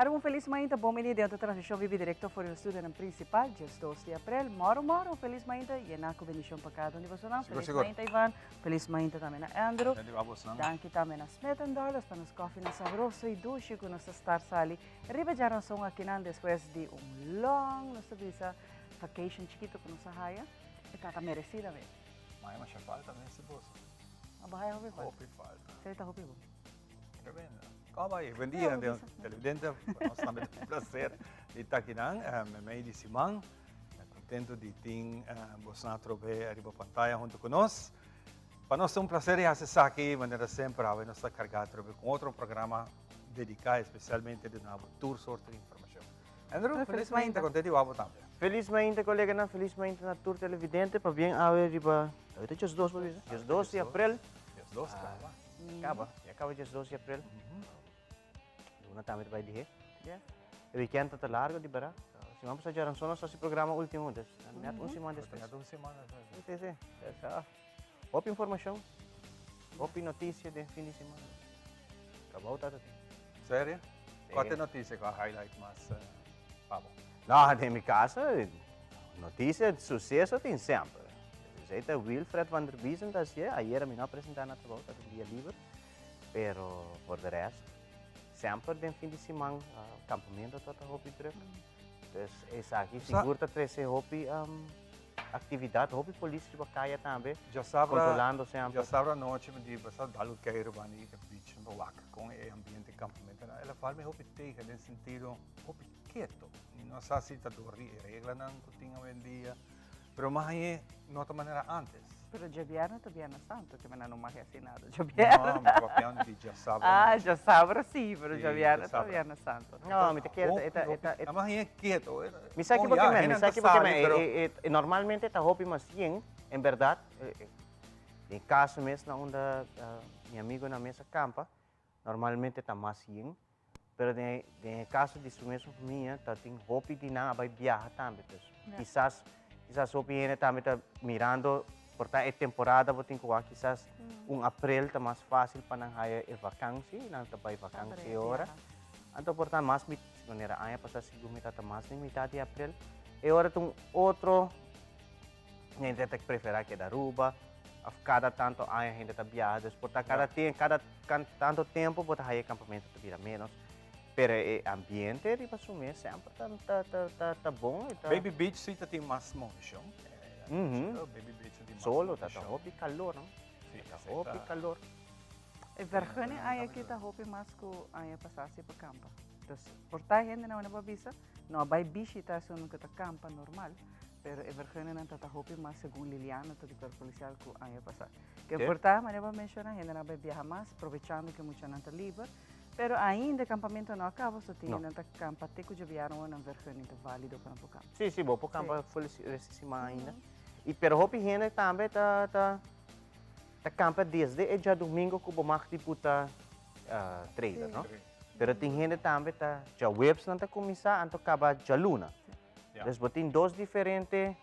Aruba un felis mainta, bon bini den otro transmishon bibi direkto for di nos studionan prinsipal, 12 di aprel. Moro moro, un felis mainta, yená ku bendishon pa kada un di bosonan. Sigur, Felis sigur. mainta Ivan, felis mainta tambe na Andrew. Danki pa bosonan. Danki tambe na Smith and Dollars pa nos kòfinan sabroso i dushi ku nos ta start sali riba djaranson akinan despues di un long, nos ta bisa, vacation chikito ku nos a haya. E tata meresí tambe. Mai masha falta mes di boso. Abo haya hopi falta. Hopi falta. Esei ta hopi bon. Tremendo. Como bai? Buen dia, televidente. Nos tambe ta un placer di ta akinan meimei di siman. Contento di tin bosnan atrobe ariba pantaya hunto cu nos. Pa nos ta un placer di haci esaki, manera semper awe nos ta carga atrobe cu otro programa dedica especialmente duna bo tur soorte di informacion. Andrew, feliz mainta, contento di wak bo tambe. Feliz mainta coleganan, feliz mainta na tur televidente. Pabien awe riba, awe ta 12 bo bisa? 12 di april. 12 caba. Caba, ya caba 12 di april. Luna tambe ta bai dihé. E weekend ta largo di bera. Siman pasá djaranson nos hasi programa ultimo, dus net un siman despues. Net un siman despues. Sí, sí, sí. Hopi informashon, hopi notisia den fin di siman. Trabou ta tin. Serio? Kua ta e notisia ku a highlight mas pa bo? No, den mi kaso, notisia, suseso tin semper. Esei ta Wilfred van der Biesen ta hasié. Ayera mi no a presentá na trabou, tabata dia liber. Pero por de rest, semper den fin di siman kampamento tabata hopi druk. Dus esaki sigur ta trese hopi aktividat, hopi polis riba kaya tambe, kontrolando semper. Djasabra anochi mi di basta dal un keiru banda di e beach pa wak kon e ambiente kampamento ta. El a val mi hopi tegen den sentido hopi keto. Mi no sa si ta dor di e reglanan ku tin awendia. Pero mas añe no ta manera antes. Pero djabièrnè ta bièrnè santu, ke mena no mag hasi nada djabièrnè. No, mi ta papiando di djasabra. Ah, djasabra si, pero djabièrnè ta bièrnè santu. No, mi ta kere ta, e ta, e ta. Mas añe keto. Mi sa kibo ke men, mi sa kibo ke men. Normalmente ta hopi mas yen, en bèrdat, den kaso mes na unda mi amigonan mes a kampa, normalmente ta mas yen. Pero den den e caso di su mesun famia ta tin hopi di nan a bai biaha tambe. Dus kisas kisas hopi hende tambe ta mirando por ta e temporada bo tin ku wak kisas un aprel ta mas fácil pa nan haya e vakansi, nan ta bai vakansi e ora. Anto por ta mas mit manera aña pasá sigur mi ta ta mas den mitad di aprel. E ora ta un otro Hende ta preferá keda Aruba, òf kada tantu aña hende ta biaha, dus por ta kada ten, kada tantu tempu bo ta haya e kampamentu ta bira ménos. Pero e ambiente riba su mes semper ta ta ta ta ta bon i ta. Baby Beach si ta tin mas movishon. Baby Beach ta tin mas movishon. Solo ta ta hopi kalor, no? Si, Ta hopi kalor. E vergunning aña aki ta hopi mas ku aña pasá si pa kampa. Dus por ta hendenan wende bo a bisa no a bai bishita esun ku ta kampa normal. Pero e vergunningan ta ta hopi mas segun Liliana ta di Cuerpo Policial cu aña pasa. Ke Ke? por ta, manera bo a menciona, hendenan a bay biaha mas, provechando cu e muchanan ta liber. Pero ainda e campamento no a caba, so tin No. hendenan ta campa te cu djobiaron nan vergunning ta valido pa nan por campa. Sí, sí, bo por campa full e rest di siman ainda. Y pero hopi hende tambe ta ta ta campa desde e djadomingo cu bo mag di puta trailer, no? Pero tin hende tambe ta djahuebs nan ta cuminsa anto caba djaluna. Dus bo tin dos diferente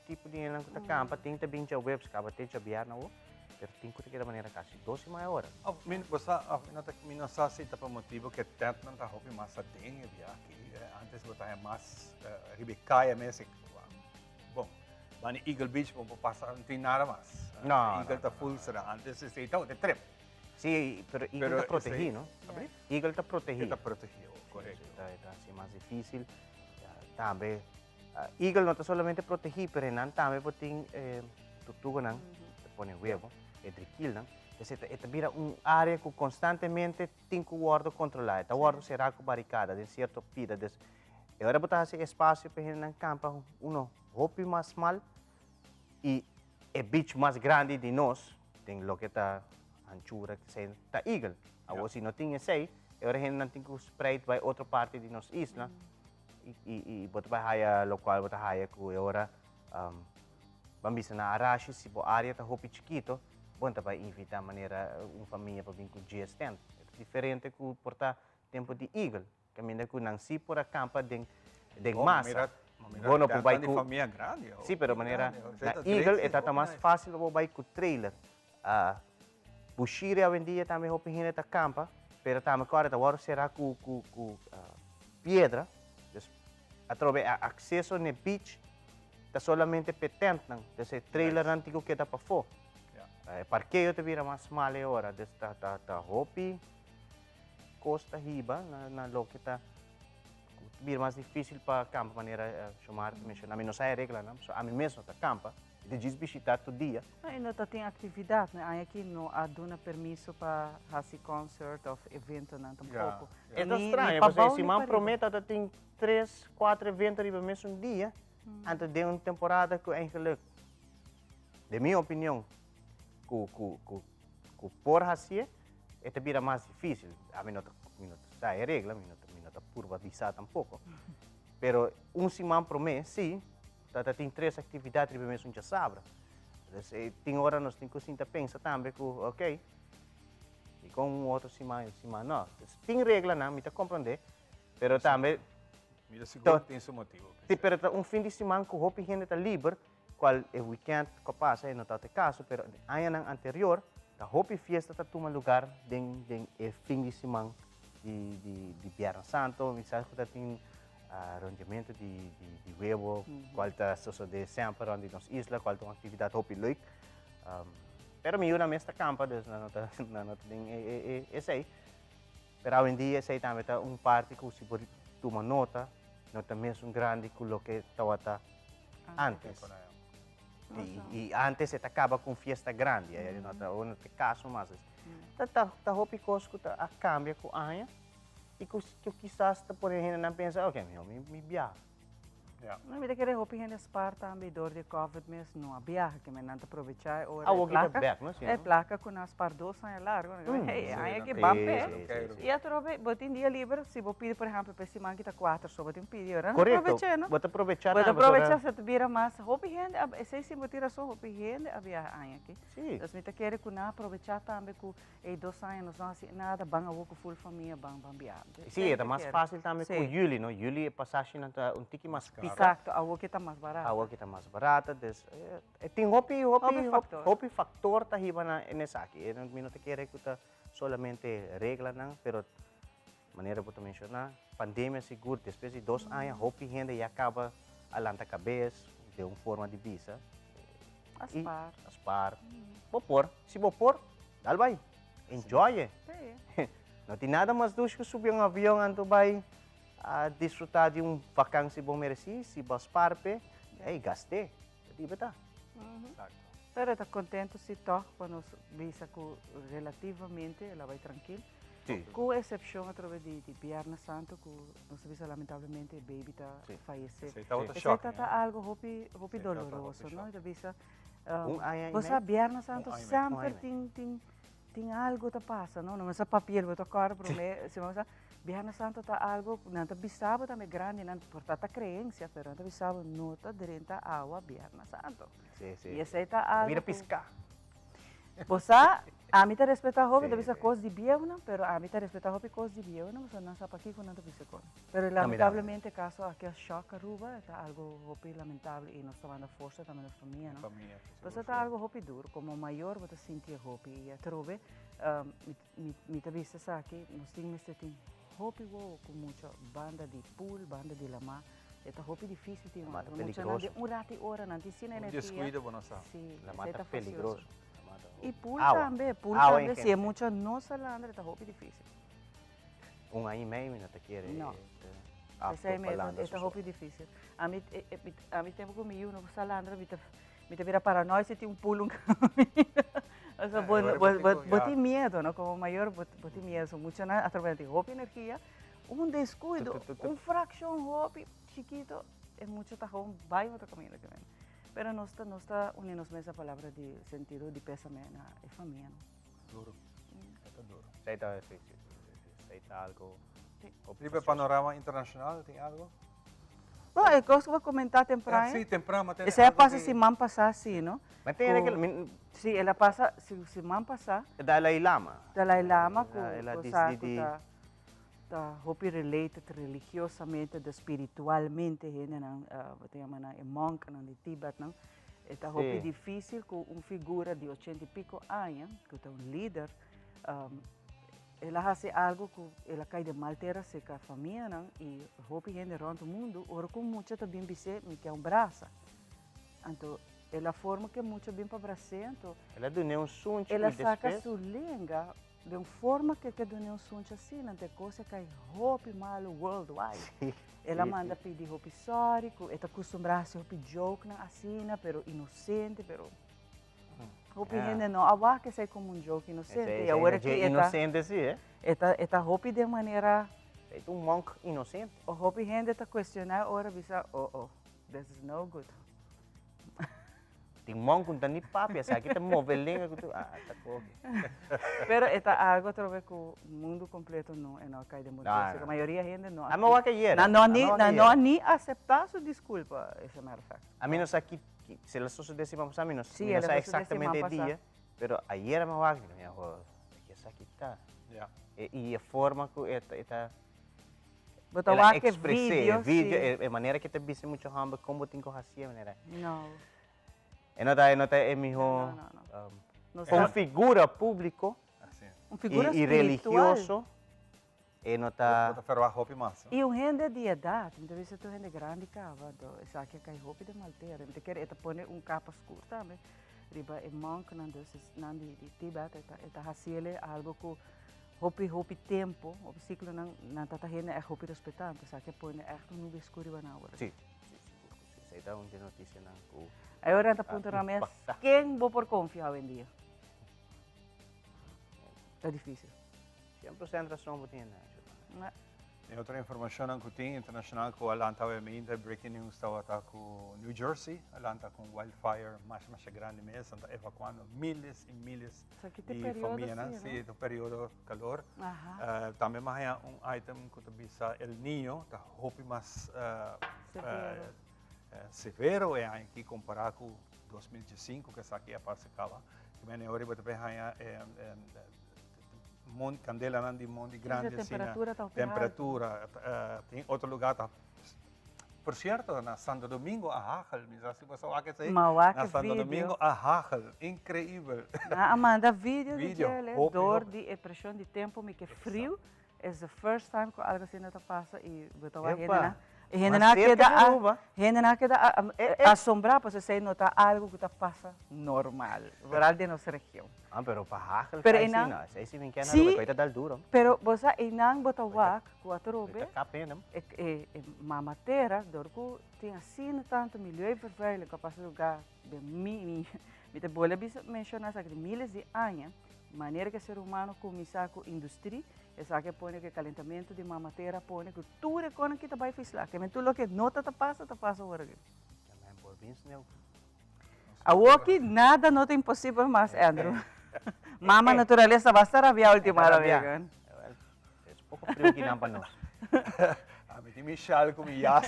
tipo di hendenan ku ta kampa. Tin ta bin djaweps, kaba te djabièrnè awo, pero tin ku ta keda manera kasi dos i mei ora. Of mi bo sa, of mi no ta, mi no sa si ta pa motibu ku e tèntnan ta hopi mas aden e bia aki. Antes bo ta haña mas riba e kaya mes, bon, banda Eagle Beach bo por pasa, no tin nada mas. No, no. Eagle ta full será. Antes esei tabata e trip. Sí, pero Eagle ta protegí, no? Eagle ta protegí. E ta protegí, korekto. E ta hasi mas difísil. Tambe, Eagle no ta solamente protegí, pero nan tambe por tin tortuganan ta pone webo, e drikilnan. Entonces e ta bira un área ku konstantemente tin ku wòrdu kontrolá. E ta wòrdu será ku barikada den sierto pida. Dus e ora bo ta hasi espasio pa hendenan kampa uno hopi mas smal i e beach mas grandi di nos den loke ta anchura ta Eagle. Awor si no tin esei, e ora hendenan tin ku spreid bai otro parti di nos isla i bo ta bai haya lokual bo ta haya ku e ora ban bisa na Arashi si bo área ta hopi chikito, bo no ta bai invitá manera un famia pa bin ku djes tent. E ta diferente ku por ta tempu di Eagle. Kaminda ku nan si por a kampa den den masa. Bo no por bai ku Sí, pero manera na Eagle e ta ta mas fácil pa bo bai ku trailer. Bushiri awendia tambe hopi hende ta kampa. Pero tambe kòrda ta wòrdu será ku ku ku piedra, dus atrobe e akseso n'e beach ta solamente p'e tèntnan, dus e trailernan tin ku keda pafó. E parkeo ta bira mas smal e ora, dus ta ta ta hopi kos ta hiba na na loke ta ku ta bira mas difísil pa kampa manera Shomar ta menshoná. Mi no sa e reglanan, pasobra ami mes no ta kampa. E ta djis bishitá tur dia. No, i no ta tin aktividat. No, aña aki no a duna permiso pa hasi konsert òf eventonan tampoko. E ta straño, pasobra e siman promé tabata tin tres, kuater evento riba mesun dia, anto den un temporada ku eigenlik, den mi opinion, ku ku ku ku por hasié, e ta bira mas difísil. Ami no ta mi no ta sa e regla, mi no ta mi no ta purba bisa tampoko. Pero un siman promé sí. Ta ta tin tres actividad riba e mesun djasabra. Entonces e tin ora nos tin cu sinta pensa tambe cu ok, dicon un otro siman y siman no. Entonces tin reglanan, mi ta comprende, pero tambe Mi ta sigur tin su motibo. Si, pero ta un fin di siman cu hopi hende ta liber, cual e weekend cu a pasa e no ta e caso, pero añanan anterior ta hopi fiesta ta tuma lugar den den e fin di siman di di di Biernes Santo. Mi sa cu ta tin Rondiamentu di di webo, cual ta sosode semper rond di nos isla, cual ta un actividad hopi leuk. Pero mi yunan mes ta campa, dus nan no ta nan no ta den e e esey. Pero awendia esey tambe ta un parti cu si bo tuma nota, no ta mesun grandi cu loke tawata antes. Y antes e ta caba cu un fiesta grandi, no ta no ta e caso mas. Ta ta ta hopi cos cu ta a cambia cu aña. I ku kisas ta pone hendenan pensa, ok, mihó mi mi biaha. Ja. No, mi ta kere hopi hende spar tambe dor di covid mes no a biaha, ke men nan ta probechá e ora e plaka. Bek, no? E plaka ku nan spar dos aña largo, nan ke hey, e aña aki ban p'e. I atrobe bo tin dia liber, si bo pidi por ehempel pa e siman ki ta kuater so bo tin pidi ora, nan probech'é no. Bo ta probechá tambe. Bo ta probechá, sa ta bira mas, hopi hende a, esei si bo tin rason, hopi hende a biaha aña aki. Dus mi ta kere ku nan a probechá tambe ku Ey dos aña nos no haci nada, ban awor cu full famia, ban ban biaha. Sí, e ta mas fácil tambe cu juli, no? Juli e pasashinan ta un tiki mas pica. Exacto, awor ki ta mas barata. Awor ki ta mas barata, dus e tin hopi, hopi, hopi factor ta hiba na esaki. Mi no ta kere cu ta solamente reglanan, pero manera bo ta menciona, pandemia sigur, despues di dos aña hopi hende ya caba a lanta cabes den un forma di bisa. A spaar. A spaar. Bo por, si bo por, dal bai. Enjoy e. Sí. No tin nada mas dushi cu subi un avion anto bai a disfruta di un vakantie bon mereci, si bo a spaar p'e, ey, gast'e. Ta dibe ta. Exacto. Pero e ta contento si toch pa nos bisa cu relativamente el a bai trankil. Sí. Cu excepcion atrobe di di Biernes Santo cu nos ta bisa lamentablemente e baby ta fayece. Esey tabata shocking. Esey ta algo hopi hopi doloroso, no? Y ta bisa Un aña y bo sa medio. Biernes Santo Un aña y medio. semper tin tin tin algo ta pasa, no? No mester papia bo ta corda prome si bo sa Biernes Santo ta algo cu nan ta bisa bo tambe grandinan por ta ta creencia pero nan ta bisa bo no ta drenta awa Biernes Santo. Sí, sí. Y esey ta algo Mira cu pisca. Bo sa, ami ta respetá hopi, ta Sí, bisa sí. kos di bieunan, pero ami ta respetá hopi kos di bieunan, pasobra nan sa pakiko nan ta bisa kon. Pero No, mira. lamentablemente e kaso aki a shòk Aruba, e ta algo hopi lamentable i nos ta manda forsa tambe na famia, no? Famia, sigur, Pasobra ta sigur. algo hopi duro, komo mayor bo ta sinti e hopi i atrobe mi mi mi ta bisa esaki, nos tin mester tin hopi wowo ku mucha banda di pool, banda di lamá. E ta hopi difícil tin Lamá ta un muchanan peligroso. den un rati ora nan tin sin Un energia. descuido bo no sa. Sí, Lamá esei ta ta fastioso. peligroso. Lamá ta I pool Awa. tambe, pool Awa en tambe, si e general. mucha no sa landra ta hopi difícil. Un aña y medio mi no ta kere No. e apto Esei pa mi e ta landa e su ta so. hopi difícil. Ami ami tempo ku mi yu no sa landra mi ta mi ta bira paranoid si tin un pool un caminda. Osea bo bo bo bo tin miedo no, komo mayor bo bo tin miedo. So muchanan atrobe nan tin hopi energia. Un descuido, un fraccion hopi chikito, e mucha ta gewoon bai otro caminda que men. Pero nos ta, nos ta uni nos mes a palabra di sentido di pesame na e famia, no? Duro. E ta duro. Esei ta, si, si, esei ta algo Si. hopi Riba e fastioso. panorama internacional tin algo? Bo, e cos cu bo a comenta tempran, Si, tempran, ma tene esei a algo pasa di. siman pasa si, no? Ma tene Cu, kel, mi. si, el a pasa siman pasa. Dalai Lama. Dalai Lama cu, El a cu sa cu disidi. ta. Ta hopi related religiosamente, de spiritualmente hendenan, bo ta yama nan e monknan di Tibetnan. E ta hopi dificil cu un figura di ochenta y pico aña, cu ta un lider, El a hasi algu ku el a kai den mal tera serka famianan i hopi hende rònt mundu. Ora ku un mucha ta bin bis'é, Mi ke un brasa. Anto el a forma ku e mucha bin pa bras'é, anto. El a dun'é un sunchi i El a saka despues. su lenga den un forma ku e ke dun'é un sunchi asina, anto e kos a kai hopi malu worldwide. El a manda pidi hopi sòri ku e ta kustumbrá hasi hopi jokenan asina, pero inosente, pero. Hopi hende no a wak esei como un joke inocente. Y awor aki e ta. Inocente si, eh? E ta, e ta hopi den manera. E ta un monk inocente. Hopi hende ta cuestiona ora bisa, oh oh, this is no good. Tin monk cu no ta ni papia, esaki ta move lenga cu tur, ah, ta coge. Pero e ta algo atrobe cu mundo completo no, e no a cay den bon tera. La mayoria hende no a. Ami a wak ayer. Nan no ni, nan no a ni acepta su disculpa, as a matter of fact. Ami no sa ki Si el a sosode siman pasá mi no Sí, mi no el a sa sosode exactamente siman e pasá. dia, pero ayera mi a wak, mi a ho, ke esaki ta? Ja. E, i e forma ku e ta, e ta, Bo ta el a wak e expres'é, video, e video, sí. e, e manera ku e ta bisti mucha hòmber, kon bo tin ku hasié, manera. No. E no ta, e no ta e mihó, No, no, no. No un sa. figura públiko Así. Un figura i, i spiritual. religioso, E no ta. Bo ta ferwagt hopi mas. I un hende di edat, mi ta bisa tur hende grandi kaba, anto esaki a kai hopi den mal tera. Mi ta kere e ta pone un kapa skur tambe riba e monknan, dus esnan di Tibet, e ta e ta hasiel algo ku hopi hopi tempu, hopi siklonan, nan ta ta hende ègt hopi respetá, anto esaki a pone ègt un nube skur riba nan awor. Si, si, sigur ku si. Esei ta un di e notisianan ku. Awor nan ta puntra nan mes, ken bo por konfia awendia? Ta difisil. 100% rason bo tin Nacho. E otro informacionnan cu tin internacional cu a lanta awe mainta breaking news tawata cu New Jersey a lanta cu un wildfire masha masha grandi mes, nan ta evacuando miles y miles di famianan, si ta periodo calor. Tambe mi a haya un item cu ta bisa El Niño ta hopi mas severo e aña aki compara cu 2015 cu esaki a pasa caba. Bo ta haya Mon, candelanan di mondi grandi Esa asina. temperatura ta hopi alto. Temperatura, tin otro lugar ta, por cierto, na Santo Domingo a hagel, mi sa si bo sa wak esey. Ma wak Na e Santo video. Domingo a hagel, increibel. Nan a manda video di Video, djele, hopi, door hopi. di e presion di tempo mi ke friu, es the first time cu algo asina ta pasa y bo ta wak Epa. hendenan, e hendenan Mas a cerca keda di a, Aruba. hendenan a keda a asombrá pasobra esey no ta algo cu ta pasa normal, vooral den nos region. Ah, pero pa hagel Pero kai si einan, no, esei si bin kena sí, Aruba, ta dal duro. Pero bo sa einan bo ta wak ku atrobe Ta kap hende. e e e mama tera dor ku tin asina tantu milieuvervuiling ku a pasa luga den mi mi mi ta bolbe bisa menshoná esaki di miles di aña manera ku e ser humano kuminsá ku industri esaki a pone ku e kalentamentu di mama tera a pone ku tur e konan ki ta bai fisla ke men tur loke no ta ta pasa ta pasa ora aki. Jamen por bin sneu. Awoki nada no ta imposibel mas, Andrew. Mama naturaleza basta rabia ultima hora, amigo. Es poco frio ki nan pa nos. A mi tin mi shal ku mi jas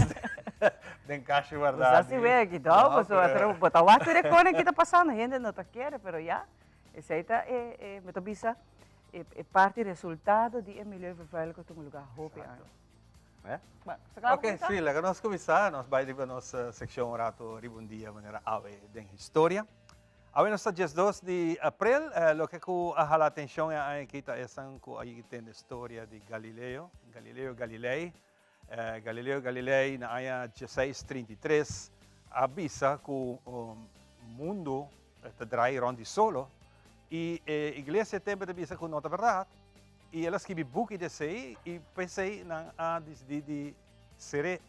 den kashi guardá. Bo sa si wea ki dou, pasobra atro bo ta wak tur e kosnan ki ta pasando, hende no ta kere, pero ya, esei ta e, e, mi ta bisa, e parti resultado di e milieuvervuiling ku tuma lugar hopi aña. Eh? Bueno, sta klaar Ok, sí, laga nos kuminsá. Nos bai riba nos sekshon un ratu riba un dia manera awe den historia. Awe nos ta 12 di aprel. Loke ku a hala atenshon e aña aki ta esan ku a yigi tende storia di Galileo, Galileo Galilei. Galileo Galilei na aña 1633 a bisa ku mundu ta drai rònt di solo i e iglesia tempu ta bisa ku no ta bèrdat. I el a skibi buki di esei i p'esei nan a disidí di ser'é.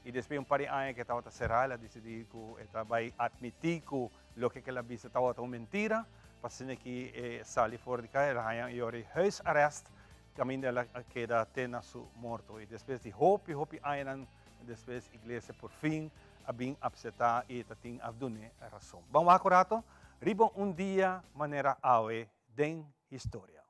I despues un par di aña ku e tabata será el a disidí ku e ta bai atmití ku loke ku el a bisa tabata un mentira, pa asina ki e sali for di kaya el a haña un yora di huisarrest kaminda el a keda te na su morto. I despues di hopi hopi añanan despues iglesia por fin a bin apseptá i ta tin a dun'é rason. Ban wak un rato riba un dia manera awe den historia.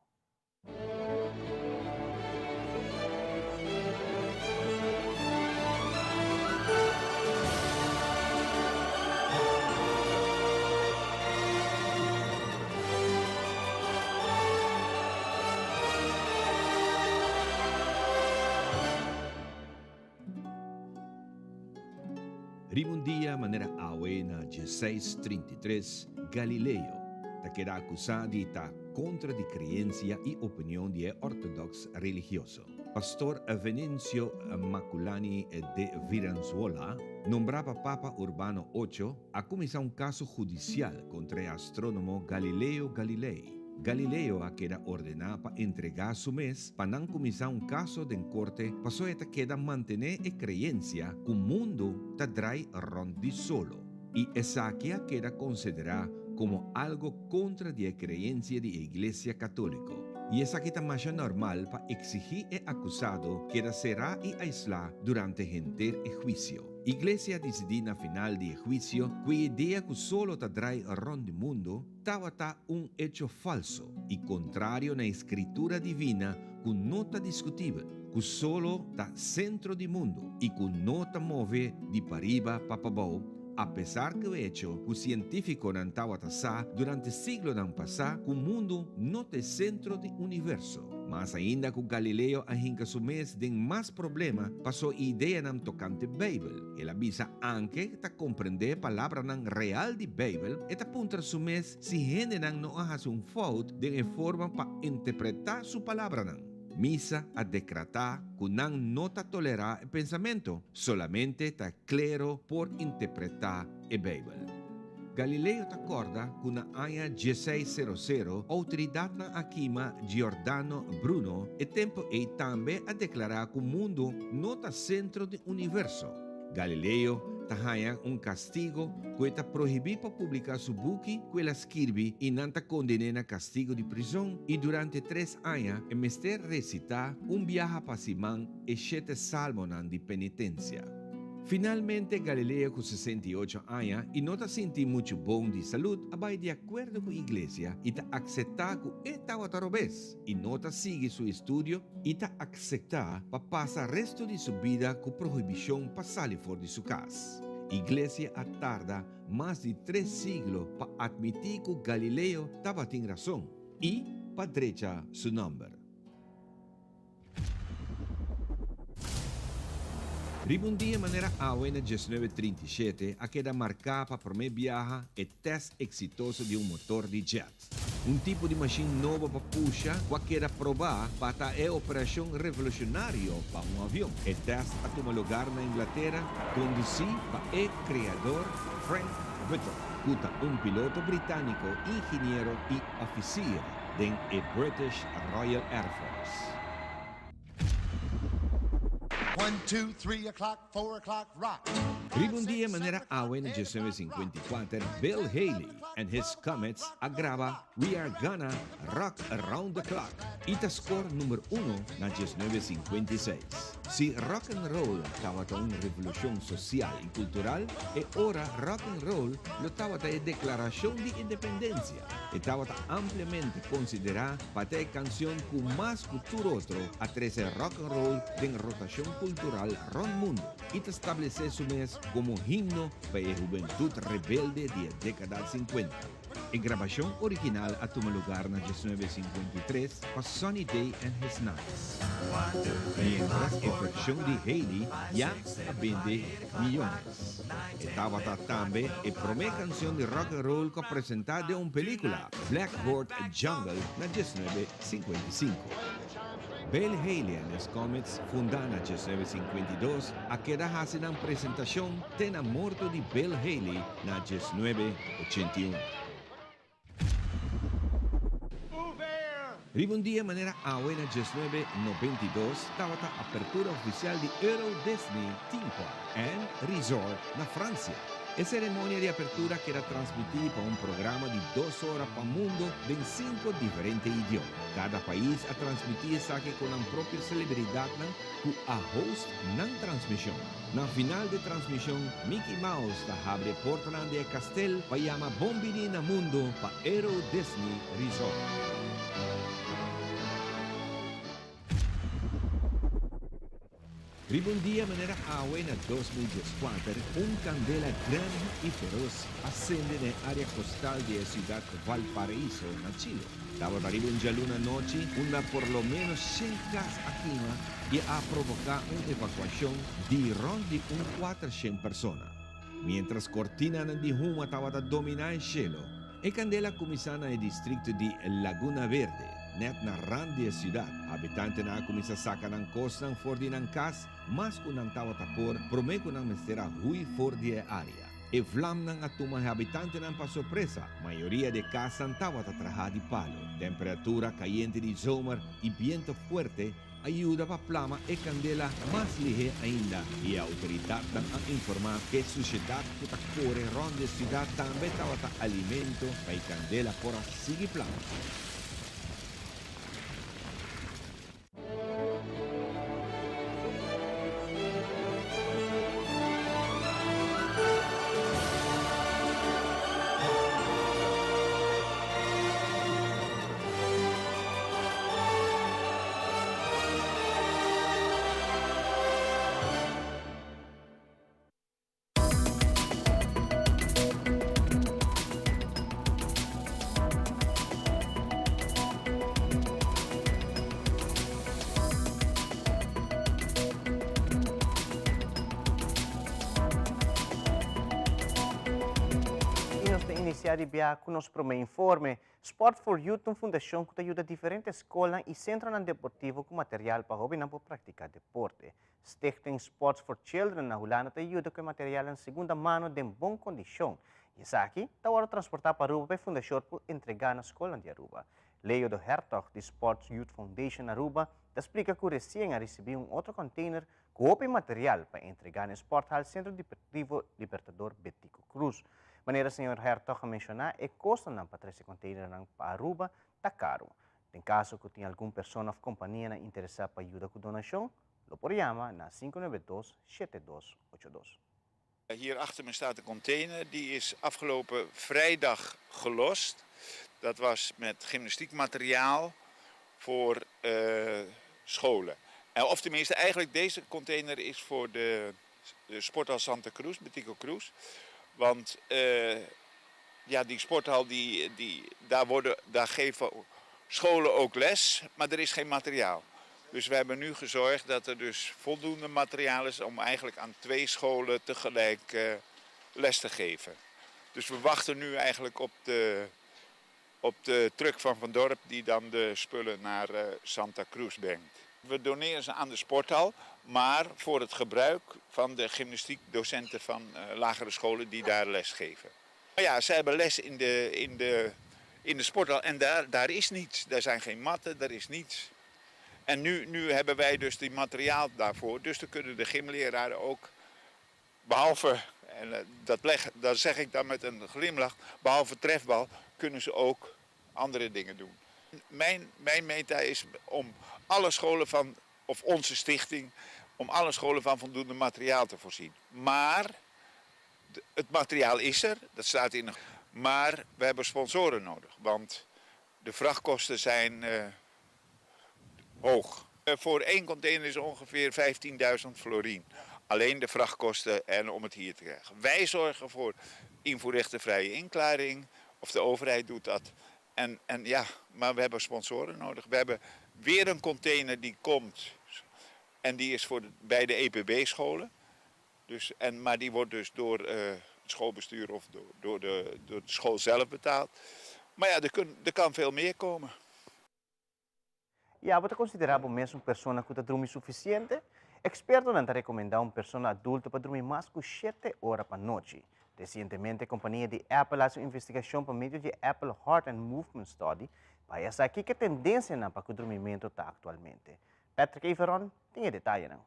Riba un dia manera awe na dieseis 33, Galileo ta keda akusá di ta. kontra di kreensia i opinion di e òrtodòks religioso. Pastor Venencio Maculani de Viranzuola, nombrá pa Papa Urbano Ocho, a kuminsá un kaso hudisial kontra e astrónomo Galileo Galilei. Galileo a keda ordená pa entregá su mes pa nan kuminsá un kaso den korte pasobra e ta keda mantené e kreensia ku mundu ta drai rònt di solo, i esaki a keda konsiderá komo algo kontra di e kreensia di e Iglesia Katóliko. I esaki ta masha normal pa eksigí e akusado keda será i aislá durante henter e huisio. Iglesia a disidí na final di e huisio ku e idea ku solo ta drai rònt di mundu tabata un echo falso i kontrario na e Skritura divina ku no ta diskutibel, ku solo ta sentro di mundu i ku no ta move di pariba pa pabou, apesar ku e echo ku sientífikonan tabata sa durante siglonan pasá ku mundu no ta e sentro di universo. Mas ainda ku Galileo a hinka su mes den mas problema paso ideanan tokante Beibel. El a bisa anke ta komprendé palabranan real di Beibel, e ta puntra su mes si hendenan no a hasi un fout den e forma pa interpretá su palabranan. Misa a dekratá ku nan no ta tolerá e pensamentu, solamente ta klero por interpretá e Beibel. Galileo ta kòrda ku na aña dieseis sero sero outoridatnan a kima Giordano Bruno, e tempu ei tambe a deklará ku mundu no ta sentro di universo. Galileo ta haña un kastigo ku e ta prohibí pa publiká su buki ku el a skirbi i nan ta konden'é na kastigo di prizon i durante tres aña e mester resitá un biaha pa siman e shete salmonan di penitensia. Finalmente Galileo ku 68 aña i no ta sinti muchu bon di salud a bai di akuerdo ku iglesia i ta akseptá ku e tabata robes i no ta sigui su estudio i ta akseptá pa pasa resto di su bida ku prohibishon pa sali for di su kas. Iglesia a tarda mas di tres siglo pa atmití ku Galileo tabatin rason i pa drecha su nòmber. Riba un dia manera awe na 1937 a keda marká pa promé biaha e tèst eksitoso di un motor di djèt. Un tipo di mashin nobo pa pusha ku a keda probá pa ta e operashon revolushonario pa un avion. E tèst a tuma lugar na Inglatera kondusí pa e kreador Frank Whittle, ku ta un piloto britániko, ingeniero i òfisir. Den e British Royal Air Force. One, two, three o'clock, four o'clock, rock. Riba un dia manera awe na 1954, Bill Haley and His Comets a graba We Are Gonna Rock Around the Clock i ta score number uno na 1956. Si rock and roll tabata un revolushon sosial i kultural, e ora rock and roll lo tabata e deklarashon di independensia. E tabata ampliamente konsiderá pa ta e kansion ku mas ku tur otro a trese rock and roll den rotashon kultural rònt mundu i ta stablesé su mes komo himno pa e hubentut rebelde di e dékada sinkuenta. E grabashon original a tuma lugar na 1953 pa Sunny Day and His Knights, miéntras e vershon di Haley ya a bende miyones. E tabata tambe e promé kansion di rock and roll ku a presentá den un pelíkula, Blackboard Jungle, na 1955. Bill Haley and His Comets, fundá na 1952, a keda hasi nan presentashon te na morto di Bill Haley na 1981. Riba un dia manera awe na 1992 tabata apertura ofisial di Euro Disney Theme Park and Resort na Fransia. E seremonia di apertura keda transmití pa un programa di dos ora pa mundo den sinku diferente idioma. Kada pais a transmití esaki ku nan propio selebridatnan ku a host nan transmishon. Na final di transmishon, Mickey Mouse ta habri e portanan di e kastel pa yama bon bini na mundu pa Euro Disney Resort. Riba un dia manera awe na 2014, un kandela grandi i feros a sende na e área kostal di e siudat Valparaíso na Chile. Tabata riba un djaluna anochi unda por lo ménos shen kas a kima i a provoká un evakuashon di rònt di un kuatershen persona. Miéntras kortinanan di huma tabata dominá e shelu, E kandela a kuminsá na e distrikto di Laguna Verde, nèt na rand di e siudat. Habitantenan a kuminsá saka nan kosnan for di nan kas mas ku nan tabata por promé ku nan mester a hui for di e área. E vlamnan a tuma e habitantenan pa sorpresa. Mayoria di e kasnan tabata trahá di palu. Temperatura kayente di zomer i biento fuerte a yuda pa plama e kandela mas lihé ainda i e outoridatnan a informá ku e sushedat ku ta kore rònt di e siudat tambe tabata alimento pa e kandela por a sigui plama. Y nos ta inicia di bia cu nos prome informe. Sport for Youth ta un fundacion cu ta yuda diferente scolnan y centronan deportivo cu material pa hobennan por practica deporte. Stichting Sports for Children na Hulanda ta yuda cu e materialnan segunda mano den bon condicion y esaki ta wordo transporta pa Aruba pa e fundacion por entrega na scolnan di Aruba. Leo de Hertog di Sports Youth Foundation Aruba ta splica cu recien a ricibi un otro container cu hopi material pa entrega na e sporthal Centro Deportivo Libertador Betico Croes. Manera señor Hertog a menciona e costonan pa trece containernan pa Aruba ta caro. Den caso cu tin algun persona of companianan interesa pa yuda cu donacion, lo por yama na 592 7282. Hier achter me staat een container, die is afgelopen vrijdag gelost. Dat was met gymnastiekmateriaal voor uh, scholen. Of tenminste, eigenlijk deze container is voor de, de sporthal Santa Cruz, Betico Cruz. Want uh, ja, die sporthal, die, die, daar, worden, daar geven scholen ook les, maar er is geen materiaal. Dus we hebben nu gezorgd dat er dus voldoende materiaal is om eigenlijk aan twee scholen tegelijk uh, les te geven. Dus we wachten nu eigenlijk op de, op de truck van Van Dorp die dan de spullen naar uh, Santa Cruz brengt. We doneren ze aan de sporthal, maar voor het gebruik van de gymnastiekdocenten van uh, lagere scholen die daar les geven. Maar ja, zij hebben les in de, in de, in de sporthal en daar, daar is niets. Daar zijn geen matten, daar is niets. En nu, nu hebben wij dus die materiaal daarvoor. Dus dan kunnen de gymleraren ook, behalve, en eh, dat, leg, dat zeg ik dan met een glimlach, behalve trefbal, kunnen ze ook andere dingen doen. Mijn, mijn meta is om alle scholen van, of onze stichting, om alle scholen van voldoende materiaal te voorzien. Maar het materiaal is er, dat staat in. Maar we hebben sponsoren nodig, want de vrachtkosten zijn uh, hoog. Uh, voor één container is ongeveer 15.000 florien. Alleen de vrachtkosten en om het hier te krijgen. Wij zorgen voor invoerrechtenvrije inklaring, of de overheid doet dat. En, en ja, maar we hebben sponsoren nodig. We hebben weer een container die komt en die is voor de, bij de EPB-scholen. Dus, en, maar die wordt dus door uh, het schoolbestuur of door, door, de, door de school zelf betaald. Maar ja, er, kun, er kan veel meer komen. Ya, bo ta konsiderá bo mes un persona ku ta drumi sufisiente? Ekspertonan ta rekomendá un persona adulto pa drumi mas ku shete ora pa nochi. Resientemente kompania di Apple a hasi un investigashon pa medio di e Apple Heart and Movement Study pa haya sa kiko e tendensianan pa ku drumimentu ta aktualmente. Patrick Everon tin e detayenan.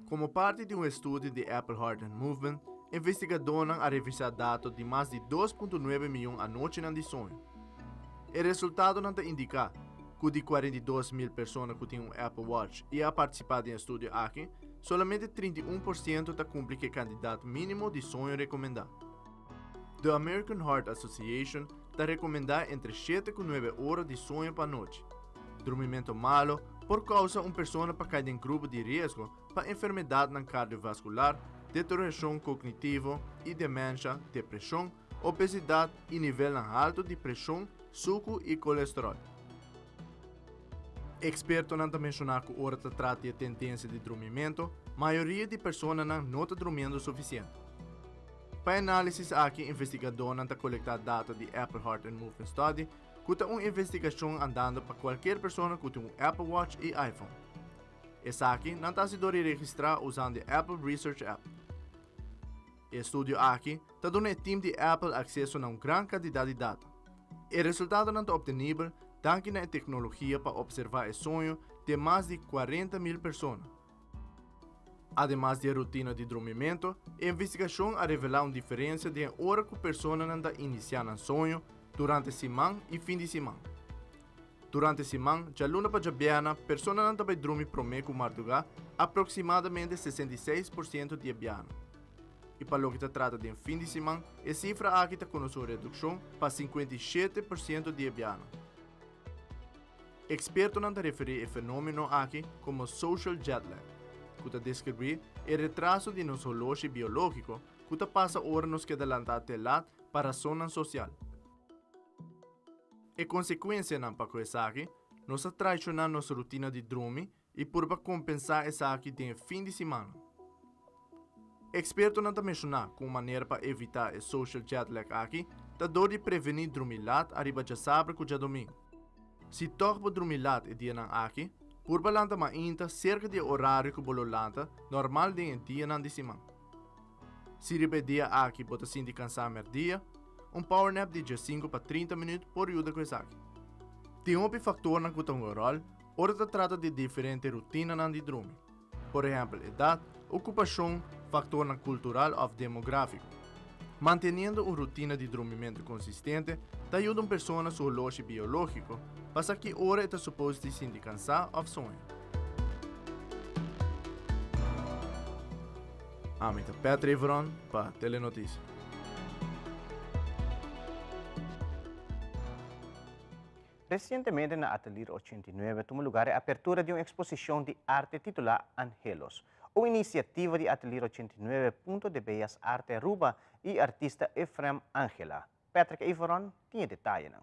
Komo parti di un estudio di Apple Heart and Movement, investigadónan a revisá dato di mas di dos punto nuebe mion anochinan di soño. E resultadonan ta indiká ku di 42 mil persona ku tin un Apple Watch i a partisipá den e estudio aki, solamente 31% ta kumpli ku e kantidat mínimo di soño rekomendá. The American Heart Association ta rekomendá entre shete ku nuebe ora di soño pa anochi. Drumimento malo por kousa un persona pa kai den grupo di riesgo pa enfermedadnan kardiovaskular, deteriorashon kognitivo i demensha, depreshon, obesidat i nivelnan haltu di preshon, suku i kolesteròl. Ekspertonan ta menshoná ku ora ta trata di e tendensia di drumimento, mayoria di personanan no ta drumiendo sufisiente. Pa e análisis aki investigadónan ta kolektá data di Apple Heart and Movement Study ku ta un investigashon andando pa kualkier persona ku tin un Apple Watch i iPhone. Esaki nan ta hasi dor di registrá usando e Apple Research app. E estudio aki ta duna e tim di Apple akseso na un gran kantidat di data. E resultadonan ta optenibel danki na e teknologia pa opservá e soño den mas di 40,000 persona. Ademas di e rutina di drumimento, e investigashon a revelá un diferensia den e ora ku personanan ta inisiá nan soño durante siman i fin di siman. Durante siman, djaluna pa djabièrna, personanan ta bai drumi promé ku mardugá aproksimadamente 66% di e biahanan. I pa loke ta trata den fin di siman, e sifra aki ta konosé un redukshon pa 57% di e biahanan. Ekspertonan ta referí e fenómeno aki komo social jet lag, ku ta deskribí e retraso di nos holoshi biológiko ku ta pasa ora nos keda lantá te lat pa rasonnan sosial. E konsekuensianan pa ku esaki, nos ta traishoná nos rutina di drumi i purba kompensá esaki den e fin di simannan. Ekspertonan ta menshoná ku un manera pa evitá e social jet lag aki ta dor di prevení drumi lat ariba djasabra ku djadomingu. Si tòg bo drumi lat e dianan aki, purba lanta mainta serka di e orario ku bo lo lanta normal den e dianan di siman. Si riba e dia aki bo ta sinti kansá mèrdia, un power nap di djesinku pa 30 minüt por yuda ku esaki. Tin hopi faktornan ku ta hunga ròl ora ta trata di diferente rutinanan di drumi. Por ehèmpel edat, okupashon, faktornan kultural òf demográfiko. Manteniendo un rutina di drumimentu konsistente ta yuda un persona su holoshi biológiko pa sa ki ora e ta supos di sinti kansá òf soño. Ami ta Pat Reveron pa Telenotisia. Resientemente na Atelier 89 a tuma lugar e apertura di un eksposishon di arte titulá Anhelos, un inisiativa di Atelier 89 Punto de Bellas Arte Aruba i artista Efrem Angela. Patrick Everon tin e detayenan.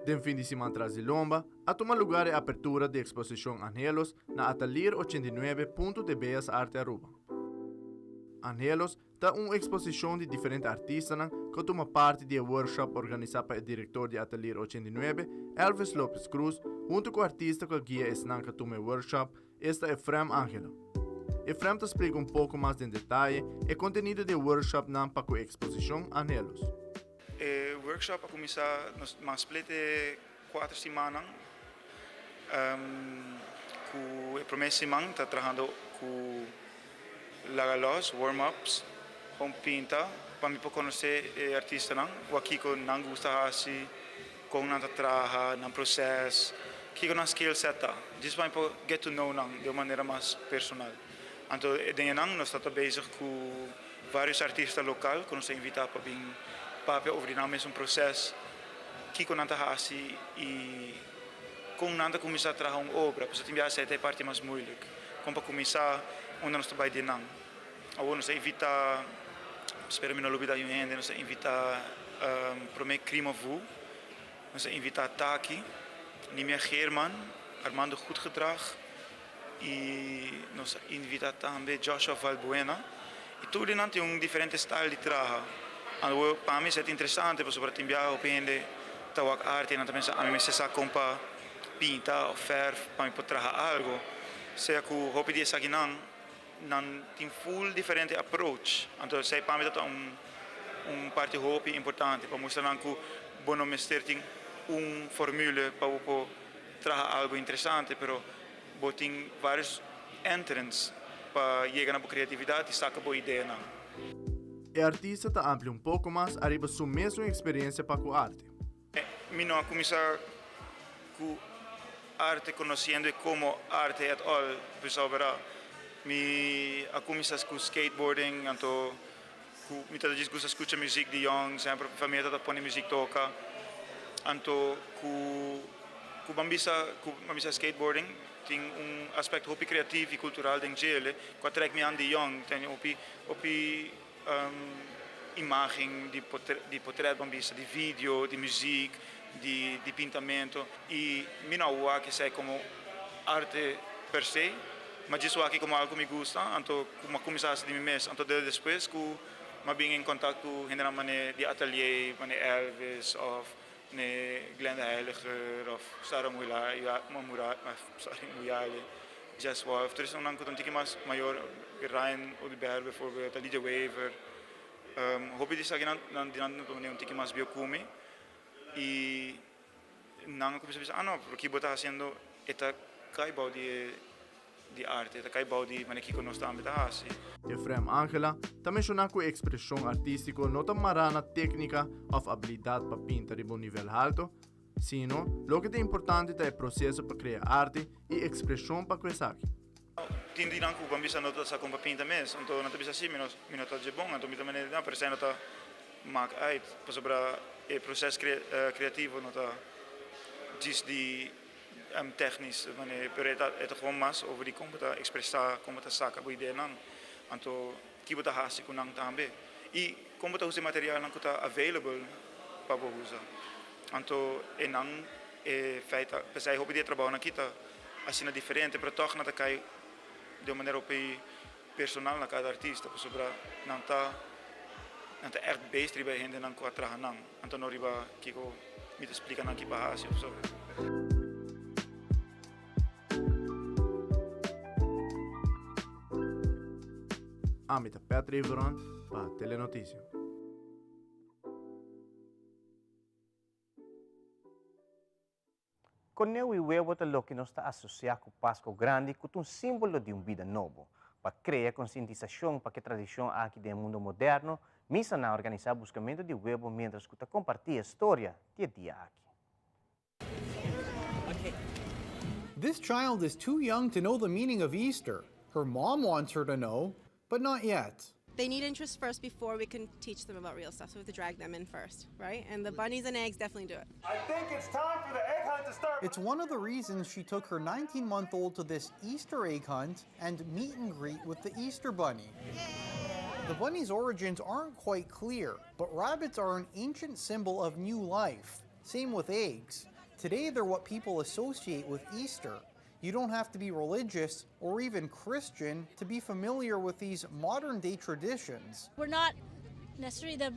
Den fin di siman tras di lomba a tuma lugar e apertura di eksposishon Anhelos na Atelier 89 Punto de Bellas Arte Aruba. Anhelos Ta un eksposishon di diferente artistanan ku a tuma parti di e workshop organisá pa e direktor di Atelier 89, Elvis Lopez Cruz, huntu ku artista ku a guia esnan ku a tuma e workshop, esta Efrem Angela. Efrem ta splika un poko mas den detaye e kontenido di e workshopnan pa ku e eksposishon Anhelos. E workshop a kuminsá nos mas split e kuater simannan ku e promé siman ta trahando ku Laga los, warm ups, kon pinta pa mi por konosé e artistanan, wak kiko nan gusta hasi, kon nan ta traha, nan proses, kiko nan skill set ta. Djis pa mi por get to know nan di un manera mas personal. Anto den e nan nos ta ta bezig ku varios artista lokal ku nos ta invitá pa bin papia over di nan mesun proses, kiko nan ta hasi i kon nan ta kuminsá traha un obra, pasobra tin biaha esei ta e parti mas moeilijk, kon pa kuminsá unda nos ta bai den nan. Awor nos a invitá, spera mi no lubidá niun hende, nos a invitá promé Crimo Vu, nos a invitá Taki, Nimia Geerman, Armando Goedgedrag i nos a invitá tambe Joshua Valbuena. I tur di nan tin un diferente style di traha. Awor pa mi esei ta interesante pasobra tin biaha hopi hende ta wak arte i nan ta pensa ami mester sa kon pa pinta òf fèrf pa mi por traha algu. Sea ku hopi di esakinan nan tin ful diferente approach. Anto esei pa mi ta ta un un parti hopi importante pa mustra nan ku bo no mester tin un formule pa bo por traha algu interesante pero bo tin varios entrance pa yega na bo creatividad y saca bo ideanan. E artista ta amplia un poko mas ariba su mesun eksperensia pa ku arte. Mi no a kuminsá ku arte konosiendo e komo arte at all, pasobra mi a kuminsá ku skateboarding, anto ku mi ta djis gusta skucha muzik di yòn, semper famia ta pone muzik toka, anto ku ku ban bisa ku ban bisa skateboarding tin un aspecto hopi creativo y cultural den djele ku a trek mi an di yòn, tin hopi hopi imagen di di potret ban bisa di video, di muzik, di di pintamento y mi no a wak esei komo arte per se, ma djis wak komo algu ku mi gusta anto ku mi a kuminsá hasi di mi mes, anto despues ku. M'a bin en contact cu hendenan mane di Atelier, mane Elvis of mane Glenda Heiliger of Sarah Muyale, Jess Wolf, tur esnan cu ta un tiki mas mayor, Ryan Oduber bijvoorbeeld, Alicia Wever. Hopi di esakinan nan di nan ta mane un tiki mas bieu cu mi y nan a cuminsa bisa, ah no, pero ki bo ta haciendo e ta cay bao di e di arte, ta kai bou di manera kiko nos tambe ta hasi. Efrem Angela ta menshoná ku e ekspreshon artístiko no ta mará na téknika òf abilidat pa pinta riba un nivel halto, sino loke ta importante ta e proseso pa krea arte i ekspreshon pa ku esaki. Tin di nan ku ban bisa no ta sa kon pa pinta mes, anto nan ta bisa si mi no mi no ta dje bon, anto mi ta manera di nan, pero esei no ta mak uit, pasobra e proses kreativo no ta djis di Technisch, pero e ta e ta gewoon mas over di kon bo ta ekspresá, kon bo ta saka bo ideanan, anto ki bo ta hasi ku nan tambe i kon bo ta usa e materialnan ku ta available pa bo usa. Anto e nan e feit ta p'esei hopi di e trabounan aki ta asina diferente, pero tòg nan ta kai di un manera hopi personal na kada artista pasobra nan ta nan ta ègt based riba e hendenan ku a traha nan, anto no riba kiko mi ta splika nan ki pa hasi òf so. Ami ta Pat Reverond pa Telenoticia. Koneu i webu ta loke nos ta asosiá ku Pasko Grandi ku ta un símbolo di un bida nobo. Pa krea konsientisashon pa ke tradishon aki den e mundu moderno, misanan a organisá buskamentu di webu miéntras ku ta kompartí e storia di e dia aki. This child is too young to know the meaning of Easter. Her mom wants her to know, but not yet. They need interest first before we can teach them about real stuff, so we have to drag them in first, right? And the bunnies and eggs definitely do it. I think it's time for the egg hunt to start. It's one of the reasons she took her 19 month old to this Easter egg hunt and meet and greet with the Easter Bunny. The bunny's origins aren't quite clear, but rabbits are an ancient symbol of new life. Same with eggs. Today, they're what people associate with Easter. You don't have to be religious or even Christian to be familiar with these modern day traditions. We're not necessarily the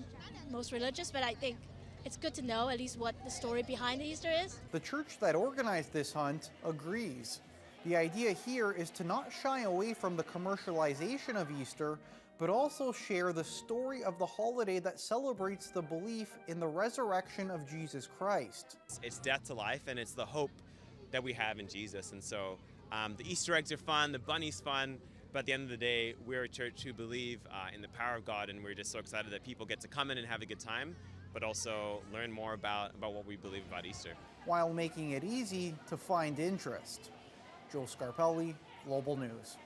most religious, but I think it's good to know at least what the story behind the Easter is. The church that organized this hunt agrees. The idea here is to not shy away from the commercialization of Easter, but also share the story of the holiday that celebrates the belief in the resurrection of Jesus Christ. It's death to life, and it's the hope that we have in Jesus. And so um, the Easter eggs are fun, the bunny's fun, but at the end of the day, we're a church who believe uh, in the power of God, and we're just so excited that people get to come in and have a good time, but also learn more about, about what we believe about Easter. While making it easy to find interest. Joe Scarpelli, Global News.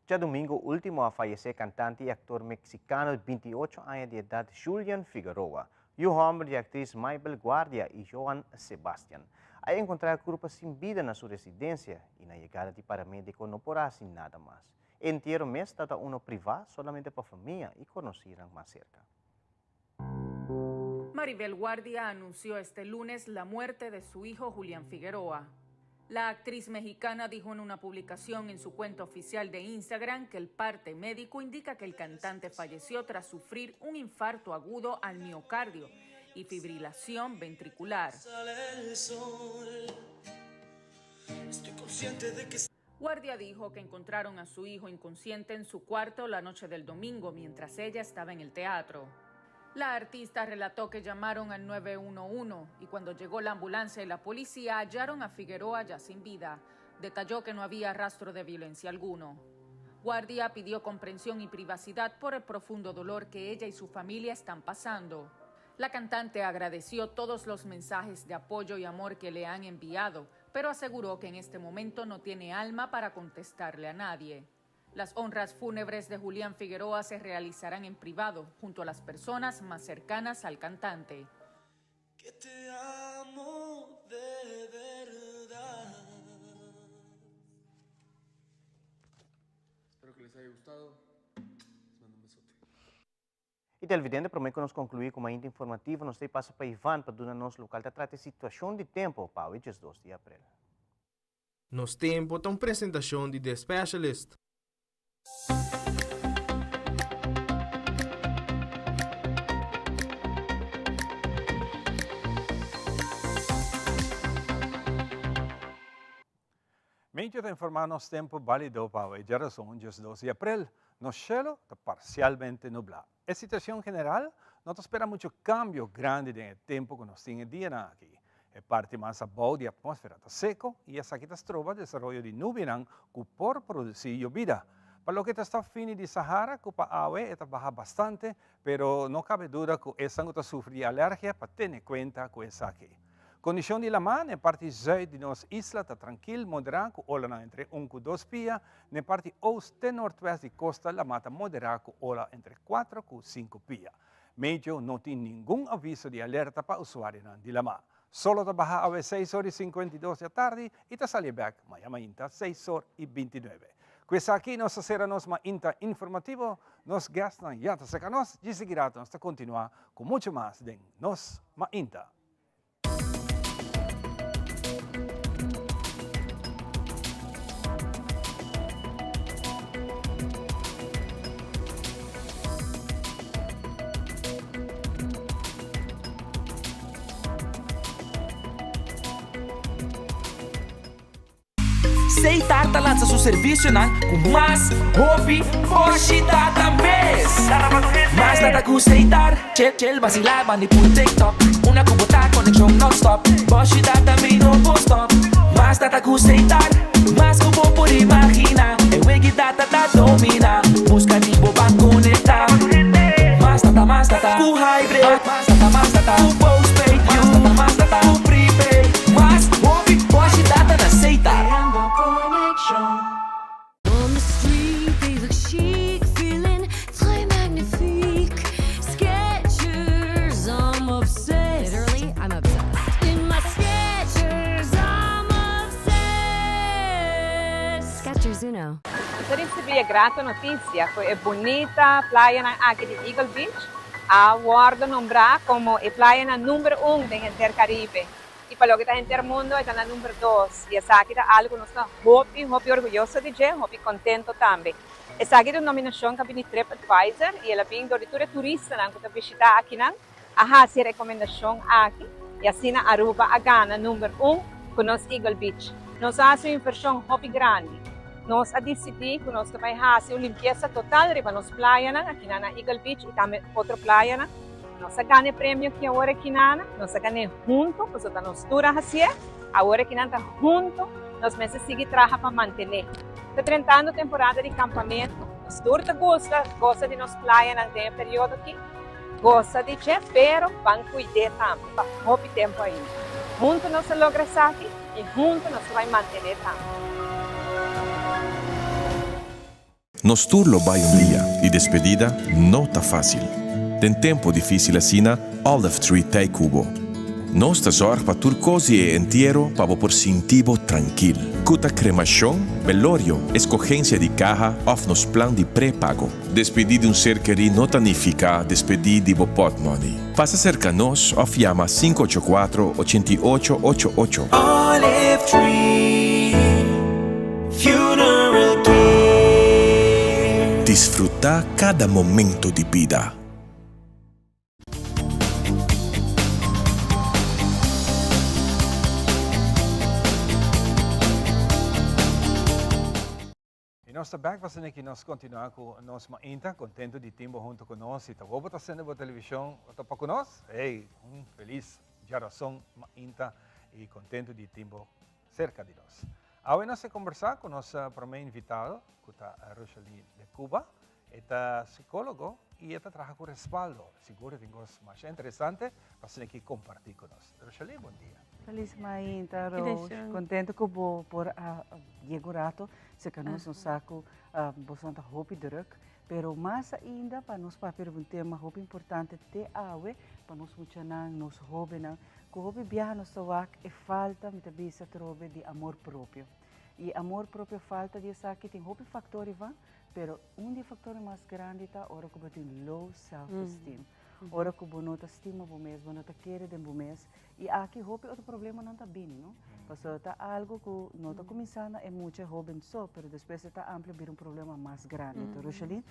Djadumingu último a fayesé kantante i aktor meksikano di binti i ocho aña di edat Julian Figueroa, yu hòmber di aktris Maybel Guardia i Joan Sebastian. A enkontrá e kurpa sin bida na su residensia i na yegada di paramédiko no por a hasi nada mas. E entiero mes ta ta uno privá solamente pa famia i konosínan mas serka. Maribel Guardia anunció este lunes la muerte de su hijo Julián Figueroa. La actriz mexicana dijo en una publicación en su cuenta oficial de Instagram que el parte médico indica que el cantante falleció tras sufrir un infarto agudo al miocardio y fibrilación ventricular. Guardia dijo que encontraron a su hijo inconsciente en su cuarto la noche del domingo mientras ella estaba en el teatro. La artista relató que llamaron al 911 y cuando llegó la ambulancia y la policía hallaron a Figueroa ya sin vida. Detalló que no había rastro de violencia alguno. Guardia pidió comprensión y privacidad por el profundo dolor que ella y su familia están pasando. La cantante agradeció todos los mensajes de apoyo y amor que le han enviado, pero aseguró que en este momento no tiene alma para contestarle a nadie. Las honras fúnebres de Julián Figueroa se realizarán en privado, junto a las personas más cercanas al cantante. Que te amo de verdad. Espero que les haya gustado. Les mando un besote. I televidente, promé ku nos konkluí ku mainta informativo, nos ta e pasa pa Ivan pa duna nos lokal ta trata e situashon di tempu pa awe 12 di aprel. Nos Tempo ta un presentashon di The Specialist. Meteo ta informá nos tempu bálido pa awe djarason 12 di aprel. Nos shelu ta parsialmente nublá. E situashon general no ta spera muchu kambio grandi den e tempu ku nos tin e dianan aki. E parti mas abou di atmósfera ta seko i esaki ta stroba desaroyo di nubianan ku por produsí yobida. Pa loke ta stof fini di Sahara ku pa awe e ta baha bastante, pero no kabe duda ku esnan ku ta sufri di alergia pa tene kuenta ku esaki. Kondishon di lamá na e parti zùit di nos isla ta trankil, moderá ku olanan entre un ku dos pia, na e parti oost te nortwèst di kosta lamá ta moderá ku ola entre kuatro ku sinku pia. Meteo no tin ningun aviso di alerta pa usuarionan di lamá. Solo ta baha awe seis or i 52 di atardi i ta sali bèk maña mainta seis or i 29. Ku esaki nos ta sera nos mainta informativo. Nos guestnan ya ta serka nos, djis di ki rato nos ta kontinuá ku muchu mas den nos mainta. Seitar ta lansa su servisionan ku mas hopi boshi data mes. Mas data ku Seitar, chill chill basila bandi puru TikTok. Una ku bo ta konekshon non stop, boshi data mi no por stop. Mas data ku Seitar, mas ku bo por imagina. E wegi data ta domina, buska di bo ban konekta. Mas data mas data ku hybrid, mas data mas data ku postpaid, mas data mas data ku prepaid. Mas hopi boshi data na Seitar. On the street they look chic, feeling très magnifique. Skechers, I'm obsessed. Literally, I'm obsessed. In my Skechers, I'm obsessed. Skechers Uno. Nos a ricibi e grato noticia cu e bunita playanan aki di Eagle Beach a wordo nombra como e playanan number un den henter Caribe. Y pa loke ta henter mundo e ta na number dos. Y esaki ta algo cu nos ta hopi, hopi orguyoso di dje, hopi contento tambe. Esaki ta un nominacion cu a bini Trip Advisor y el a bin dor di tur e turistanan cu ta bishita akinan a haci e recomendacion aki y asina Aruba a gana number un cu nos Eagle Beach. Nos a haci un inversion hopi grandi. Nos a dicidi cu nos ta bay haci un limpieza total riba nos playanan akinan na Eagle Beach y tambe otro playanan. Nos a gana e premio aki awor akinana, nos a gan'é hunto, pasobra ta nos tur a hacié. Awor akinan ta hunto, nos mester sigui traha pa mantené. Ta drentando temporada di campamento, nos tur ta gusta goza di nos playanan den e periodo aki, goza di dje, pero ban cuid'é tambe pa hopi tempo ainda. Hunto nos a logra esaki y hunto nos ta bay mantené tambe. Nos tur lo bai un dia y despedida no ta fácil. Den tempo difícil asina, Olive Tree t'ei cu bo. Nos ta zorg pa tur cos di e entiero pa bo por sinti bo trankil. Cu ta cremacion, velorio, escogencia di caha of nos plan di prepago. Despedí di un ser kerí no ta nifica despedí di bo potmoney. Pasa cerca nos of yama 584 88 ocho ocho. Olive Tree Funeral Care. Disfruta cada momento di bida. Y nos ta bek pasobra ki nos continua cu nos mainta, contento di tin bo hunto cu nos. Si ta bo bo ta sende bo television bo ta pa cu nos, hey, un feliz djarason mainta y contento di tin bo cerca di nos. Awe nos ta conversa cu nos prome invitado cu ta Rochalie de Cuba. E ta psicologo y e ta traha cu Respaldo. Sigur e tin cos masha interesante pa asina aki comparti cu nos. Rochalie, bon dia. Feliz mainta, Rosh. Contento cu bo por a yega un rato cerca nos. Nos sa cu boso ta hopi druk, pero mas ainda pa nos papia riba un tema hopi importante te awe pa nos muchanan, nos hobennan, cu hopi biaha nos ta wak e falta, mi ta bisa atrobe, di amor propio. Y amor propio, falta di esaki tin hopi factor, Ivan. Pero un di e factornan mas grandi ta ora cu bo tin low self esteem. Ora cu bo no ta stima bo mes, bo no ta kere den bo mes. Y aki hopi otro problemanan ta bini, no? Pasobra ta algo cu no ta cuminsa na e mucha hoben so, pero despues e ta amplia bira un problema mas grandi. Enton Rocheline,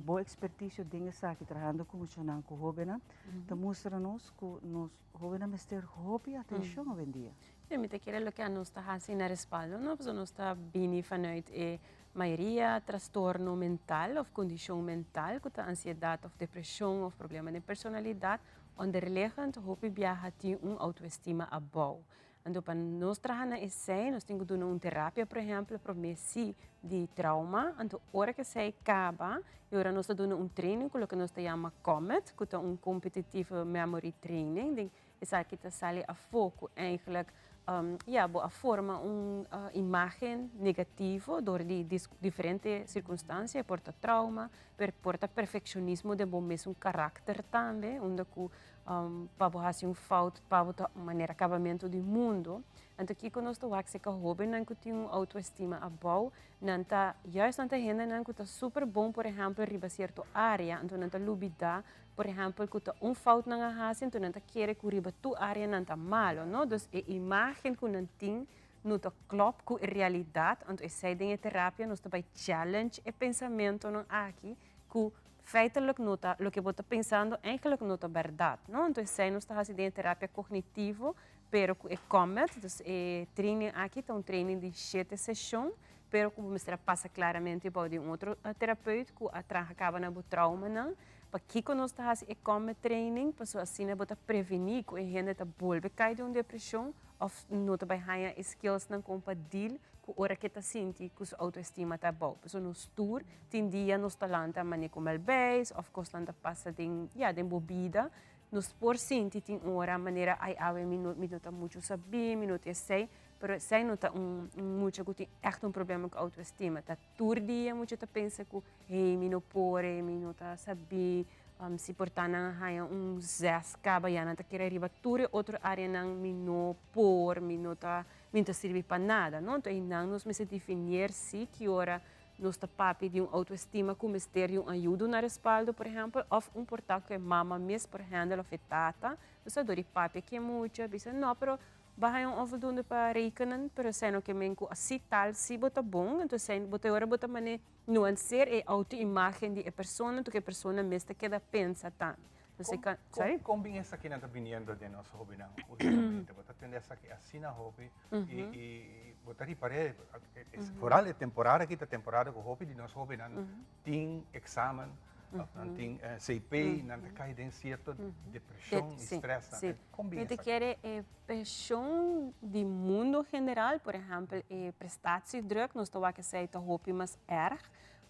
bo experticio den esaki, trahando cu muchanan, cu hobennan, ta mustra nos cu nos hobennan mester hopi atencion awendia. Sí, mi ta kere loke nos ta hasi na Respaldo, no? Pasobra nos ta bini vanuit e mayoria trastorno mental of kondishon mental ku ta ansiedat of depreshon of problema den personalidat, onderliggend hopi biaha tin un autoestima abou. Anto pa nos traha na esei nos tin ku duna un terapia por ehempel promé si di trauma, anto ora ku esei kaba i ora nos ta duna un training ku loke nos ta yama COMET ku ta un competitive memory training den Esaki ta sali afó ku eigenlijk ya bo a forma un imágen negativo dor di diferente sirkunstansia, e por ta trauma, pero por ta perfekshonismo den bo mesun karakter tambe, unda ku pa bo hasi un fout pa bo ta manera kabamentu di mundu. Anto kiko nos ta wak serka hóbennan ku tin un outoestima abou, nan ta juist nan ta hendenan ku ta super bon por ehèmpel riba sierto área, anto nan ta lubidá Por ehempel cu ta un fout nan a haci enton nan ta kere cu riba tur area nan ta malo, no? Dus e imagen cu nan tin no ta klop cu e realidad, anto esey den e terapia nos ta bay challenge e pensamentonan aki cu feitelijk no ta, loke bo ta pensando eigenlijk no ta berdad, no? Anto esey nos ta haci den e terapia cognitivo, pero cu e COMET, dus e training aki ta un training di shete sesion, pero cu bo mester a pasa claramente bou di un otro terapeut cu a traha caba na bo traumanan. Pakiko nos ta hasi e come training? Pasobra asina bo ta prevení ku e hende ta bolbe kai den un depreshon òf no ta bai haña e skillsnan kon pa deal ku ora ke ta sinti ku su outoestima ta abou. Pasobra nos tur tin dia nos ta lanta manera ku malbeis òf kosnan ta pasa den, ya, den bo bida. Nos por sinti tin ora manera ai awe mi no mi no ta muchu sabí, mi no ta esei, pero esei no ta un mucha ku tin ègt un problema ku outoestima. Ta Tur dia mucha ta pensa ku, hey, mi no por, hey, mi no ta sabí. Si por ta nan a haña un zes kaba ya nan ta kere riba tur e otro áreanan mi no por, mi no ta, mi no ta sirbi pa nada, no? Anto einan nos mester definier si ki ora nos ta papia di un outoestima ku mester di un ayudo na respaldo, por ehèmpel, òf un por ta ku e mama mes por hèndel òf e tata. Nos ta dor di papia ku e mucha, bisa no, pero Bo haña un onvoldoende pa rekenen, pero esei no ke men ku así tal si bo ta bon, enton esei bo ta ora bo ta mane nuanseer e auto-imagen di e persona, enton ku e persona mes ta keda pensa tambe. Entonces e ka, sorry? Kon bin esakinan ta biniendo den nos hobennan ultimamente? Bo ta tende esaki asina hopi i i bo ta ripar'é, foral e temporada aki ta temporada ku hopi di nos hobennan tin examen, of nan tin CP, nan ta kai den cierto depresion y stress. Sí, Mi ta kere e presion di mundo general, por ehempel e prestatiedruk, nos ta wak esei ta hopi mas erg.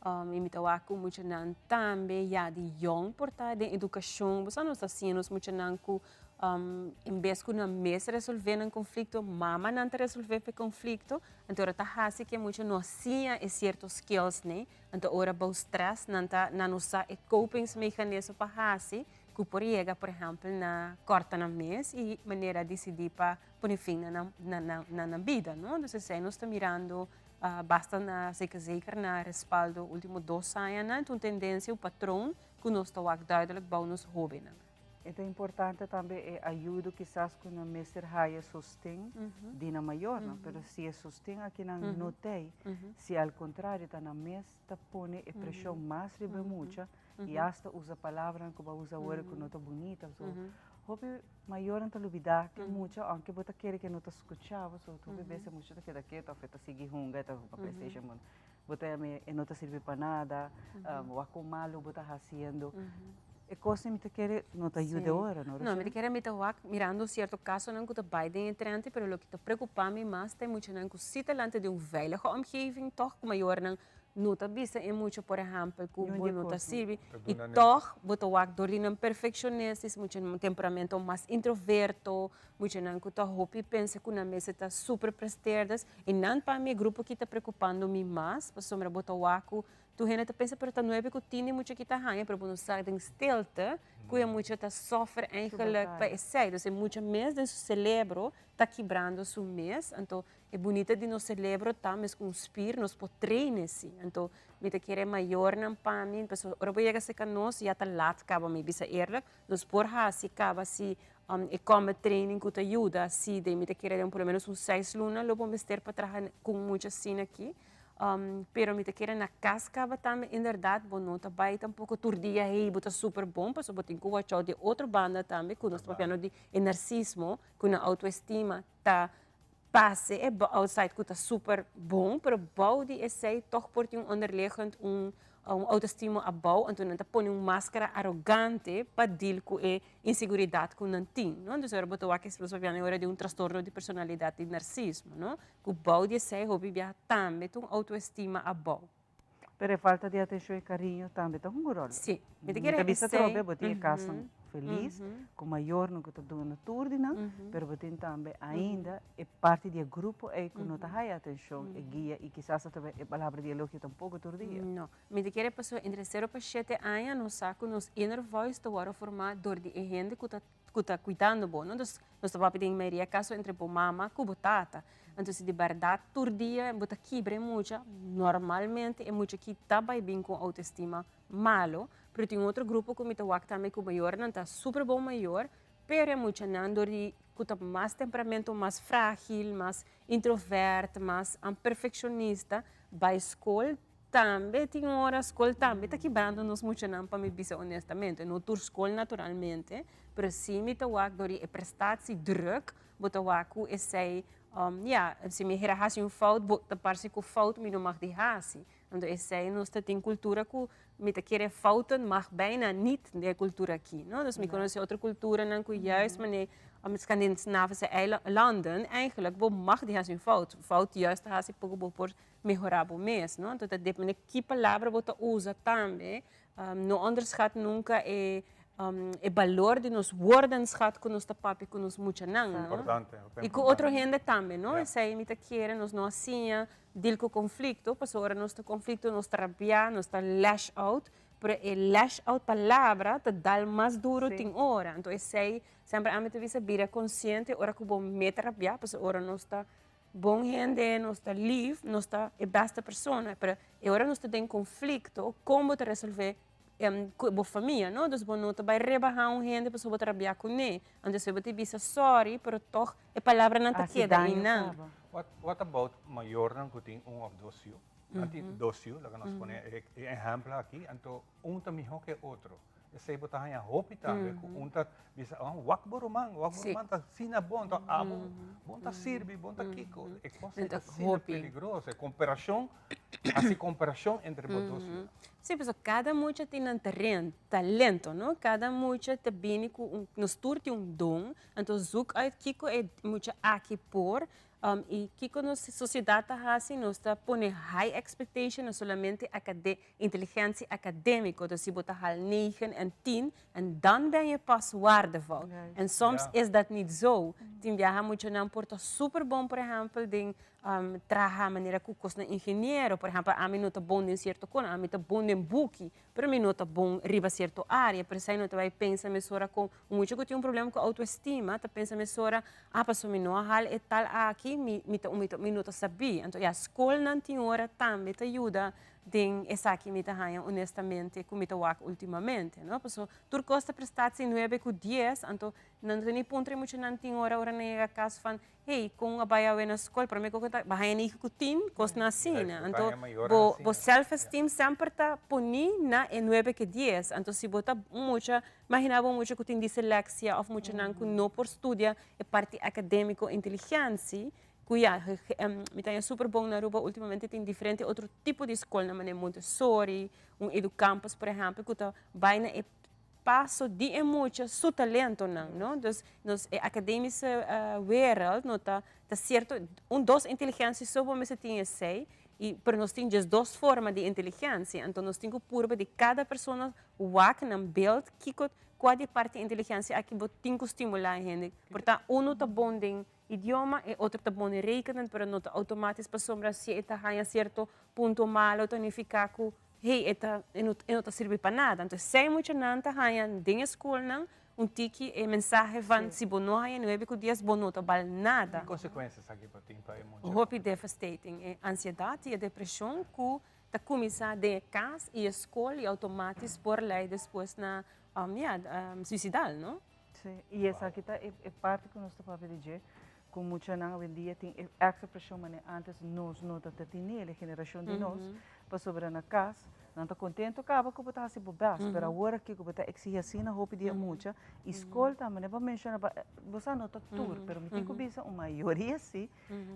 Y mi ta wak cu muchanan tambe ya di yong por ta den educacion. Bo sa nos ta siña nos muchanan cu en bes cu nan mes resolve nan conflicto, mamanan ta resolve e conflicto. Anto ora ta haci cu e mucha no a siña e cierto skills ne. Anto ora bou stress nan ta nan no sa e kopingsmechanisme pa hasi ku por yega por ehèmpel na kòrta nan mes i manera disidí pa pone fin na nan na nan na nan bida no. Entonces esei nos ta mirando basta na zeker zeker na respaldo último dos añanan ta un tendensia un patron ku nos ta wak duidelijk bou nos hóbennan. E ta importante tambe e ayudo kisas ku nan mester haya sosten di nan mayornan, pero si e sosten akinan no t'ei, si al kontrario ta nan mes ta pone e preshon mas riba e mucha i asta usa palabranan ku bo a usa awor ku no ta bunita, so hopi mayornan ta lubida ku e mucha aunke bo ta kere ku e no ta skucha bo, so hopi bes e mucha ta keda ketu òf e ta sigui hunga, e ta hunga playstation, Bo ta yama e no ta sirbi pa nada, wak kon malu bo ta hasiendo. E kosnan mi ta kere no ta yuda ora, no Roshana? No, mi ta kere mi ta wak mirando sierto kasonan ku ta bai den e trente, pero loke ta preokupa mi mas ta e muchanan ku si ta lanta den un veilige omgeving tòg, ku mayornan no ta bisa e mucha por ehèmpel ku bo no ta sirbi, i tòg bo ta wak dor di nan perfekshonist, muchanan temperamento mas introverto, Muchanan ku ta hopi pensa ku nan mester ta super presteerders i nan pa mi e grupo ki ta preokupando mi mas pasobra bo ta wak ku tur hende ta pensa pero ta nuebe ku tin di mucha ki ta haña pero bo no sa den stilte ku e mucha ta suffer eigenlijk pa esei dus e mucha mes den su celebro ta kibrando su mes anto e bunita di nos celebro ta mes ku un spier nos por train esi anto mi ta kere mayornan pa mi pasobra ora bo yega serka nos ya ta lat kaba mi bisa eerlijk nos por hasi kaba si E combat training ku ta yuda si den mi ta kere den por lo menos un seis luna lo bo mester pa traha ku mucha asina aki. Pero mi ta kere na kas kaba tambe inderdat bo no ta bai tampoko tur dia hey bo ta super bon pasobra bo tin ku watch out di otro banda tambe ku nos ta papiando di e narsismo ku nan autoestima ta. Pase e outside ku ta super bon, pero bou di esei tòg por tin un onderliggend un un autoestima abou, anto nan ta pone un maskara arogante pa deal ku e inseguridat ku nan tin, no. Entonces ora bo ta wak nos papia ora di un trastorno di personalidat di narsismo, no, ku bou di esei hopi biaha tambe ta un autoestima abou. Pero e falta di atencion y cariño tambe ta hunga un rol. Sí. Mi ta kere Mi ta bisa trobe bo tin e casnan feliz, cu mayornan cu ta duna tur di nan, pero bo tin tambe ainda e parti di e grupo ey cu no ta haya atencion, e guia y kisas atrabes e palabra di elogio tampoco tur dia. No. Mi ta kere pasobra entre sero pa shete aña nos sa cu nos inner voice ta worde forma door di e hende cu ta cu ta cuidando bo, no? Dus nos ta papia den mayoria caso entre bo mama cu bo tata. Entonces si di berdad tur dia bo ta kibra e mucha, normalmente e mucha aki ta bay bin cu un autoestima malo, pero tin otro grupo cu mi ta wak tambe cu mayornan ta super bon mayor, pero e muchanan door di cu ta mas temperamento mas fragil, mas introvert, mas perfeccionista, bay school Tambe tin ora skol tambe ta kibrando nos muchanan pa mi bisa honestamente. No tur skol naturalmente, pero si mi ta wak dor di e prestatie druk, bo ta wak ku esei, ya, si mi hera hasi un fout, bo ta parse ku fout mi no mag di hasi. Anto esei nos ta tin kultura ku mi ta kere fouten mag bijna niet den e kultura aki, no. Dus mi konosé otro kulturanan ku juist manera Skandinavische eilanden eigenlijk bo mag di hasi un fout. Fout juist ta hasi poko bo por mehorá bo mes, no? Anto ta depende ki palabra bo ta usa tambe. No onderschat nunca e e balor di nos woordenschat ku nos ta papia ku nos muchanan, no? Importante, hopi I ku otro hende tambe, no? Esei mi ta kere nos no a siña deal ku konflikto, pasobra ora nos ta konflikto nos ta rabiá, nos ta lash out, pero e lash out palabra ta dal mas duro tin ora. Anto esei semper ami ta bisa bira konsiente ora ku bo mete rabiá, pasobra ora nos ta Bon hende, nos ta lief, nos ta e beste persona, pero e ora nos ta den conflicto, con bo ta resolve cu bo famia, no? Dus bo no ta bay rebaha un hende pasobra bo ta rabia cune, anto bo ta bisa sorry, pero toch e palabranan ta keda eynan. What, what about mayornan cu tin un of dos yu? Nan tin dos yu, laga nos pone e ehempel aki, anto un ta miho cu e otro. Esei bo ta haña hopi tambe ku un ta bisa, oh, wak bo ruman, wak bo ruman ta asina bon, enton abo bon ta sirbi, bon ta kiko. E kos ei ta asina peligroso, e komparashon, hasi komparashon entre bo dos yunan. Sí, pasobra kada mucha tin nan teren, talento, no? Kada mucha ta bini ku un, nos tur tin un don, anto zoek uit kiko e mucha aki por, i kiko nos sosiedat ta hasi, nos ta pone high expectation, no solamente akade, Inteligentie academico, dus si bo ta haal negen en tien en dan ben je pas waardevol. En soms is dat niet zo. Tin biaha muchanan por ta super bon, por ehempel, den traha manera cu cosnan ingeniero. Por ehempel, ami no ta bon den cierto cona, ami ta bon den buki, pero mi no ta bon riba cierto area. Pero esey no ta bay pensa mesora con un mucha cu tin un problema cu autoestima, ta pensa mesora, ah, pasobra mi no a haal e tal aki, mi, mi ta, mi no ta sabi. Anto, ya, scolnan tin ora tambe ta yuda Den esaki mi ta haña honestamente ku mi ta wak ultimamente, no? Paso tur kos ta prestatie nuebe ku dies, anto nan ta ni puntra e muchanan tin ora ora nan yega kas van, hey, kon a bai awe na skol? Prome ku ta bo haña nege ku tin, kosnan asina. Anto bo bo self esteem semper ta poni na e nuebe ku dies. Anto si bo ta un mucha, imagina bo un mucha ku tin diseleksia òf muchanan ku no por studia e parti akademiko inteligentie, Cu ya, mi ta haña super bon na Aruba ultimamente tin diferente otro tipo di scolnan manera Montessori, un Educampus por ehempel cu ta bay na e paso di e mucha su talentonan, no? Dus nos e academische wereld no ta ta cierto un dos inteligencia so bo mester tin esey y pero nos tin djes dos forma di inteligencia anto nos tin cu purba di cada persona wak nan beeld kico cua di e parti inteligencia aki bo tin cu stimula e hende por ta uno ta bon den Idioma, e otro ta bon rekenen, pero no ta automatis pasobra si e ta haña sierto punto malo ta nifiká ku hey e ta e no e no ta sirbi pa nada. Entonces esei muchanan ta haña den e skolnan un tiki e mensahe van si bo no haña nuebe ku dies bo no ta bal nada. Ki konsekuensia esaki por tin pa e mucha? Hopi devastating. E ansiedat i e depreshon ku ta kuminsá den e kas i e skol i automatis por lei despues na ya suisidal no. Sí, i esaki ta e parti ku nos ta papia di dje, ku muchanan awendia tin e èkstra preshon manera ántes nos no ta ta tene, e generashon di nos, pasobra na kas. Nan ta contento caba cu bo ta haci bo best, pero awor aki cu bo ta exigi asina hopi di e mucha, y scol tambe, no bo menciona, bo sa no ta tur, pero mi tin cu bisa un mayoria si,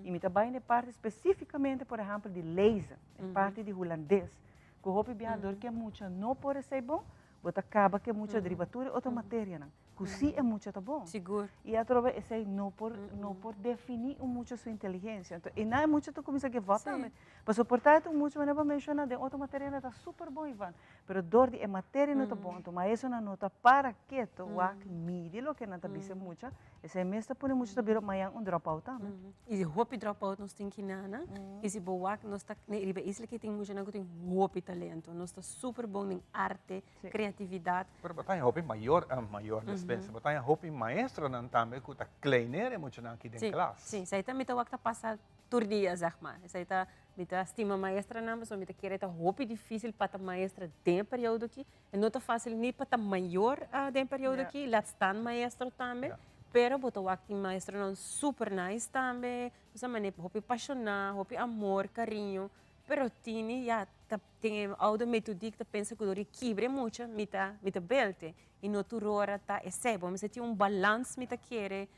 y mi ta bay na e parti specificamente por ehempel di lezen, e parti di Hulandes, cu hopi biaha dor cu e mucha no por esey bon, bo ta caba cu e mucha driba tur e otro materianan. Ku si e mucha ta bon. Sigur. I atrobe esei no por no por definí un mucha su inteligensia. Anto einan e mucha ta kuminsá give up tambe. Pasobra por ta un mucha manera bo a menshoná den otro materia nan ta super bon Ivan, pero dor di e materia no ta bon anto maestronan no ta para keto wak midi loke nan ta bisa e mucha, esei mes ta pone mucha ta bira mañan un drop out tambe. I hopi drop out nos tin kinana i si bo wak nos ta riba e isla aki tin muchanan ku tin hopi talento. Nos ta super bon den arte, creatividad. Pero bo ta haña hopi mayor, mayor despensa, bo ta haña hopi maestronan tambe ku ta kleineer e muchanan aki den klas. Sí, esei ta mi ta wak ta pasa tur dia, zeg maar. Esei ta, mi ta stima maestranan pasobra mi ta kere ta hopi difícil pa ta maestra den e periodo aki. E no ta fácil ni pa ta mayor den e periodo aki, laat staan maestro tambe. Pero bo ta wak tin maestronan super nice tambe, bo sa manera hopi pashoná, hopi amor, cariño, pero tini ya ta Den e oude metodiek ta pensa ku dor di kibra e mucha mi ta mi ta belte i no tur ora ta esei. Bo mester tin un balans mi ta kere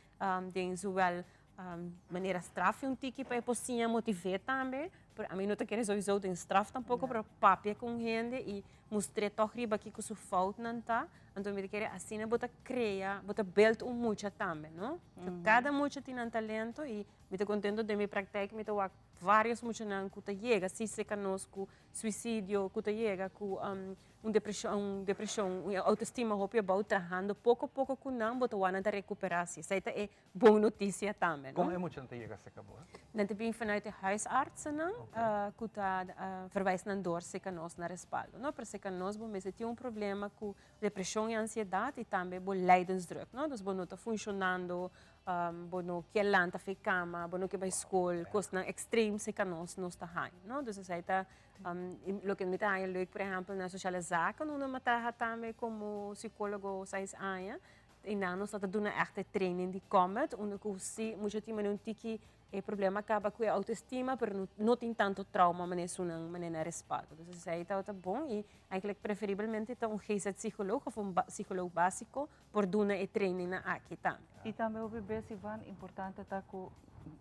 den zowel manera straf un tiki pa e por siña motiv'é tambe, pero ami no ta kere souiso den straf tampoko pero papia ku un hende i mustr'é tòg riba kiko su foutnan ta. Anto mi ta kere asina bo ta krea, bo ta belt un mucha tambe, no? Kada mucha tin nan talento i mi ta kontento den mi praktijk mi ta wak Varios muchanan ku ta yega si seka nos ku suisidio, ku ta yega ku un depreshon, un depreshon, un autoestima hopi abou, trahando poko poko ku nan bo ta wak nan ta rekuperá si. Esei ta e bon notisia tambe, no? Kon e muchanan ta yega seka bo? Nan ta bin vanuit e huisartsennan ku ta verwijs nan dor seka nos na Respaldo, no? Pero seka nos bo mester tin un problema ku depreshon i ansiedat i tambe bo lijdensdruk, no? Dus bo no ta funshonando Bo no kier lanta for e kama, bo no kier bai skol, kosnan ekstrem si ka nos nos ta haña, no? Dus esei ta loke mi ta haña leuk, por ehèmpel na Sociale Zaken unda mi a traha tambe komo sikólogo seis aña, einan nos ta duna ègt e training di COMET unda ku si mucha tin manera un tiki e problema kaba ku e autoestima pero no tin tanto trauma manera esunnan manera nan respaldo. Dus esei tabata bon i eigenlijk preferibelmente ta un GZ-psicoloog of un psicoloog básiko por duna e trainingnan aki tambe. I tambe hopi bes Ivan, importante ta ku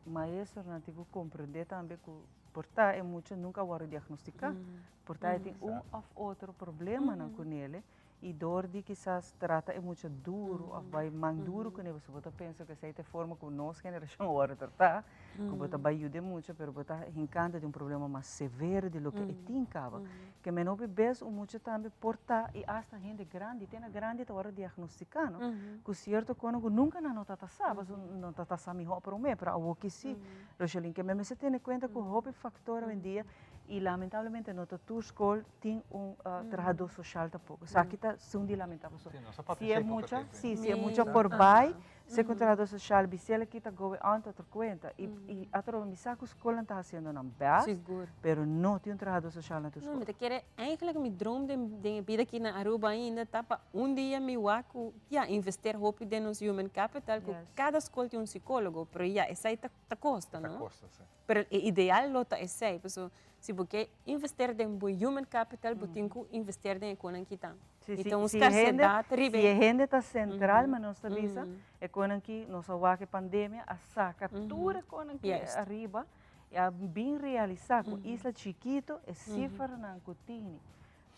maestronan tin ku komprendé tambe ku por ta e mucha nunka a wòrdu diagnostiká, por ta e tin un òf otro problemanan ku nele i dor di kisas trata e mucha duru òf bai man duru kuné pasobra bo ta pensa ku esei ta e forma ku nos generashon a wòrdu tratá, ku bo ta bai yuda e mucha pero bo ta hinkando den un problema mas severo di loke e tin kaba. Ke men hopi bes un mucha tambe por ta i asta hende grandi, te na grandi ta wòrdu diagnostiká no, ku sierto kono ku nunka nan no ta ta sa, pasobra no ta ta sa mihó promé, pero awoki si. Roshalin, ke men mester tene kuenta ku hopi faktor awendia i lamentablemente no ta tur skol tin un trahadó soshal tampoko. Esaki ta un di lamentá pasobra si e mucha, si, si e mucha por bai Se ku trahadó soshal bisel aki ta gowe on ta otro kuenta i i atrobe mi sa ku skolnan ta hasiendo nan bèst Sigur. pero no tin un trahadó soshal na tur No, skol. mi ta kere eigenlijk mi droom den den e bida aki na Aruba ainda ta pa un dia mi wak ku ya investeer hopi den nos human capital ku Yes. kada skol tin un sikólogo pero ya esei ta ta kosta Ta no. kosta si. Pero e ideal lo ta esei paso si bo ke investeer den bo human capital bo tin ku investeer den e konan ki ta. Si, I si, ta un si e hende, skarsedat riba si e e. hende ta central, ma nos ta bisa, e konan ki nos a wak e pandemia a saka tur e konan ki ariba i a bin realisa ku isla chikito e sifranan ku tini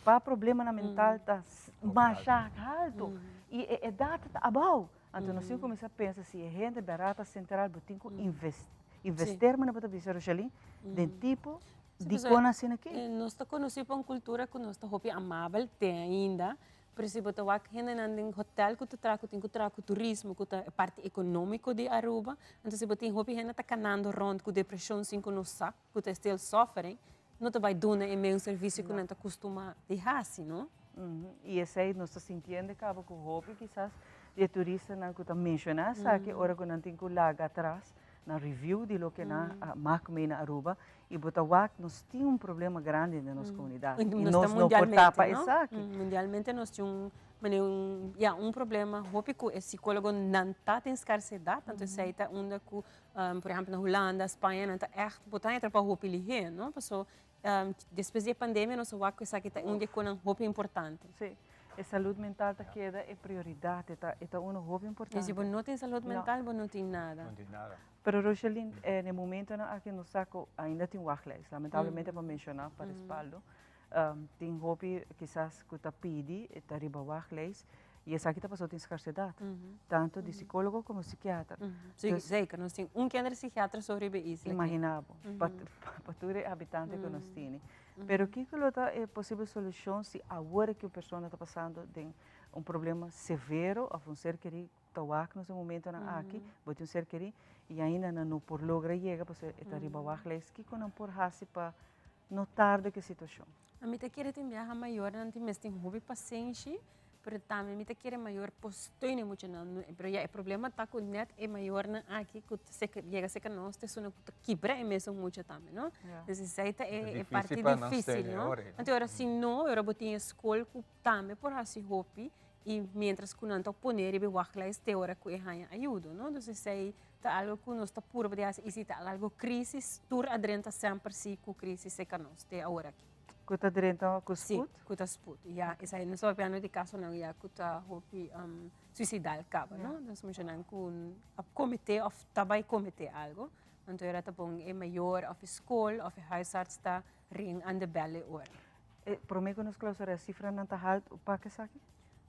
pa problemanan mental ta masha halto i e edat ta abou. Anto nos tin ku kuminsá pensa si e hende bèrdat ta sentral bo tin ku invester manera bo ta bisa Roshalin den tipo di kon asina aki. Nos ta konosí pa un kultura ku nos ta hopi amabel te ainda, pero si bo ta wak hendenan den hotel ku ta traha ku tin ku traha ku turismo ku ta e parti ekonómiko di Aruba, anto si bo tin hopi hende ta kanando rònt ku depreshon sin ku nos sa ku ta still suffering, no ta bai duna e meun servisio ku nan ta kustumá di hasi, no? I esei nos ta sintiendo kaba ku hopi kisas di e turistanan ku ta menshoná esaki ora ku nan tin ku laga atras nan review di loke nan a mak mee na Aruba i bo ta wak nos tin un problema grandi den nos komunidat i nos no por tapa esaki. Mundialmente nos tin un manera un ya un problema hopi ku e sikólogonan ta den skarsedat anto esei ta unda ku por ehèmpel na Hulanda, Spaña nan ta ègt bo ta entra pa hopi lihé no paso. Despues di e pandemia nos a wak ku esaki ta un di e konan hopi importante. Sí, e salud mental ta keda e prioridat, e ta e ta uno hopi importante. I si bo no tin salud mental bo no tin nada. No tin nada. Pero Rocheline, na e momentonan aki nos sa ku ainda tin wachtlijst, lamentablemente pa menshoná pa respaldo, tin hopi kisas ku ta pidi e ta riba wachtlijst i esaki ta pasobra tin skarsedat, tantu di sikólogo komo sikiater. Sí, zeker. Nos tin un kinderpsikiater so riba e isla aki. Imaginá bo, pa tur e habitante ku nos tini. Pero kiko lo ta e posibel solushon si awor ku un persona ta pasando den un problema severo òf un ser kerí ta wak nos e momentonan aki, bo tin un ser kerí i ainda nan no por logra yega pasobra e ta riba wachtlijst, kiko nan por hasi pa no tarda ku e situashon? Mi ta kere tin biaha mayornan tin mes tin hopi pasenshi, pero tambe mi ta kere mayor por steun e muchanan. Pero ya e problema ta ku net e mayornan aki ku ta yega serka nos ta esunnan ku ta kibra e mesun mucha tambe, no? Entonces esei ta e parti dificil, no? Anto ora si no, ora bo tin e skol ku tambe por hasi hopi i mientras ku nan ta pone riba e wachtlijst te ora ku e haña ayudo, no? Entonces esei ta algo ku nos ta purba di hasi i si ta algo krisis tur a drenta semper si ku krisis serka nos te awor aki. Ku ta drenta ku sput? Si, ku ta sput, ya. Esei nos ta papiando di kasonan ya ku ta hopi suisidal kaba, no? Nos muchanan ku a kometé òf ta bai kometé algo, anto ora ta pon e mayor òf e skol òf e huisarts ta ring aan de bel e ora. E promé ku nos klausurá, sifranan ta haltu pa esaki?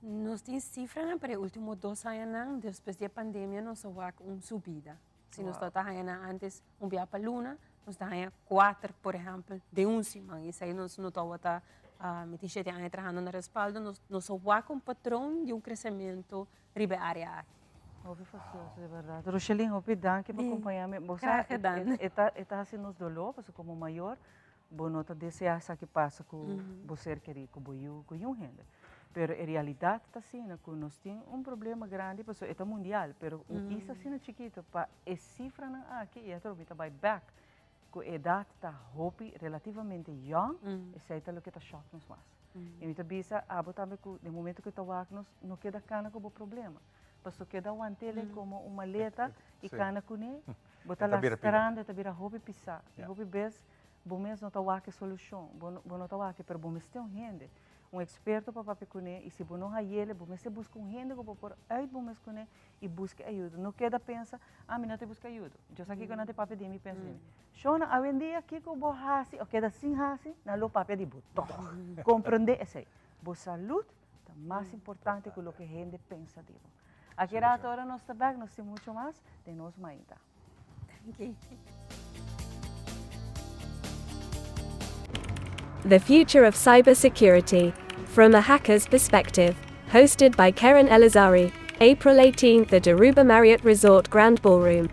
Nos tin sifranan, pero e último dos añanan, despues di e pandemia, nos a wak un subida. Si nos tabata haña nan antes un bia pa luna, nos ta haña kuater, por ehèmpel, den un siman. Esei nos no tabata, mi tin shete aña trahando na Respaldo, nos nos a wak un patron di un kresementu riba e área aki. Hopi fastioso, di bèrdat. Roshelin, hopi danki pa kompañá mi. Bo sa, Graag gedaan. e ta e ta hasi nos doló, pasobra komo mayor, Bo no ta deseá esaki pasa ku bo ser kerí, ku bo yu, ku niun hende. Pero e realidat ta asina ku nos tin un problema grandi pasobra e ta mundial, pero un isla asina chikitu pa e sifranan aki i atrobe ta bai bèk ku e edat ta hopi relativamente yòn, esei ta loke ta shòk nos mas. I mi ta bisa abo tambe ku den momento ku ta wak nos no keda kana ku bo problema. Pasobra keda want'el komo un maleta i kana kuné, bo ta lastrando, e ta bira hopi pisá. I hopi bes Bo mes no ta wak e solushon, bo no bo no ta wak e, pero bo mester un hende, un eksperto pa papia kuné i si bo no hayele bo mester buska un hende ku bo por uit bo mes kuné i buska e ayuda. No keda pensa, ah mi no ta buska ayuda, djo sa kiko nan ta papia di mi pensa di mi. Shona, awendia kiko bo hasi o keda sin hasi, nan lo papia di bo tòg. Komprendé esei. Bo salud ta mas importante ku loke hende pensa di bo. Aki rato ora nos ta bèk nos tin mucho mas den nos mainta. The Future of Cybersecurity From a Hacker's Perspective. Hosted by Karen Elazari, April 18th at Aruba Marriott Resort Grand Ballroom.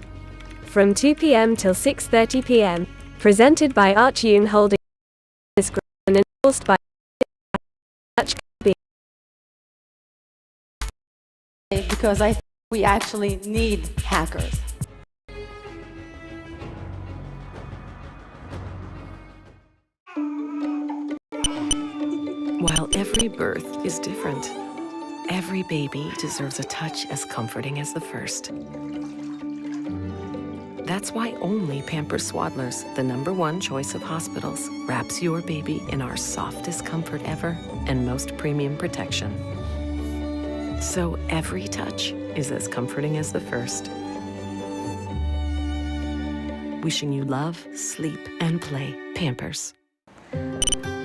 From 2 p.m. till 6.30 p.m. Presented by Archune Holdings Group and endorsed by Arch Because I think we actually need hackers. While every birth is different, every baby deserves a touch as comforting as the first. That's why only Pampers Swaddlers, the number one choice of hospitals, wraps your baby in our softest comfort ever and most premium protection. So every touch is as comforting as the first. Wishing you love, sleep, and play. Pampers.